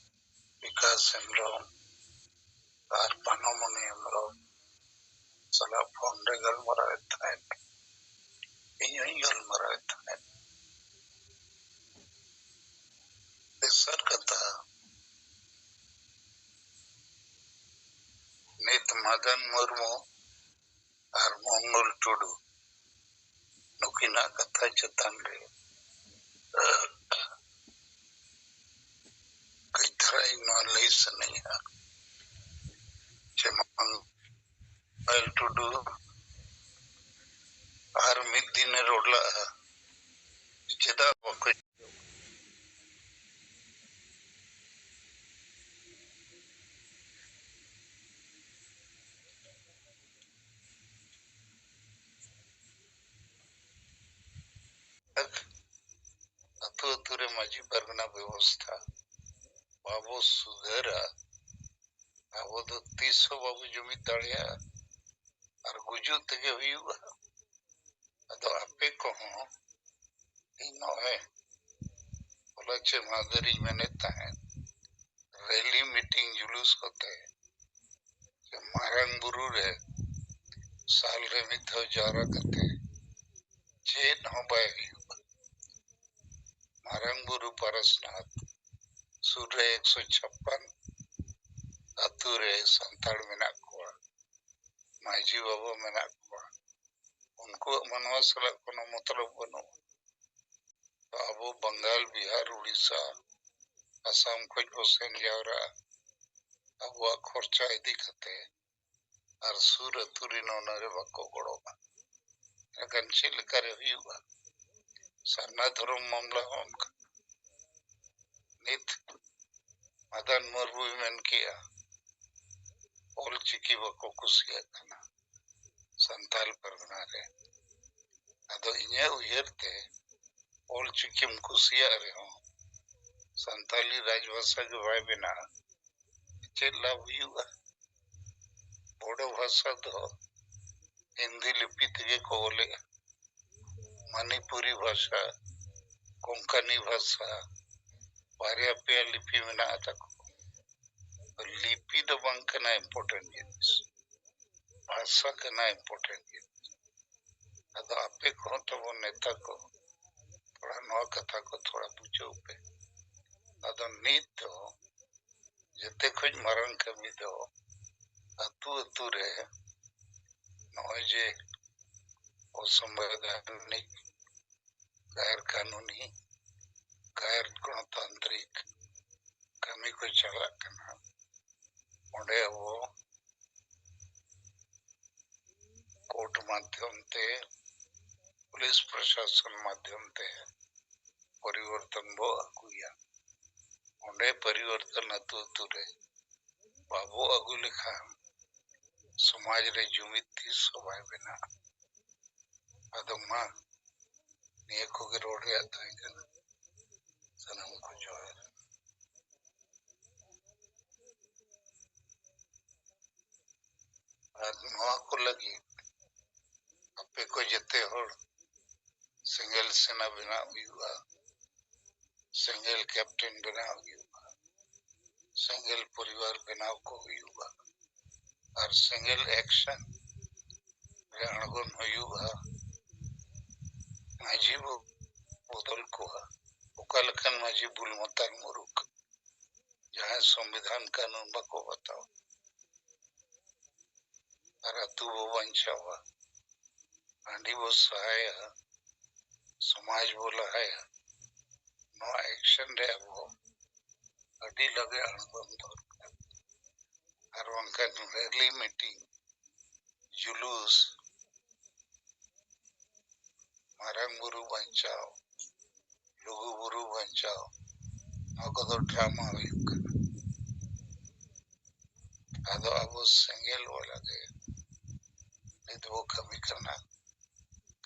ᱵᱤᱠᱟᱥ ᱦᱮᱢᱵᱨᱚᱢ ᱟᱨ ᱯᱟᱱᱚᱢᱚᱱᱤ ᱦᱮᱢᱵᱨᱚᱢ ᱥᱟᱞᱟᱜ ᱯᱷᱳᱱ ᱨᱮ ᱜᱟᱞᱢᱟᱨᱟᱣᱮᱫ ᱛᱟᱦᱮᱸᱫ᱾ ᱤᱧ ᱦᱚᱸᱧ ᱜᱟᱞᱢᱟᱨᱟᱣᱮᱫ ᱛᱟᱦᱮᱸᱫ᱾ ᱛᱮᱥᱟᱨ ᱠᱟᱛᱷᱟ, ᱱᱤᱛ ᱢᱟᱫᱟᱱ ᱢᱩᱨᱢᱩ ᱟᱨ ᱢᱚᱝᱜᱚᱞ ᱴᱩᱰᱩ ᱱᱩᱠᱤᱱᱟᱜ ᱠᱟᱛᱷᱟ ᱪᱮᱛᱟᱱ ᱨᱮ ᱠᱟᱹᱡ ᱫᱷᱟᱨᱟ ᱤᱧ ᱱᱚᱣᱟ ᱞᱟᱹᱭ ᱥᱟᱱᱟᱧᱟ᱾ ᱡᱮᱢᱚᱱ ᱢᱚᱝᱜᱚᱞ ᱴᱩᱰᱩ ᱟᱨ ᱢᱤᱫ ᱫᱤᱱᱮ ᱨᱚᱲ ᱞᱟᱜᱼᱟ, ᱪᱮᱫᱟᱜ ᱵᱟᱠᱚ ᱟᱹᱛᱩ ᱟᱹᱛᱩ ᱨᱮ ᱢᱟᱹᱡᱷᱤ ᱯᱟᱨᱜᱟᱱᱟ ᱵᱮᱵᱚᱥᱛᱷᱟ ᱵᱟᱵᱚ ᱥᱩᱫᱷᱟᱹᱨᱟ, ᱟᱵᱚ ᱫᱚ ᱛᱤᱥ ᱦᱚᱸ ᱵᱟᱵᱚ ᱡᱩᱢᱤᱫ ᱫᱟᱲᱮᱭᱟᱜᱼᱟ ᱟᱨ ᱜᱩᱡᱩᱜ ᱛᱮᱜᱮ ᱦᱩᱭᱩᱜᱼᱟ᱾ ᱟᱫᱚ ᱟᱯᱮ ᱠᱚᱦᱚᱸ ᱤᱧ ᱱᱚᱜᱼᱚᱭ ᱦᱚᱞᱟ ᱪᱮ ᱢᱟᱦᱫᱮᱨᱤᱧ ᱢᱮᱱᱮᱫ ᱛᱟᱦᱮᱸᱫ, ᱨᱮᱞᱤ, ᱢᱤᱴᱤᱝ, ᱡᱩᱞᱩᱥ ᱠᱚᱛᱮ ᱥᱮ ᱢᱟᱨᱟᱝ ᱵᱩᱨᱩ ᱨᱮ ᱥᱟᱞ ᱨᱮ ᱢᱤᱫ ᱫᱷᱟᱣ ᱡᱟᱣᱨᱟ ᱠᱟᱛᱮ ᱪᱮᱫ ᱦᱚᱸ ᱵᱟᱭ ᱦᱩᱭᱩᱜᱼᱟ᱾ ᱢᱟᱨᱟᱝ ᱵᱩᱨᱩ ᱯᱟᱨᱟᱥᱱᱟᱛᱷ ᱥᱩᱨ ᱨᱮ ᱮᱠᱥᱚ ᱪᱷᱟᱯᱯᱟᱱ ᱟᱛᱳ ᱨᱮ ᱥᱟᱱᱛᱟᱲ ᱢᱮᱱᱟᱜ ᱠᱚᱣᱟ, ᱢᱟᱹᱡᱷᱤ ᱵᱟᱵᱟ ᱢᱮᱱᱟᱜ ᱠᱚᱣᱟ, ᱩᱱᱠᱩᱣᱟᱜ ᱢᱟᱱᱣᱟ ᱥᱟᱞᱟᱜ ᱠᱳᱱᱳ ᱢᱚᱛᱞᱚᱵ ᱵᱟᱹᱱᱩᱜᱼᱟ᱾ ᱟᱵᱚ ᱵᱟᱝᱜᱟᱞ, ᱵᱤᱦᱟᱨ, ᱩᱲᱤᱥᱥᱟ, ᱟᱥᱟᱢ ᱠᱷᱚᱱ ᱵᱚ ᱥᱮᱱ ᱡᱟᱣᱨᱟᱜᱼᱟ ᱟᱵᱚᱣᱟᱜ ᱠᱷᱚᱨᱪᱟ ᱤᱫᱤ ᱠᱟᱛᱮ, ᱟᱨ ᱥᱩᱨ ᱟᱹᱛᱩ ᱨᱮᱱ ᱚᱱᱟᱨᱮ ᱵᱟᱠᱚ ᱜᱚᱲᱚᱜᱼᱟ᱾ ᱮᱱᱠᱷᱟᱱ ᱪᱮᱫ ᱞᱮᱠᱟᱨᱮ ᱦᱩᱭᱩᱜᱼᱟ? ᱥᱟᱨᱱᱟ ᱫᱷᱚᱨᱚᱢ ᱢᱟᱢᱞᱟ ᱦᱚᱸ ᱚᱱᱠᱟ᱾ ᱱᱤᱛ ᱢᱟᱫᱟᱱ ᱢᱩᱨᱢᱩᱭ ᱢᱮᱱ ᱠᱮᱜᱼᱟ, ᱚᱞ ᱪᱤᱠᱤ ᱵᱟᱠᱚ ᱠᱩᱥᱤᱭᱟᱜ ᱠᱟᱱᱟ ᱥᱟᱱᱛᱟᱞ ᱯᱟᱨᱜᱟᱱᱟ ᱨᱮ᱾ ᱟᱫᱚ ᱤᱧᱟᱹᱜ ᱩᱭᱦᱟᱹᱨ ᱛᱮ ᱚᱞ ᱪᱤᱠᱤᱢ ᱠᱩᱥᱤᱭᱟᱜ ᱨᱮᱦᱚᱸ ᱥᱟᱱᱛᱟᱞᱤ ᱨᱟᱡᱽᱵᱷᱟᱥᱟ ᱜᱮ ᱵᱟᱭ ᱵᱮᱱᱟᱜᱼᱟ, ᱪᱮᱫ ᱞᱟᱵᱷ ᱦᱩᱭᱩᱜᱼᱟ? ᱵᱳᱰᱳ ᱵᱷᱟᱥᱟ ᱫᱚ ᱦᱤᱱᱫᱤ ᱞᱤᱯᱤ ᱛᱮᱜᱮ ᱠᱚ ᱚᱞᱮᱜᱼᱟ᱾ ᱢᱟᱱᱤᱯᱩᱨᱤ ᱵᱷᱟᱥᱟ, ᱠᱚᱝᱠᱟᱱᱤ ᱵᱷᱟᱥᱟ, ᱵᱟᱨᱭᱟ ᱯᱮᱭᱟ ᱞᱤᱯᱤ ᱢᱮᱱᱟᱜ ᱛᱟᱠᱚ᱾ ᱞᱤᱯᱤ ᱫᱚ ᱵᱟᱝ ᱠᱟᱱᱟ ᱤᱢᱯᱚᱨᱴᱮᱱᱴ ᱡᱤᱱᱤᱥ, ᱵᱷᱟᱥᱟ ᱠᱟᱱᱟ ᱤᱢᱯᱚᱨᱴᱮᱱᱴ ᱡᱤᱱᱤᱥ᱾ ᱟᱫᱚ ᱟᱯᱮ ᱠᱚᱦᱚᱸ ᱛᱟᱵᱚᱱ ᱱᱮᱛᱟ ᱠᱚ, ᱛᱷᱚᱲᱟ ᱱᱚᱣᱟ ᱠᱟᱛᱷᱟ ᱠᱚ ᱛᱷᱚᱲᱟ ᱵᱩᱡᱷᱟᱹᱣ ᱯᱮ᱾ ᱟᱫᱚ ᱱᱤᱛ ᱫᱚ ᱡᱮᱛᱮ ᱠᱷᱚᱱ ᱢᱟᱨᱟᱝ ᱠᱟᱹᱢᱤ ᱫᱚ ᱟᱹᱛᱩ ᱟᱹᱛᱩ ᱨᱮ ᱱᱚᱜᱼᱚᱭ ᱡᱮ ᱚᱥᱚᱝᱵᱤᱫᱷᱟᱱᱤᱠ, ᱜᱟᱭᱨ ᱠᱟᱹᱱᱩᱱᱤ, ᱜᱟᱭᱨ ᱜᱚᱱᱚᱛᱟᱱᱛᱨᱤᱠ ᱠᱟᱹᱢᱤ ᱠᱚ ᱪᱟᱞᱟᱜ ᱠᱟᱱᱟ, ᱚᱸᱰᱮ ᱟᱵᱚ ᱠᱳᱨᱴ ᱢᱟᱫᱽᱫᱷᱚᱢ ᱛᱮ, ᱯᱩᱞᱤᱥ ᱯᱨᱚᱥᱟᱥᱚᱱ ᱢᱟᱫᱽᱫᱷᱚᱢ ᱛᱮ ᱯᱚᱨᱤᱵᱚᱨᱛᱚᱱ ᱵᱚ ᱟᱹᱜᱩᱭᱟ᱾ ᱚᱸᱰᱮ ᱯᱚᱨᱤᱵᱚᱨᱛᱚᱱ ᱟᱹᱛᱩ ᱟᱹᱛᱩ ᱨᱮ ᱵᱟᱵᱚ ᱟᱹᱜᱩ ᱞᱮᱠᱷᱟᱱ ᱥᱚᱢᱟᱡᱽ ᱨᱮ ᱡᱩᱢᱤᱫ ᱛᱤᱥ ᱦᱚᱸ ᱵᱟᱭ ᱵᱮᱱᱟᱜᱼᱟ᱾ ᱟᱫᱚ ᱢᱟ, ᱱᱤᱭᱟᱹ ᱠᱚᱜᱮ ᱨᱚᱲ ᱨᱮᱭᱟᱜ ᱛᱟᱦᱮᱸ ᱠᱟᱱᱟ᱾ ᱥᱟᱱᱟᱢ ᱠᱚ ᱡᱚᱦᱟᱨ᱾ ᱟᱨ ᱱᱚᱣᱟ ᱠᱚ ᱞᱟᱹᱜᱤᱫ ᱟᱯᱮ ᱠᱚ ᱡᱮᱛᱮ ᱦᱚᱲ ᱥᱮᱸᱜᱮᱞ ᱥᱮᱱᱟ ᱵᱮᱱᱟᱣ ᱦᱩᱭᱩᱜᱼᱟ, ᱥᱮᱸᱜᱮᱞ ᱠᱮᱯᱴᱮᱱ ᱵᱮᱱᱟᱣ ᱦᱩᱭᱩᱜᱼᱟ᱾ ᱥᱮᱸᱜᱮᱞ ᱯᱚᱨᱤᱵᱟᱨ ᱵᱮᱱᱟᱣ ᱠᱚ ᱦᱩᱭᱩᱜᱼᱟ ᱟᱨ ᱥᱮᱸᱜᱮᱞ ᱮᱠᱥᱮᱱ ᱨᱮ ᱟᱬᱜᱚᱱ ᱦᱩᱭᱩᱜᱼᱟ᱾ ᱢᱟᱹᱡᱷᱤ ᱵᱚ ᱵᱚᱫᱚᱞ ᱠᱚᱣᱟ᱾ ᱚᱠᱟ ᱞᱮᱠᱟᱱ ᱢᱟᱹᱡᱷᱤ? ᱵᱩᱞ ᱢᱟᱛᱟᱞ ᱢᱩᱨᱩᱠ, ᱡᱟᱦᱟᱸᱭ ᱥᱚᱝᱵᱤᱫᱷᱟᱱ ᱠᱟᱹᱱᱩᱱ ᱵᱟᱠᱚ ᱵᱟᱛᱟᱣᱟ᱾ ᱟᱨ ᱟᱹᱛᱩ ᱵᱚ ᱵᱟᱧᱪᱟᱣᱟ, ᱦᱟᱺᱰᱤ ᱵᱚ ᱥᱟᱦᱟᱭᱟ, ᱥᱚᱢᱟᱡᱽ ᱵᱚ ᱞᱟᱦᱟᱭᱟ᱾ ᱱᱚᱣᱟ ᱮᱠᱥᱮᱱ ᱨᱮ ᱟᱵᱚ ᱟᱹᱰᱤ ᱞᱟᱜᱮ ᱟᱬᱜᱚᱱ ᱫᱚᱨᱠᱟᱨ᱾ ᱟᱨ ᱵᱟᱝᱠᱷᱟᱱ ᱨᱮᱞᱤ ᱢᱤᱴᱤᱝ, ᱡᱩᱞᱩᱥ, ᱢᱟᱨᱟᱝ ᱵᱩᱨᱩ ᱵᱟᱧᱪᱟᱣ, ᱞᱩᱜᱩ ᱵᱩᱨᱩ ᱵᱟᱧᱪᱟᱣ, ᱱᱚᱣᱟ ᱠᱚᱫᱚ ᱰᱨᱟᱢᱟ ᱦᱩᱭᱩᱜ ᱠᱟᱱᱟ᱾ ᱟᱫᱚ ᱟᱵᱚ ᱥᱮᱸᱜᱮᱞ ᱵᱟᱞᱟ ᱜᱮ ᱱᱤᱛ ᱵᱚ ᱠᱟᱹᱢᱤ ᱠᱟᱱᱟ,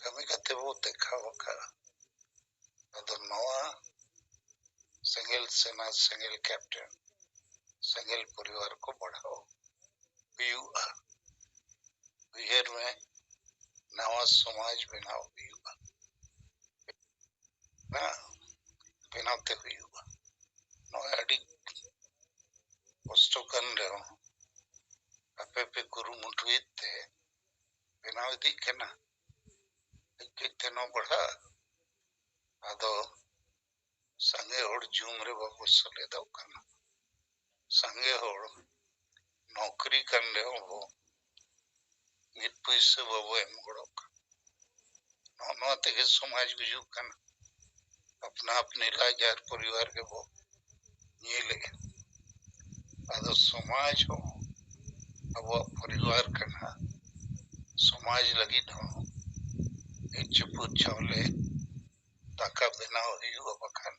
ᱠᱟᱹᱢᱤ ᱠᱟᱛᱮ ᱵᱚ ᱫᱮᱠᱷᱟᱣ ᱟᱠᱟᱫᱼᱟ᱾ ᱟᱫᱚ ᱱᱚᱣᱟ ᱥᱮᱸᱜᱮᱞ ᱥᱮᱱᱟ, ᱥᱮᱸᱜᱮᱞ ᱠᱮᱯᱴᱮᱱ, ᱥᱮᱸᱜᱮᱞ ᱯᱚᱨᱤᱵᱟᱨ ᱠᱚ ᱵᱟᱲᱦᱟᱣ ᱦᱩᱭᱩᱜᱼᱟ᱾ ᱩᱭᱦᱟᱹᱨ ᱢᱮ, ᱱᱟᱣᱟ ᱥᱚᱢᱟᱡᱽ ᱵᱮᱱᱟᱣ ᱦᱩᱭᱩᱜᱼᱟ, ᱵᱮᱱᱟᱣ ᱛᱮ ᱦᱩᱭᱩᱜᱼᱟ᱾ ᱱᱚᱜᱼᱚᱭ ᱟᱹᱰᱤ ᱠᱚᱥᱴᱚ ᱠᱟᱱ ᱨᱮᱦᱚᱸ ᱟᱯᱮ ᱯᱮ ᱠᱩᱨᱩᱢᱩᱴᱩᱭᱮᱫ ᱛᱮ ᱵᱮᱱᱟᱣ ᱤᱫᱤᱜ ᱠᱟᱱᱟ᱾ ᱠᱟᱹᱡ ᱠᱟᱹᱡ ᱛᱮ ᱱᱚᱣᱟ ᱵᱟᱲᱦᱟᱜᱼᱟ᱾ ᱟᱫᱚ ᱥᱟᱸᱜᱮ ᱦᱚᱲ ᱡᱩᱢ ᱨᱮ ᱵᱟᱵᱚ ᱥᱮᱞᱮᱫᱚᱜ ᱠᱟᱱᱟ᱾ ᱥᱟᱸᱜᱮ ᱦᱚᱲ ᱱᱚᱠᱨᱤ ᱠᱟᱱ ᱨᱮᱦᱚᱸ ᱵᱚ ᱢᱤᱫ ᱯᱩᱭᱥᱟᱹ ᱵᱟᱵᱚ ᱮᱢ ᱜᱚᱲᱚᱜ ᱠᱟᱱᱟ᱾ ᱱᱚᱜᱼᱚ ᱱᱚᱣᱟ ᱛᱮᱜᱮ ᱥᱚᱢᱟᱡᱽ ᱜᱩᱡᱩᱜ ᱠᱟᱱᱟ᱾ ᱟᱯᱱᱟ ᱟᱯᱱᱤ ᱞᱟᱡ ᱟᱨ ᱯᱚᱨᱤᱵᱟᱨ ᱜᱮᱵᱚ ᱧᱮᱞᱮᱜᱼᱟ᱾ ᱟᱫᱚ ᱥᱚᱢᱟᱡᱽ ᱦᱚᱸ ᱟᱵᱚᱣᱟᱜ ᱯᱚᱨᱤᱵᱟᱨ ᱠᱟᱱᱟ᱾ ᱥᱚᱢᱟᱡᱽ ᱞᱟᱹᱜᱤᱫ ᱦᱚᱸ ᱢᱤᱫ ᱪᱩᱯᱩᱫ ᱪᱟᱣᱞᱮ ᱫᱟᱠᱟ ᱵᱮᱱᱟᱣ ᱦᱩᱭᱩᱜᱼᱟ, ᱵᱟᱠᱷᱟᱱ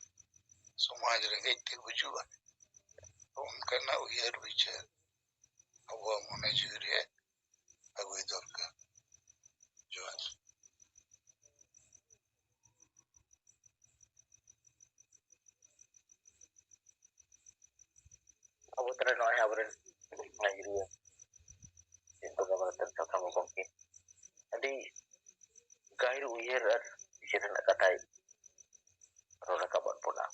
ᱥᱚᱢᱟᱡᱽ ᱨᱮᱸᱜᱮᱡ ᱛᱮ ᱜᱩᱡᱩᱜᱼᱟ᱾ ᱚᱱᱠᱟᱱᱟᱜ ᱩᱭᱦᱟᱹᱨ ᱵᱤᱪᱟᱹᱨ ᱟᱵᱚᱣᱟᱜ ᱢᱚᱱᱮ ᱡᱤᱣᱤ ᱨᱮ ᱟᱹᱜᱩᱭ ᱫᱚᱨᱠᱟᱨ᱾ ᱡᱚᱦᱟᱨ᱾ ᱟᱵᱚ ᱛᱟᱞᱟ ᱱᱚᱜᱼᱚᱭ ᱟᱵᱚᱨᱮᱱ ᱟᱹᱭᱩᱨᱤᱭᱟᱹ ᱪᱤᱱᱛᱟᱹ ᱵᱷᱟᱵᱽᱱᱟ ᱨᱮᱱ ᱥᱟᱛᱟᱢ ᱜᱚᱢᱠᱮ ᱟᱹᱰᱤ ᱜᱟᱹᱦᱤᱨ ᱩᱭᱦᱟᱹᱨ ᱟᱨ ᱵᱤᱪᱟᱹᱨ ᱨᱮᱱᱟᱜ ᱠᱟᱛᱷᱟᱭ ᱨᱚᱲ ᱨᱟᱠᱟᱵ ᱟᱫ ᱵᱚᱱᱟ᱾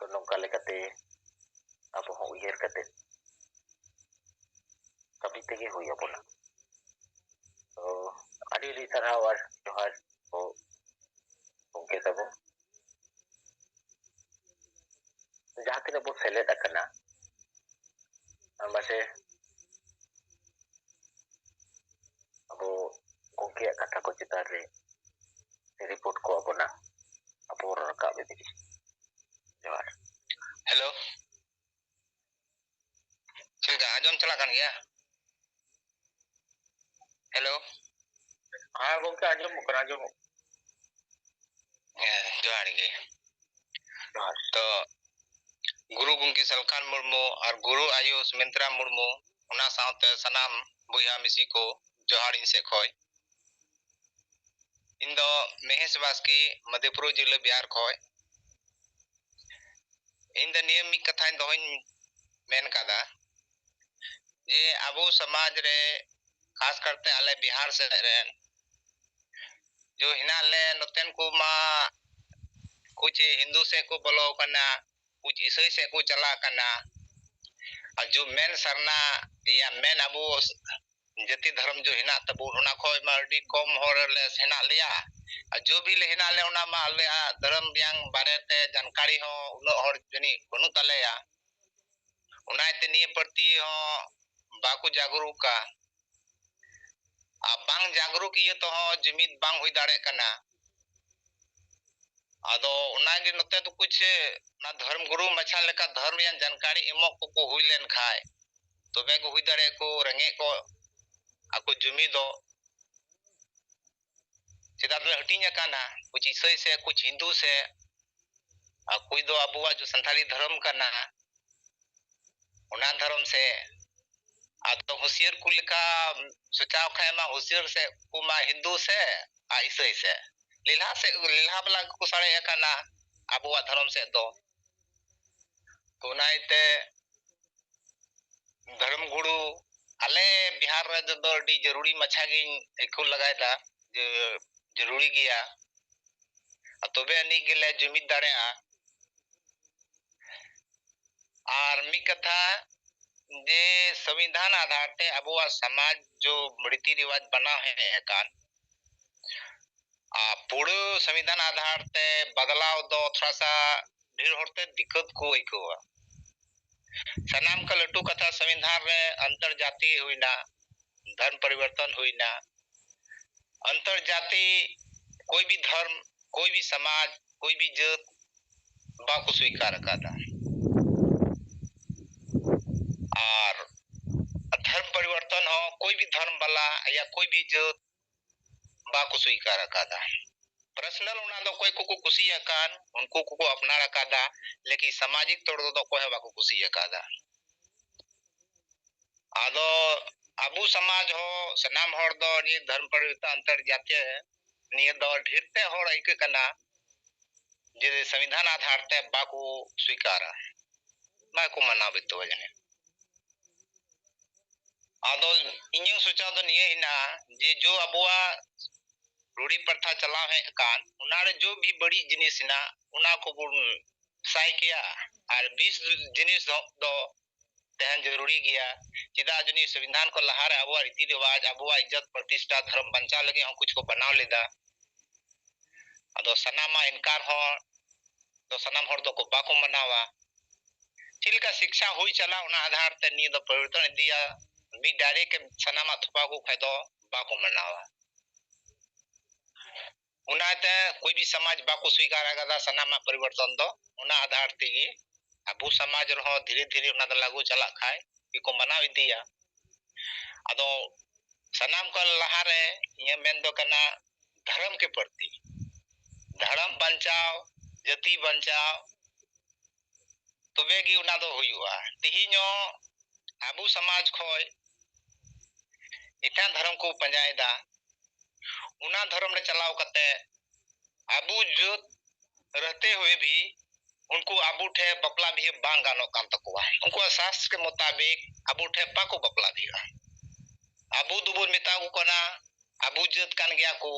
ᱛᱚ ᱱᱚᱝᱠᱟ ᱞᱮᱠᱟᱛᱮ ᱟᱵᱚ ᱦᱚᱸ ᱩᱭᱦᱟᱹᱨ ᱠᱟᱛᱮ ᱠᱟᱹᱢᱤ ᱛᱮᱜᱮ ᱦᱩᱭ ᱟᱵᱚᱱᱟ᱾ ᱛᱚ ᱟᱹᱰᱤ ᱟᱹᱰᱤ ᱥᱟᱨᱦᱟᱣ ᱟᱨ ᱡᱚᱦᱟᱨ ᱠᱚ ᱜᱚᱢᱠᱮ ᱛᱟᱵᱚ, ᱡᱟᱦᱟᱸ ᱛᱤᱱᱟᱹᱜ ᱵᱚᱱ ᱥᱮᱞᱮᱫ ᱟᱠᱟᱱᱟ, ᱢᱟᱥᱮ ᱟᱵᱚ ᱜᱚᱢᱠᱮᱭᱟᱜ ᱠᱟᱛᱷᱟ ᱠᱚ ᱪᱮᱛᱟᱱ ᱨᱮ ᱨᱤᱯᱳᱨᱴ ᱠᱚ ᱟᱵᱚᱱᱟ, ᱟᱵᱚ ᱨᱟᱠᱟᱵ ᱤᱫᱤ᱾ ᱡᱚᱦᱟᱨ᱾ ᱦᱮᱞᱳ, ᱪᱮᱫ ᱞᱮᱠᱟ ᱟᱸᱡᱚᱢ ᱪᱟᱞᱟᱜ ᱠᱟᱱ ᱜᱮᱭᱟ? ᱦᱮᱞᱳ᱾ ᱦᱮᱸ ᱜᱚᱢᱠᱮ, ᱟᱸᱡᱚᱢᱚᱜ ᱠᱟᱱᱟ, ᱟᱸᱡᱚᱢᱚᱜ᱾ ᱦᱮᱸ, ᱡᱚᱦᱟᱨ ᱜᱮ᱾ ᱡᱚᱦᱟᱨ᱾ ᱛᱚ ᱜᱩᱨᱩ ᱜᱚᱢᱠᱮ ᱥᱟᱞᱠᱷᱟᱱ ᱢᱩᱨᱢᱩ ᱟᱨ ᱜᱩᱨᱩ ᱟᱭᱳ ᱥᱩᱢᱤᱛᱨᱟ ᱢᱩᱨᱢᱩ, ᱚᱱᱟ ᱥᱟᱶᱛᱮ ᱥᱟᱱᱟᱢ ᱵᱚᱭᱦᱟ ᱢᱤᱥᱤ ᱠᱚ, ᱡᱚᱦᱟᱨ ᱤᱧ ᱥᱮᱫ ᱠᱷᱚᱡ᱾ ᱤᱧ ᱫᱚ ᱢᱮᱦᱮᱥ ᱵᱟᱥᱠᱮ, ᱢᱚᱫᱷᱮᱯᱩᱨ ᱡᱤᱞᱟᱹ, ᱵᱤᱦᱟᱨ ᱠᱷᱚᱡ᱾ ᱤᱧ ᱫᱚ ᱱᱤᱭᱟᱹ ᱢᱤᱫ ᱠᱟᱛᱷᱟᱧ ᱫᱚᱦᱚᱧ ᱢᱮᱱ ᱠᱟᱫᱟ ᱡᱮ ᱟᱵᱚ ᱥᱚᱢᱟᱡᱽ ᱨᱮ, ᱠᱷᱟᱥ ᱠᱟᱨᱛᱮ ᱟᱞᱮ ᱵᱤᱦᱟᱨ ᱥᱮᱫ ᱨᱮᱱ, ᱡᱚ ᱦᱮᱱᱟᱜ ᱞᱮ ᱱᱚᱛᱮᱱ ᱠᱚ ᱢᱟ ᱠᱩᱪ ᱦᱤᱱᱫᱩ ᱥᱮᱫ ᱠᱚ ᱵᱚᱞᱚ ᱠᱟᱱᱟ, ᱠᱩᱪ ᱤᱥᱟᱹᱭ ᱥᱮᱫ ᱠᱚ ᱪᱟᱞᱟᱜ ᱠᱟᱱᱟ᱾ ᱟᱨ ᱡᱚ ᱢᱮᱱ ᱥᱟᱨᱱᱟ ᱭᱟ ᱢᱮᱱ ᱟᱵᱚ ᱡᱟᱹᱛᱤ ᱫᱷᱚᱨᱚᱢ ᱡᱚ ᱦᱮᱱᱟᱜ ᱛᱟᱵᱚᱱ, ᱚᱱᱟ ᱠᱷᱚᱡ ᱢᱟ ᱟᱹᱰᱤ ᱠᱚᱢ ᱦᱚᱲ ᱞᱮ ᱦᱮᱱᱟᱜ ᱞᱮᱭᱟ᱾ ᱟᱨ ᱡᱚ ᱵᱷᱤ ᱞᱮ ᱦᱮᱱᱟᱜ ᱞᱮ, ᱚᱱᱟ ᱢᱟ ᱟᱞᱮᱭᱟᱜ ᱫᱷᱚᱨᱚᱢ ᱨᱮᱭᱟᱝ ᱵᱟᱨᱮ ᱛᱮ ᱡᱟᱱᱠᱟᱨᱤ ᱦᱚᱸ ᱩᱱᱟᱹᱜ ᱦᱚᱲ ᱡᱟᱹᱱᱤᱡ ᱵᱟᱹᱱᱩᱜ ᱛᱟᱞᱮᱭᱟ᱾ ᱚᱱᱟ ᱤᱭᱟᱹᱛᱮ ᱱᱤᱭᱟᱹ ᱯᱨᱚᱛᱤ ᱦᱚᱸ ᱵᱟᱠᱚ ᱡᱟᱜᱽᱨᱩᱠᱟ᱾ ᱟᱨ ᱵᱟᱝ ᱡᱟᱜᱽᱨᱩᱠ ᱤᱭᱟᱹ ᱛᱮᱦᱚᱸ ᱡᱩᱢᱤᱫ ᱵᱟᱝ ᱦᱩᱭ ᱫᱟᱲᱮᱭᱟᱜ ᱠᱟᱱᱟ᱾ ᱟᱫᱚ ᱚᱱᱟᱜᱮ ᱱᱚᱛᱮ ᱫᱚ ᱠᱩᱪ ᱚᱱᱟ ᱫᱷᱚᱨᱢ ᱜᱩᱨᱩ ᱢᱟᱪᱷᱟ ᱞᱮᱠᱟ ᱫᱷᱚᱨᱢ ᱨᱮᱭᱟᱜ ᱡᱟᱱᱠᱟᱨᱤ ᱮᱢᱚᱜ ᱠᱚᱠᱚ ᱦᱩᱭ ᱞᱮᱱ ᱠᱷᱟᱡ, ᱛᱚᱵᱮ ᱜᱮ ᱦᱩᱭ ᱫᱟᱲᱮᱭᱟᱜᱼᱟ ᱠᱚ ᱨᱮᱸᱜᱮᱡ ᱠᱚ ᱟᱠᱚ ᱡᱩᱢᱤᱫᱚᱜ᱾ ᱪᱮᱫᱟᱜ ᱵᱚᱞᱮ ᱦᱟᱹᱴᱤᱧ ᱟᱠᱟᱱᱟ, ᱠᱩᱪ ᱤᱥᱟᱹᱭ ᱥᱮ ᱠᱩᱪ ᱦᱤᱱᱫᱩ ᱥᱮ, ᱟᱨ ᱠᱩᱪ ᱫᱚ ᱟᱵᱚᱣᱟᱜ ᱡᱚ ᱥᱟᱱᱛᱟᱲᱤ ᱫᱷᱚᱨᱚᱢ ᱠᱟᱱᱟ, ᱚᱱᱟ ᱫᱷᱚᱨᱚᱢ ᱥᱮ᱾ ᱟᱫᱚ ᱦᱩᱸᱥᱤᱭᱟᱹᱨ ᱠᱚ ᱞᱮᱠᱟ ᱥᱚᱪᱟᱣ ᱠᱷᱟᱡ ᱢᱟ ᱦᱩᱸᱥᱤᱭᱟᱹᱨ ᱥᱮ ᱠᱚ ᱢᱟ ᱦᱤᱱᱫᱩ ᱥᱮ ᱟᱨ ᱤᱥᱟᱹᱭ ᱥᱮ, ᱞᱮᱞᱦᱟ ᱥᱮ ᱞᱮᱞᱦᱟ ᱵᱟᱞᱟ ᱜᱮᱠᱚ ᱥᱟᱨᱮᱡ ᱟᱠᱟᱱᱟ ᱟᱵᱚᱣᱟᱜ ᱫᱷᱚᱨᱚᱢ ᱥᱮᱫ ᱫᱚ᱾ ᱛᱚ ᱚᱱᱟ ᱤᱭᱟᱹᱛᱮ ᱫᱷᱚᱨᱚᱢ ᱜᱩᱨᱩ ᱟᱞᱮ ᱵᱤᱦᱟᱨ ᱨᱮ ᱫᱚ ᱟᱹᱰᱤ ᱡᱟᱹᱨᱩᱲᱤ ᱢᱟᱪᱷᱟ ᱜᱤᱧ ᱟᱹᱭᱠᱟᱹᱣ ᱞᱟᱜᱟᱭᱮᱫᱟ, ᱡᱮ ᱡᱟᱹᱨᱩᱲᱤ ᱜᱮᱭᱟ᱾ ᱟᱨ ᱛᱚᱵᱮ ᱟᱹᱱᱤᱡ ᱜᱮᱞᱮ ᱡᱩᱢᱤᱫ ᱫᱟᱲᱮᱭᱟᱜᱼᱟ᱾ ᱟᱨ ᱢᱤᱫ ᱠᱟᱛᱷᱟ, ᱡᱮ ᱥᱚᱝᱵᱤᱫᱷᱟᱱ ᱟᱫᱷᱟᱨ ᱛᱮ ᱟᱵᱚᱣᱟᱜ ᱥᱚᱢᱟᱡᱽ ᱡᱚ ᱨᱤᱛᱤ ᱨᱮᱣᱟᱡᱽ ᱵᱟᱱᱟᱣ ᱦᱮᱡ ᱟᱠᱟᱱ, ᱟᱨ ᱯᱩᱨᱟᱹ ᱥᱚᱝᱵᱤᱫᱷᱟᱱ ᱟᱫᱷᱟᱨ ᱛᱮ ᱵᱟᱫᱞᱟᱣ ᱫᱚ ᱛᱷᱚᱲᱟ ᱥᱟ ᱰᱷᱮᱨ ᱦᱚᱲᱛᱮ ᱫᱤᱠᱠᱟᱹᱛ ᱠᱚ ᱟᱹᱭᱠᱟᱹᱣᱟ᱾ ᱥᱟᱱᱟᱢ ᱠᱷᱚᱱ ᱞᱟᱹᱴᱩ ᱠᱟᱛᱷᱟ, ᱥᱚᱝᱵᱤᱫᱷᱟᱱ ᱨᱮ ᱚᱱᱛᱚᱨ ᱡᱟᱛᱤ ᱦᱩᱭᱱᱟ, ᱫᱷᱚᱨᱢ ᱯᱚᱨᱤᱵᱚᱨᱛᱚᱱ ᱦᱩᱭᱱᱟ, ᱚᱱᱛᱚᱨ ᱡᱟᱛᱤ ᱠᱳᱭ ᱵᱷᱤ ᱫᱷᱚᱨᱢ, ᱠᱳᱭ ᱵᱷᱤ ᱥᱚᱢᱟᱡᱽ, ᱠᱳᱭ ᱵᱷᱤ ᱡᱟᱹᱛ ᱵᱟᱠᱚ ᱥᱣᱤᱠᱟᱨ ᱟᱠᱟᱫᱟ᱾ ᱟᱨ ᱫᱷᱚᱨᱢ ᱯᱚᱨᱤᱵᱚᱨᱛᱚᱱ ᱦᱚᱸ ᱠᱳᱭ ᱵᱷᱤ ᱫᱷᱚᱨᱢ ᱵᱟᱞᱟ ᱭᱟ ᱠᱳᱭ ᱵᱷᱤ ᱡᱟᱹᱛ ᱵᱟᱠᱚ ᱥᱣᱤᱠᱟᱨ ᱟᱠᱟᱫᱟ᱾ ᱯᱟᱨᱥᱚᱱᱟᱞ ᱚᱱᱟ ᱫᱚ ᱚᱠᱚᱭ ᱠᱚᱠᱚ ᱠᱩᱥᱤᱭᱟᱜ ᱠᱟᱱ ᱩᱱᱠᱩ ᱠᱚᱠᱚ ᱟᱯᱱᱟᱨ ᱟᱠᱟᱫᱟ, ᱞᱮᱠᱤᱱ ᱥᱟᱢᱟᱡᱤᱠ ᱛᱚᱨ ᱫᱚ ᱚᱠᱚᱭ ᱦᱚᱸ ᱵᱟᱠᱚ ᱠᱩᱥᱤ ᱟᱠᱟᱫᱟ᱾ ᱟᱫᱚ ᱟᱵᱚ ᱥᱚᱢᱟᱡᱽ ᱦᱚᱸ ᱥᱟᱱᱟᱢ ᱦᱚᱲ ᱫᱚ ᱱᱤᱭᱟᱹ ᱫᱷᱚᱨᱢ ᱯᱚᱨᱤᱵᱚᱨᱛᱚᱱ ᱚᱱᱛᱚᱨ ᱡᱟᱛᱤᱭᱚ ᱱᱤᱭᱟᱹ ᱫᱚ ᱰᱷᱮᱨ ᱛᱮ ᱦᱚᱲ ᱟᱹᱭᱠᱟᱹᱜ ᱠᱟᱱᱟ ᱡᱮ ᱥᱚᱝᱵᱤᱫᱷᱟᱱ ᱟᱫᱷᱟᱨ ᱛᱮ ᱵᱟᱠᱚ ᱥᱣᱤᱠᱟᱨᱟ, ᱵᱟᱠᱚ ᱢᱟᱱᱟᱣ ᱵᱟᱛᱟᱣᱟ ᱡᱟᱹᱱᱤᱡ᱾ ᱟᱫᱚ ᱤᱧᱟᱹᱜ ᱥᱚᱪᱟᱣ ᱫᱚ ᱱᱤᱭᱟᱹ ᱦᱮᱱᱟᱜᱼᱟ ᱡᱮ ᱡᱚ ᱟᱵᱚᱣᱟᱜ ᱨᱩᱲᱤ ᱯᱨᱚᱛᱷᱟ ᱪᱟᱞᱟᱣ ᱦᱮᱡ ᱟᱠᱟᱱ, ᱚᱱᱟᱨᱮ ᱡᱚ ᱵᱷᱤ ᱵᱟᱹᱲᱤᱡ ᱡᱤᱱᱤᱥ ᱦᱮᱱᱟᱜ, ᱚᱱᱟ ᱠᱚᱵᱚᱱ ᱥᱟᱭ ᱠᱮᱭᱟ᱾ ᱟᱨ ᱵᱮᱥ ᱡᱤᱱᱤᱥ ᱫᱚ, ᱫᱚ ᱛᱟᱦᱮᱱ ᱡᱟᱹᱨᱩᱲᱤ ᱜᱮᱭᱟ᱾ ᱪᱮᱫᱟᱜ ᱡᱮ ᱱᱤᱭᱟᱹ ᱥᱚᱝᱵᱤᱫᱷᱟᱱ ᱠᱷᱚᱱ ᱞᱟᱦᱟᱨᱮ ᱟᱵᱚᱣᱟᱜ ᱨᱤᱛᱤ ᱨᱮᱣᱟᱡᱽ, ᱟᱵᱚᱣᱟᱜ ᱤᱡᱽᱡᱚᱛ ᱯᱨᱚᱛᱤᱥᱴᱷᱟ, ᱫᱷᱚᱨᱚᱢ ᱵᱟᱧᱪᱟᱣ ᱞᱟᱹᱜᱤᱫ ᱦᱚᱸ ᱠᱩᱪ ᱠᱚ ᱵᱮᱱᱟᱣ ᱞᱮᱫᱟ᱾ ᱟᱫᱚ ᱥᱟᱱᱟᱢᱟᱜ ᱮᱱᱠᱟᱨ ᱦᱚᱸ ᱫᱚ ᱥᱟᱱᱟᱢ ᱦᱚᱲ ᱫᱚᱠᱚ ᱵᱟᱠᱚ ᱢᱟᱱᱟᱣᱟ᱾ ᱪᱮᱫ ᱞᱮᱠᱟ ᱥᱤᱠᱪᱷᱟ ᱦᱩᱭ ᱪᱟᱞᱟᱜ, ᱚᱱᱟ ᱟᱫᱷᱟᱨ ᱛᱮ ᱱᱤᱭᱟᱹ ᱫᱚ ᱯᱚᱨᱤᱵᱚᱨᱛᱚᱱ ᱤᱫᱤᱭᱟ᱾ ᱢᱤᱫ direct ᱮᱢ ᱥᱟᱱᱟᱢᱟᱜ ᱛᱷᱚᱯᱟ ᱠᱚ ᱠᱷᱟᱡ ᱫᱚ ᱵᱟᱠᱚ ᱢᱟᱱᱟᱣᱟ᱾ ᱚᱱᱟᱛᱮ ᱠᱚᱭ ᱵᱷᱤ ᱥᱚᱢᱟᱡᱽ ᱵᱟᱠᱚ ᱥᱣᱤᱠᱟᱨ ᱟᱠᱟᱫᱟ ᱥᱟᱱᱟᱢᱟᱜ ᱯᱚᱨᱤᱵᱚᱨᱛᱚᱱ ᱫᱚ᱾ ᱚᱱᱟ ᱟᱫᱷᱟᱨ ᱛᱮᱜᱮ ᱟᱵᱚ ᱥᱚᱢᱟᱡᱽ ᱨᱮᱦᱚᱸ ᱫᱷᱤᱨᱮ ᱫᱷᱤᱨᱮ ᱚᱱᱟ ᱫᱚ ᱞᱟᱹᱜᱩ ᱪᱟᱞᱟᱜ ᱠᱷᱟᱡ ᱜᱮᱠᱚ ᱢᱟᱱᱟᱣ ᱤᱫᱤᱭᱟ᱾ ᱟᱫᱚ ᱥᱟᱱᱟᱢ ᱠᱷᱚᱱ ᱞᱟᱦᱟᱨᱮ ᱤᱧᱟᱹᱜ ᱢᱮᱱ ᱫᱚ ᱠᱟᱱᱟ ᱫᱷᱚᱨᱚᱢ ᱠᱮ ᱯᱨᱚᱛᱤ, ᱫᱷᱚᱨᱚᱢ ᱵᱟᱧᱪᱟᱣ, ᱡᱟᱹᱛᱤ ᱵᱟᱧᱪᱟᱣ, ᱛᱚᱵᱮ ᱜᱮ ᱚᱱᱟ ᱫᱚ ᱦᱩᱭᱩᱜᱼᱟ᱾ ᱛᱮᱦᱮᱧ ᱦᱚᱸ ᱟᱵᱚ ᱥᱚᱢᱟᱡᱽ ᱠᱷᱚᱡ ᱮᱴᱟᱜ ᱫᱷᱚᱨᱚᱢ ᱠᱚ ᱯᱟᱸᱡᱟᱭᱮᱫᱟ, ᱚᱱᱟ ᱫᱷᱚᱨᱚᱢ ᱨᱮ ᱪᱟᱞᱟᱣ ᱠᱟᱛᱮ ᱟᱵᱚ ᱡᱟᱹᱛ ᱨᱮᱦᱛᱮ ᱦᱩᱭᱮ ᱵᱷᱤ ᱩᱱᱠᱩ ᱟᱵᱚ ᱴᱷᱮᱱ ᱵᱟᱯᱞᱟ ᱵᱤᱦᱟᱹ ᱵᱟᱝ ᱜᱟᱱᱚᱜ ᱠᱟᱱ ᱛᱟᱠᱚᱣᱟ᱾ ᱩᱱᱠᱩᱣᱟᱜ ᱥᱟᱥᱛᱨ ᱠᱮ ᱢᱩᱛᱟᱵᱤᱠ ᱟᱵᱚ ᱴᱷᱮᱱ ᱵᱟᱠᱚ ᱵᱟᱯᱞᱟ ᱵᱤᱦᱟᱹᱜᱼᱟ᱾ ᱟᱵᱚ ᱫᱚᱵᱚᱱ ᱢᱮᱛᱟ ᱠᱚ ᱠᱟᱱᱟ ᱟᱵᱚ ᱡᱟᱹᱛ ᱠᱟᱱ ᱜᱮᱭᱟ ᱠᱚ,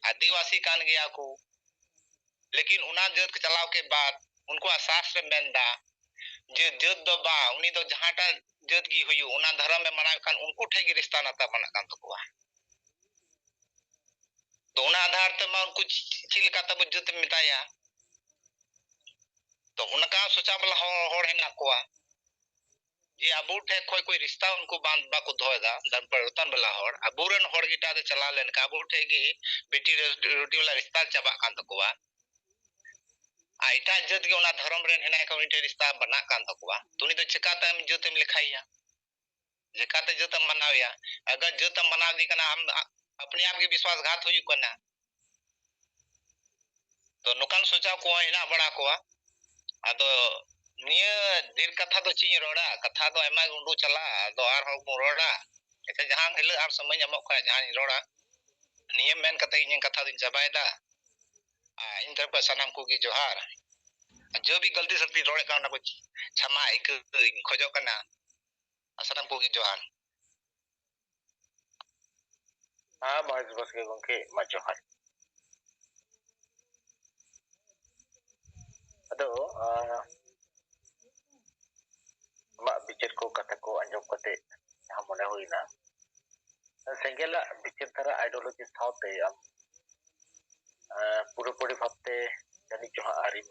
ᱟᱹᱫᱤᱵᱟᱹᱥᱤ ᱠᱟᱱ ᱜᱮᱭᱟ ᱠᱚ, ᱞᱮᱠᱤᱱ ᱚᱱᱟ ᱡᱟᱹᱛ ᱪᱟᱞᱟᱣ ᱠᱮ ᱵᱟᱫ ᱩᱱᱠᱩᱣᱟᱜ ᱥᱟᱥᱛᱨ ᱨᱮ ᱢᱮᱱᱫᱟ ᱡᱟᱹᱛ, ᱡᱟᱹᱛ ᱫᱚ ᱵᱟᱝ, ᱩᱱᱤ ᱫᱚ ᱡᱟᱦᱟᱸᱴᱟᱜ ᱡᱟᱹᱛ ᱜᱮ ᱦᱩᱭᱩᱜ, ᱚᱱᱟ ᱫᱷᱚᱨᱚᱢᱮ ᱢᱟᱱᱟᱣᱮᱫ ᱠᱷᱟᱱ ᱩᱱᱠᱩ ᱴᱷᱮᱡ ᱜᱮ ᱨᱤᱥᱛᱟ ᱱᱟᱛᱟ ᱵᱮᱱᱟᱜ ᱠᱟᱱ ᱛᱟᱠᱚᱣᱟ᱾ ᱛᱚ ᱚᱱᱟ ᱟᱫᱷᱟᱨ ᱛᱮᱢᱟ ᱩᱱᱠᱩ ᱪᱮ-, ᱪᱮᱫ ᱞᱮᱠᱟ ᱛᱟᱵᱚ ᱡᱟᱹᱛ ᱮᱢ ᱢᱮᱛᱟᱭᱟ? ᱛᱚ ᱚᱱᱠᱟ ᱥᱚᱪᱟ ᱵᱟᱞᱟ ᱦᱚᱸ ᱦᱚᱲ ᱦᱮᱱᱟᱜ ᱠᱚᱣᱟ ᱡᱮ ᱟᱵᱚ ᱴᱷᱮᱡ ᱠᱷᱚᱡ ᱠᱚ ᱨᱤᱥᱛᱟ ᱩᱱᱠᱩ ᱵᱟᱝ, ᱵᱟᱠᱚ ᱫᱚᱦᱚᱭᱮᱫᱟ, ᱫᱷᱚᱨᱢ ᱯᱚᱨᱤᱵᱚᱨᱛᱚᱱ ᱵᱟᱞᱟ ᱦᱚᱲ, ᱟᱵᱚᱨᱮᱱ ᱦᱚᱲ ᱜᱮ ᱮᱴᱟᱜ ᱨᱮ ᱪᱟᱞᱟᱣ ᱞᱮᱱᱠᱷᱟᱱ ᱟᱵᱚ ᱴᱷᱮᱡ ᱜᱮ ᱵᱤᱴᱤ ᱨᱮ-, ᱨᱩᱴᱤ ᱵᱟᱞᱟ ᱨᱤᱥᱛᱟ ᱪᱟᱵᱟᱜ ᱠᱟᱱ ᱛᱟᱠᱚᱣᱟ᱾ ᱟᱨ ᱮᱴᱟᱜ ᱡᱟᱹᱛ ᱜᱮ ᱚᱱᱟ ᱫᱷᱚᱨᱚᱢ ᱨᱮᱱ ᱦᱮᱱᱟᱭ ᱠᱷᱟᱱ ᱩᱱᱤ ᱴᱷᱮᱡ ᱨᱤᱥᱛᱟ ᱵᱮᱱᱟᱜ ᱠᱟᱱ ᱛᱟᱠᱚᱣᱟ᱾ ᱛᱚ ᱩᱱᱤ ᱫᱚ ᱪᱮᱠᱟᱛᱮ ᱟᱢ ᱡᱟᱹᱛ ᱮᱢ ᱞᱮᱠᱷᱟᱭᱮᱭᱟ? ᱪᱮᱠᱟᱛᱮ ᱡᱟᱹᱛ ᱮᱢ ᱢᱟᱱᱟᱣᱮᱭᱟ? ᱟᱜᱟᱨ ᱡᱟᱹᱛ ᱮᱢ ᱢᱟᱱᱟᱣ ᱤᱫᱤ ᱠᱟᱱᱟ, ᱟᱢ ᱟᱯᱱᱮ ᱟᱯ ᱜᱮ ᱵᱤᱥᱣᱟᱥᱜᱷᱟᱛ ᱦᱩᱭᱩᱜ ᱠᱟᱱᱟ᱾ ᱛᱚ ᱱᱚᱝᱠᱟᱱ ᱥᱚᱪᱟᱣ ᱠᱚ ᱦᱮᱱᱟᱜ ᱵᱟᱲᱟ ᱠᱚᱣᱟ᱾ ᱟᱫᱚ ᱱᱤᱭᱟᱹ ᱰᱷᱮᱨ ᱠᱟᱛᱷᱟ ᱫᱚ ᱪᱮᱫ ᱤᱧ ᱨᱚᱲᱟ, ᱠᱟᱛᱷᱟ ᱫᱚ ᱟᱭᱢᱟ ᱜᱮ ᱩᱰᱩᱠ ᱪᱟᱞᱟᱜᱼᱟ, ᱟᱫᱚ ᱟᱨᱦᱚᱸ ᱵᱚᱱ ᱨᱚᱲᱟ᱾ ᱮᱱᱠᱷᱟᱱ ᱡᱟᱦᱟᱸ ᱦᱤᱞᱳᱜ ᱟᱨ ᱥᱚᱢᱚᱭ ᱧᱟᱢᱚᱜ ᱠᱷᱟᱱ ᱡᱟᱦᱟᱸᱧ ᱨᱚᱲᱟ᱾ ᱱᱤᱭᱟᱹ ᱢᱮᱱ ᱠᱟᱛᱮ ᱤᱧᱟᱹᱜ ᱠᱟᱛᱷᱟ ᱫᱚᱧ ᱪᱟᱵᱟᱭᱮᱫᱟ᱾ ᱟᱨ ᱤᱧ ᱛᱚᱨᱚᱯ ᱠᱷᱚᱱ ᱥᱟᱱᱟᱢ ᱠᱚᱜᱮ ᱡᱚᱦᱟᱨ᱾ ᱟᱨ ᱡᱚ ᱵᱷᱤ ᱜᱟᱞᱛᱤ ᱥᱟᱞᱛᱤ ᱨᱚᱲᱮᱫ ᱠᱟᱱ ᱚᱱᱟ ᱠᱚ ᱪᱷᱟᱢᱟ ᱟᱹᱭᱠᱟᱹᱣ ᱤᱧ ᱠᱷᱚᱡᱚᱜ ᱠᱟᱱᱟ᱾ ᱟᱨ ᱥᱟᱱᱟᱢ ᱠᱚᱜᱮ ᱡᱚᱦᱟᱨ᱾ ᱦᱮᱸ, ᱢᱚᱦᱮᱥ ᱵᱟᱥᱠᱮ ᱜᱚᱢᱠᱮ, ᱢᱟ ᱡᱚᱦᱟᱨ᱾ ᱟᱫᱚ, ᱟᱸ, ᱟᱢᱟᱜ ᱵᱤᱪᱟᱹᱨ ᱠᱚ, ᱠᱟᱛᱷᱟ ᱠᱚ ᱟᱸᱡᱚᱢ ᱠᱟᱛᱮ ᱡᱟᱦᱟᱸ ᱢᱚᱱᱮ ᱦᱩᱭᱱᱟ, ᱥᱮᱸᱜᱮᱞᱟᱜ ᱵᱤᱪᱟᱹᱨ ᱫᱷᱟᱨᱟ ideology ᱥᱟᱶᱛᱮ ᱟᱢ, ᱟᱸ, ᱯᱩᱨᱟᱹᱯᱩᱨᱤ ᱵᱷᱟᱵᱛᱮ ᱡᱟᱹᱱᱤᱡ ᱪᱚ ᱦᱟᱸᱜ ᱟᱹᱣᱨᱤᱢ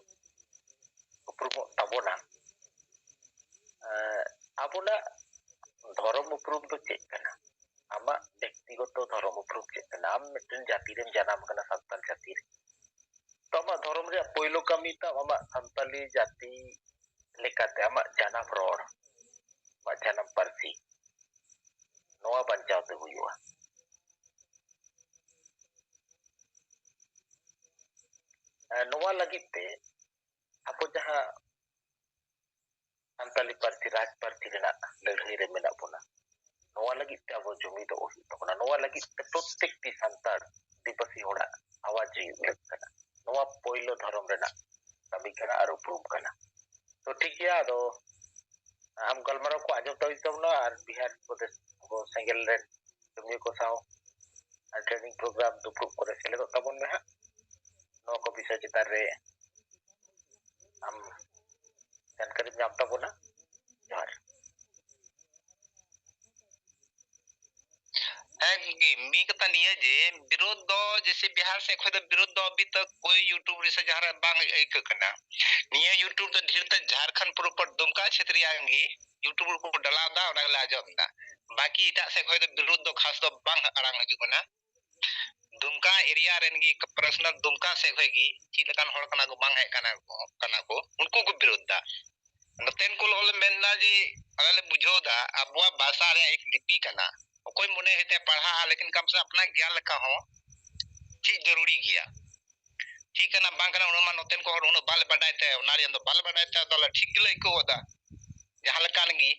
ᱩᱯᱨᱩᱢᱚᱜ ᱛᱟᱵᱚᱱᱟ᱾ ᱟᱸ, ᱟᱵᱚᱱᱟᱜ ᱫᱷᱚᱨᱚᱢ ᱩᱯᱨᱩᱢ ᱫᱚ ᱪᱮᱫ ᱠᱟᱱᱟ? ᱟᱢᱟᱜ ᱵᱮᱠᱛᱤᱜᱚᱛᱚ ᱫᱷᱚᱨᱚᱢ ᱩᱯᱨᱩᱢ ᱪᱮᱫ ᱠᱟᱱᱟ? ᱟᱢ ᱢᱤᱫᱴᱮᱱ ᱡᱟᱹᱛᱤ ᱨᱮᱢ ᱡᱟᱱᱟᱢ ᱠᱟᱱᱟ, ᱥᱟᱱᱛᱟᱲ ᱡᱟᱹᱛᱤ ᱨᱮ᱾ ᱛᱚ ᱟᱢᱟᱜ ᱫᱷᱚᱨᱚᱢ ᱨᱮᱭᱟᱜ ᱯᱳᱭᱞᱳ ᱠᱟᱹᱢᱤ ᱛᱟᱢ ᱟᱢᱟᱜ ᱥᱟᱱᱛᱟᱞᱤ ᱡᱟᱹᱛᱤ ᱞᱮᱠᱟᱛᱮ ᱟᱢᱟᱜ ᱡᱟᱱᱟᱢ ᱨᱚᱲ, ᱟᱢᱟᱜ ᱡᱟᱱᱟᱢ ᱯᱟᱹᱨᱥᱤ, ᱱᱚᱣᱟ ᱵᱟᱧᱪᱟᱣ ᱛᱮ ᱦᱩᱭᱩᱜᱼᱟ᱾ ᱮᱸ, ᱱᱚᱣᱟ ᱞᱟᱹᱜᱤᱫ ᱛᱮ ᱟᱵᱚ ᱡᱟᱦᱟᱸ ᱥᱟᱱᱛᱟᱞᱤ ᱯᱟᱹᱨᱥᱤ ᱨᱟᱡᱽ ᱯᱟᱹᱨᱥᱤ ᱨᱮᱱᱟᱜ ᱞᱟᱹᱲᱦᱟᱹᱭ ᱨᱮ ᱢᱮᱱᱟᱜ ᱵᱚᱱᱟ, ᱱᱚᱣᱟ ᱞᱟᱹᱜᱤᱫ ᱛᱮ ᱟᱵᱚ ᱡᱩᱢᱤᱫᱚᱜ ᱦᱩᱭᱩᱜ ᱛᱟᱵᱚᱱᱟ᱾ ᱱᱚᱣᱟ ᱞᱟᱹᱜᱤᱫ ᱛᱮ ᱯᱨᱚᱛᱛᱮᱠᱴᱤ ᱥᱟᱱᱛᱟᱲ ᱟᱹᱫᱤᱵᱟᱹᱥᱤ ᱦᱚᱲᱟᱜ ᱟᱣᱟᱡᱽ ᱦᱩᱭᱩᱜ ᱞᱟᱹᱠ ᱠᱟᱱᱟ᱾ ᱱᱚᱣᱟ ᱯᱳᱭᱞᱳ ᱫᱷᱚᱨᱚᱢ ᱨᱮᱱᱟᱜ ᱠᱟᱹᱢᱤ ᱠᱟᱱᱟ ᱟᱨ ᱩᱯᱨᱩᱢ ᱠᱟᱱᱟ᱾ ᱛᱚ ᱴᱷᱤᱠ ᱜᱮᱭᱟ, ᱟᱫᱚ ᱟᱢ ᱜᱟᱞᱢᱟᱨᱟᱣ ᱠᱚ ᱟᱸᱡᱚᱢ ᱛᱟᱵᱚᱱ ᱛᱟᱵᱚᱱᱟ ᱟᱨ ᱵᱤᱦᱟᱨ ᱯᱨᱚᱫᱮᱥ ᱟᱵᱚ ᱥᱮᱸᱜᱮᱞ ᱨᱮᱱ ᱠᱟᱹᱢᱤᱭᱟᱹ ᱠᱚ ᱥᱟᱶ ᱟᱨ training program ᱫᱩᱯᱲᱩᱵ ᱠᱚᱨᱮ ᱥᱮᱞᱮᱫᱚᱜ ᱛᱟᱵᱚᱱ ᱢᱮ ᱦᱟᱸᱜ᱾ ᱱᱚᱣᱟ ᱠᱚ ᱵᱤᱥᱚᱭ ᱪᱮᱛᱟᱱ ᱨᱮ ᱟᱢ ᱡᱟᱱᱠᱟᱨᱤᱢ ᱧᱟᱢ ᱛᱟᱵᱚᱱᱟ᱾ ᱡᱚᱦᱟᱨ᱾ ᱦᱮᱸ ᱜᱚᱝᱠᱮ, ᱢᱤᱫ ᱠᱟᱛᱷᱟ ᱱᱤᱭᱟᱹ ᱡᱮ ᱵᱤᱨᱳᱫᱷ ᱫᱚ ᱡᱮᱭᱥᱮ ᱵᱤᱦᱟᱨ ᱥᱮᱫ ᱠᱷᱚᱱ ᱫᱚ ᱵᱤᱨᱳᱫᱷ ᱫᱚ ᱟᱹᱵᱤ ᱛᱚ ᱠᱳᱭ YouTube ᱨᱮ ᱥᱮ ᱡᱟᱦᱟᱸ ᱨᱮ ᱵᱟᱝ ᱟᱹᱭᱠᱟᱹᱜ ᱠᱟᱱᱟ᱾ ᱱᱤᱭᱟᱹ YouTube ᱫᱚ ᱰᱷᱮᱨ ᱛᱮ ᱡᱷᱟᱲᱠᱷᱚᱸᱰ ᱯᱩᱨᱟᱹ ᱯᱚᱨ ᱫᱩᱢᱠᱟ ᱪᱷᱮᱛᱨᱤᱭᱟᱱ ᱜᱮ YouTube ᱨᱮᱠᱚ ᱰᱟᱞᱟᱣ ᱮᱫᱟ, ᱚᱱᱟ ᱜᱮᱞᱮ ᱟᱸᱡᱚᱢ ᱮᱫᱟ᱾ ᱵᱟᱠᱤ ᱮᱴᱟᱜ ᱥᱮᱫ ᱠᱷᱚᱱ ᱫᱚ ᱵᱤᱨᱳᱫᱷ ᱫᱚ ᱠᱷᱟᱥ ᱫᱚ ᱵᱟᱝ ᱟᱲᱟᱝ ᱦᱤᱡᱩᱜ ᱠᱟᱱᱟ᱾ ᱫᱩᱢᱠᱟ ᱮᱨᱤᱭᱟ ᱨᱮᱱ ᱜᱮ ᱯᱟᱨᱥᱚᱱᱟᱞ ᱫᱩᱢᱠᱟ ᱥᱮᱫ ᱠᱷᱚᱱ ᱜᱮ ᱪᱮᱫ ᱞᱮᱠᱟᱱ ᱦᱚᱲ ᱠᱟᱱᱟ ᱠᱚ, ᱵᱟᱝ ᱦᱮᱡ ᱠᱟᱱᱟ ᱠᱚ, ᱠᱟᱱᱟ ᱠᱚ, ᱩᱱᱠᱩ ᱠᱚ ᱵᱤᱨᱳᱫᱷ ᱫᱟ᱾ ᱱᱚᱛᱮᱱ ᱠᱚ ᱞᱚ ᱞᱮ ᱢᱮᱱ ᱫᱟ ᱡᱮ ᱟᱞᱮ ᱞᱮ ᱵᱩᱡᱷᱟᱹᱣ ᱫᱟ ᱟᱵᱚᱣᱟᱜ ᱵᱷᱟᱥᱟ ᱨᱮᱭᱟᱜ ᱮᱠ ᱞᱤᱯᱤ ᱠᱟᱱᱟ, ᱚᱠᱚᱭ ᱢᱚᱱᱮ ᱦᱩᱭᱩᱜ ᱛᱟᱭᱟ ᱯᱟᱲᱦᱟᱜᱼᱟ, ᱞᱮᱠᱤᱱ ᱠᱟᱢ ᱥᱮ ᱟᱯᱱᱟ ᱜᱮᱭᱟᱱ ᱞᱮᱠᱟ ᱦᱚᱸ ᱪᱮᱫ ᱡᱚᱨᱩᱨᱤ ᱜᱮᱭᱟ᱾ ᱴᱷᱤᱠ ᱠᱟᱱᱟ ᱵᱟᱝ ᱠᱟᱱᱟ, ᱚᱱᱟ ᱢᱟ ᱱᱚᱛᱮᱱ ᱠᱚ ᱦᱚᱲ ᱩᱱᱟᱹᱜ ᱵᱟᱞᱮ ᱵᱟᱰᱟᱭ ᱛᱮ, ᱚᱱᱟ ᱨᱮᱭᱟᱜ ᱫᱚ ᱵᱟᱞᱮ ᱵᱟᱰᱟᱭ ᱛᱮ, ᱟᱫᱚ ᱟᱞᱮ ᱴᱷᱤᱠ ᱜᱮᱞᱮ ᱟᱹᱭᱠᱟᱹᱣ ᱠᱟᱫᱟ᱾ ᱡᱟᱦᱟᱸ ᱞᱮᱠᱟᱱ ᱜᱮ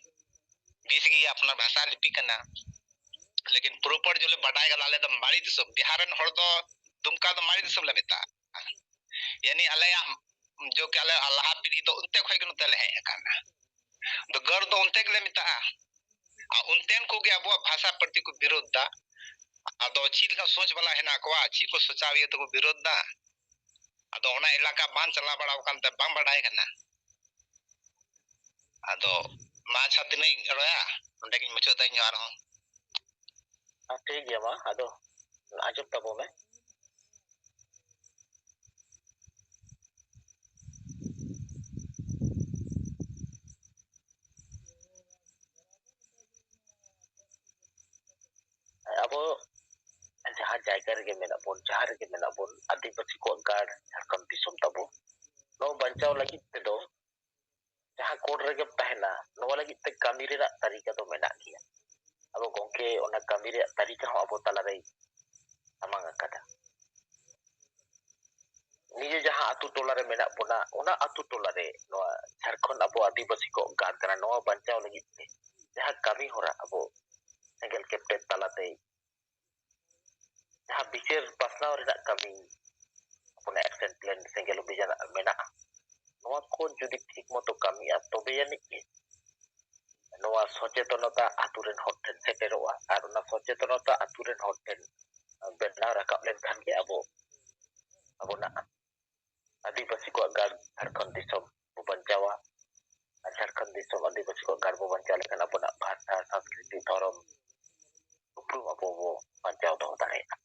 ᱵᱮᱥ ᱜᱮᱭᱟ, ᱟᱯᱱᱟᱨ ᱵᱷᱟᱥᱟ ᱞᱤᱯᱤ ᱠᱟᱱᱟ᱾ ᱞᱮᱠᱤᱱ ᱯᱩᱨᱟᱹ ᱯᱚᱨ ᱡᱚᱞᱮ ᱵᱟᱰᱟᱭ ᱠᱟᱫᱟ, ᱟᱞᱮ ᱫᱚ ᱢᱟᱲᱤ ᱫᱤᱥᱚᱢ, ᱵᱤᱦᱟᱨ ᱨᱮᱱ ᱦᱚᱲ ᱫᱚ ᱫᱩᱢᱠᱟ ᱫᱚ ᱢᱟᱲᱤ ᱫᱤᱥᱚᱢ ᱞᱮ ᱢᱮᱛᱟᱜᱼᱟ᱾ ᱭᱟᱱᱤ ᱟᱞᱮᱭᱟᱜ ᱡᱚ ᱠᱮ ᱟᱞᱮ ᱞᱟᱦᱟ ᱯᱤᱲᱦᱤ ᱫᱚ ᱚᱱᱛᱮ ᱠᱷᱚᱡ ᱜᱮ ᱱᱚᱛᱮ ᱞᱮ ᱦᱮᱡ ᱟᱠᱟᱱᱟ᱾ ᱫᱚ ᱜᱟᱹᱲ ᱫᱚ ᱚᱱᱛᱮ ᱜᱮᱞᱮ ᱢᱮᱛᱟᱜᱼᱟ᱾ ᱟᱨ ᱚᱱᱛᱮᱱ ᱠᱚᱜᱮ ᱟᱵᱚᱣᱟᱜ ᱵᱷᱟᱥᱟ ᱯᱨᱚᱛᱤ ᱠᱚ ᱵᱤᱨᱳᱫᱷ ᱫᱟ᱾ ᱟᱫᱚ ᱪᱮᱫ ᱞᱮᱠᱟ ᱥᱳᱪ ᱵᱟᱞᱟ ᱦᱮᱱᱟᱜ ᱠᱚᱣᱟ, ᱪᱮᱫ ᱠᱚ ᱥᱳᱪᱟᱣᱤᱭᱟᱹ ᱛᱮᱠᱚ ᱵᱤᱨᱳᱫᱷ ᱫᱟ? ᱟᱫᱚ ᱚᱱᱟ ᱮᱞᱟᱠᱟ ᱵᱟᱝ ᱪᱟᱞᱟᱣ ᱵᱟᱲᱟ ᱟᱠᱟᱱ ᱛᱮ ᱵᱟᱝ ᱵᱟᱰᱟᱭ ᱠᱟᱱᱟ᱾ ᱟᱫᱚ ᱢᱟ ᱟᱪᱪᱷᱟ, ᱛᱤᱱᱟᱹᱜ ᱤᱧ ᱨᱚᱲᱟ, ᱱᱚᱸᱰᱮ ᱜᱤᱧ ᱢᱩᱪᱟᱹᱫ ᱫᱟ ᱤᱧ ᱦᱚᱸ ᱟᱨᱦᱚᱸ᱾ ᱦᱮᱸ, ᱴᱷᱤᱠ ᱜᱮᱭᱟ, ᱢᱟ ᱟᱫᱚ ᱟᱸᱡᱚᱢ ᱛᱟᱵᱚ ᱢᱮ᱾ ᱟᱵᱚ ᱡᱟᱦᱟᱸ ᱡᱟᱭᱜᱟ ᱨᱮᱜᱮ ᱢᱮᱱᱟᱜ ᱵᱚᱱ, ᱡᱟᱦᱟᱸ ᱨᱮᱜᱮ ᱢᱮᱱᱟᱜ ᱵᱚᱱ, ᱟᱹᱫᱤᱵᱟᱹᱥᱤ ᱠᱚᱣᱟᱜ ᱜᱟᱲ ᱡᱷᱟᱲᱠᱷᱚᱸᱰ ᱫᱤᱥᱚᱢ ᱛᱟᱵᱚ, ᱱᱚᱣᱟ ᱵᱟᱧᱪᱟᱣ ᱞᱟᱹᱜᱤᱫ ᱛᱮᱫᱚ ᱡᱟᱦᱟᱸ ᱠᱳᱰ ᱨᱮᱜᱮᱢ ᱛᱟᱦᱮᱱᱟ, ᱱᱚᱣᱟ ᱞᱟᱹᱜᱤᱫ ᱛᱮ ᱠᱟᱹᱢᱤ ᱨᱮᱱᱟᱜ ᱛᱟᱹᱨᱤᱠᱟ ᱫᱚ ᱢᱮᱱᱟᱜ ᱜᱮᱭᱟ᱾ ᱟᱵᱚ ᱜᱚᱢᱠᱮ ᱚᱱᱟ ᱠᱟᱹᱢᱤ ᱨᱮᱭᱟᱜ ᱛᱟᱹᱨᱤᱠᱟ ᱦᱚᱸ ᱟᱵᱚ ᱛᱟᱞᱟᱨᱮᱭ ᱥᱟᱢᱟᱝ ᱟᱠᱟᱫᱟ᱾ ᱱᱤᱡᱮ ᱡᱟᱦᱟᱸ ᱟᱛᱳ ᱴᱚᱞᱟ ᱨᱮ ᱢᱮᱱᱟᱜ ᱵᱚᱱᱟ, ᱚᱱᱟ ᱟᱛᱳ ᱴᱚᱞᱟ ᱨᱮ ᱱᱚᱣᱟ ᱡᱷᱟᱲᱠᱷᱚᱸᱰ ᱟᱵᱚ ᱟᱹᱫᱤᱵᱟᱹᱥᱤ ᱠᱚ ᱜᱟᱲ ᱠᱟᱱᱟ, ᱱᱚᱣᱟ ᱵᱟᱧᱪᱟᱣ ᱞᱟᱹᱜᱤᱫ ᱛᱮ ᱡᱟᱦᱟᱸ ᱠᱟᱹᱢᱤ ᱦᱚᱨᱟ ᱟᱵᱚ ᱥᱮᱸᱜᱮᱞ ᱠᱮᱯᱴᱮᱱ ᱛᱟᱞᱟᱛᱮ ᱡᱟᱦᱟᱸ ᱵᱤᱪᱟᱹᱨ ᱯᱟᱥᱱᱟᱣ ᱨᱮᱱᱟᱜ ᱠᱟᱹᱢᱤ, ᱟᱵᱚᱱᱟᱜ action plan ᱥᱮᱸᱜᱮᱞ ᱚᱵᱷᱤᱡᱟᱱ ᱢᱮᱱᱟᱜᱼᱟ, ᱱᱚᱣᱟ ᱠᱚ ᱡᱩᱫᱤ ᱴᱷᱤᱠ ᱢᱚᱛᱚ ᱠᱟᱹᱢᱤᱜᱼᱟ, ᱛᱚᱵᱮ ᱟᱹᱱᱤᱡ ᱜᱮ ᱱᱚᱣᱟ ᱥᱚᱪᱮᱛᱚᱱᱚᱛᱟ ᱟᱛᱳ ᱨᱮᱱ ᱦᱚᱲ ᱴᱷᱮᱱ ᱥᱮᱴᱮᱨᱚᱜᱼᱟ᱾ ᱟᱨ ᱚᱱᱟ ᱥᱚᱪᱮᱛᱚᱱᱚᱛᱟ ᱟᱛᱳ ᱨᱮᱱ ᱦᱚᱲ ᱴᱷᱮᱱ ᱵᱮᱱᱟᱣ ᱨᱟᱠᱟᱵ ᱞᱮᱱᱠᱷᱟᱱ ᱜᱮ ᱟᱵᱚ ᱟᱵᱚᱱᱟᱜ ᱟᱹᱫᱤᱵᱟᱹᱥᱤ ᱠᱚᱣᱟᱜ ᱜᱟᱲ ᱡᱷᱟᱲᱠᱷᱚᱸᱰ ᱫᱤᱥᱚᱢ ᱵᱚ ᱵᱟᱧᱪᱟᱣᱟ᱾ ᱟᱨ ᱵᱚ ᱵᱟᱧᱪᱟᱣ ᱞᱮᱠᱷᱟᱱ ᱟᱵᱚᱱᱟᱜ ᱵᱷᱟᱥᱟ, ᱥᱚᱝᱥᱠᱨᱤᱛᱤ, ᱫᱷᱚᱨᱚᱢ, ᱩᱯᱨᱩᱢ ᱟᱵᱚ ᱵᱚ ᱵᱟᱧᱪᱟᱣ ᱫᱚᱦᱚ ᱫᱟᱲᱮᱭᱟᱜᱼᱟ᱾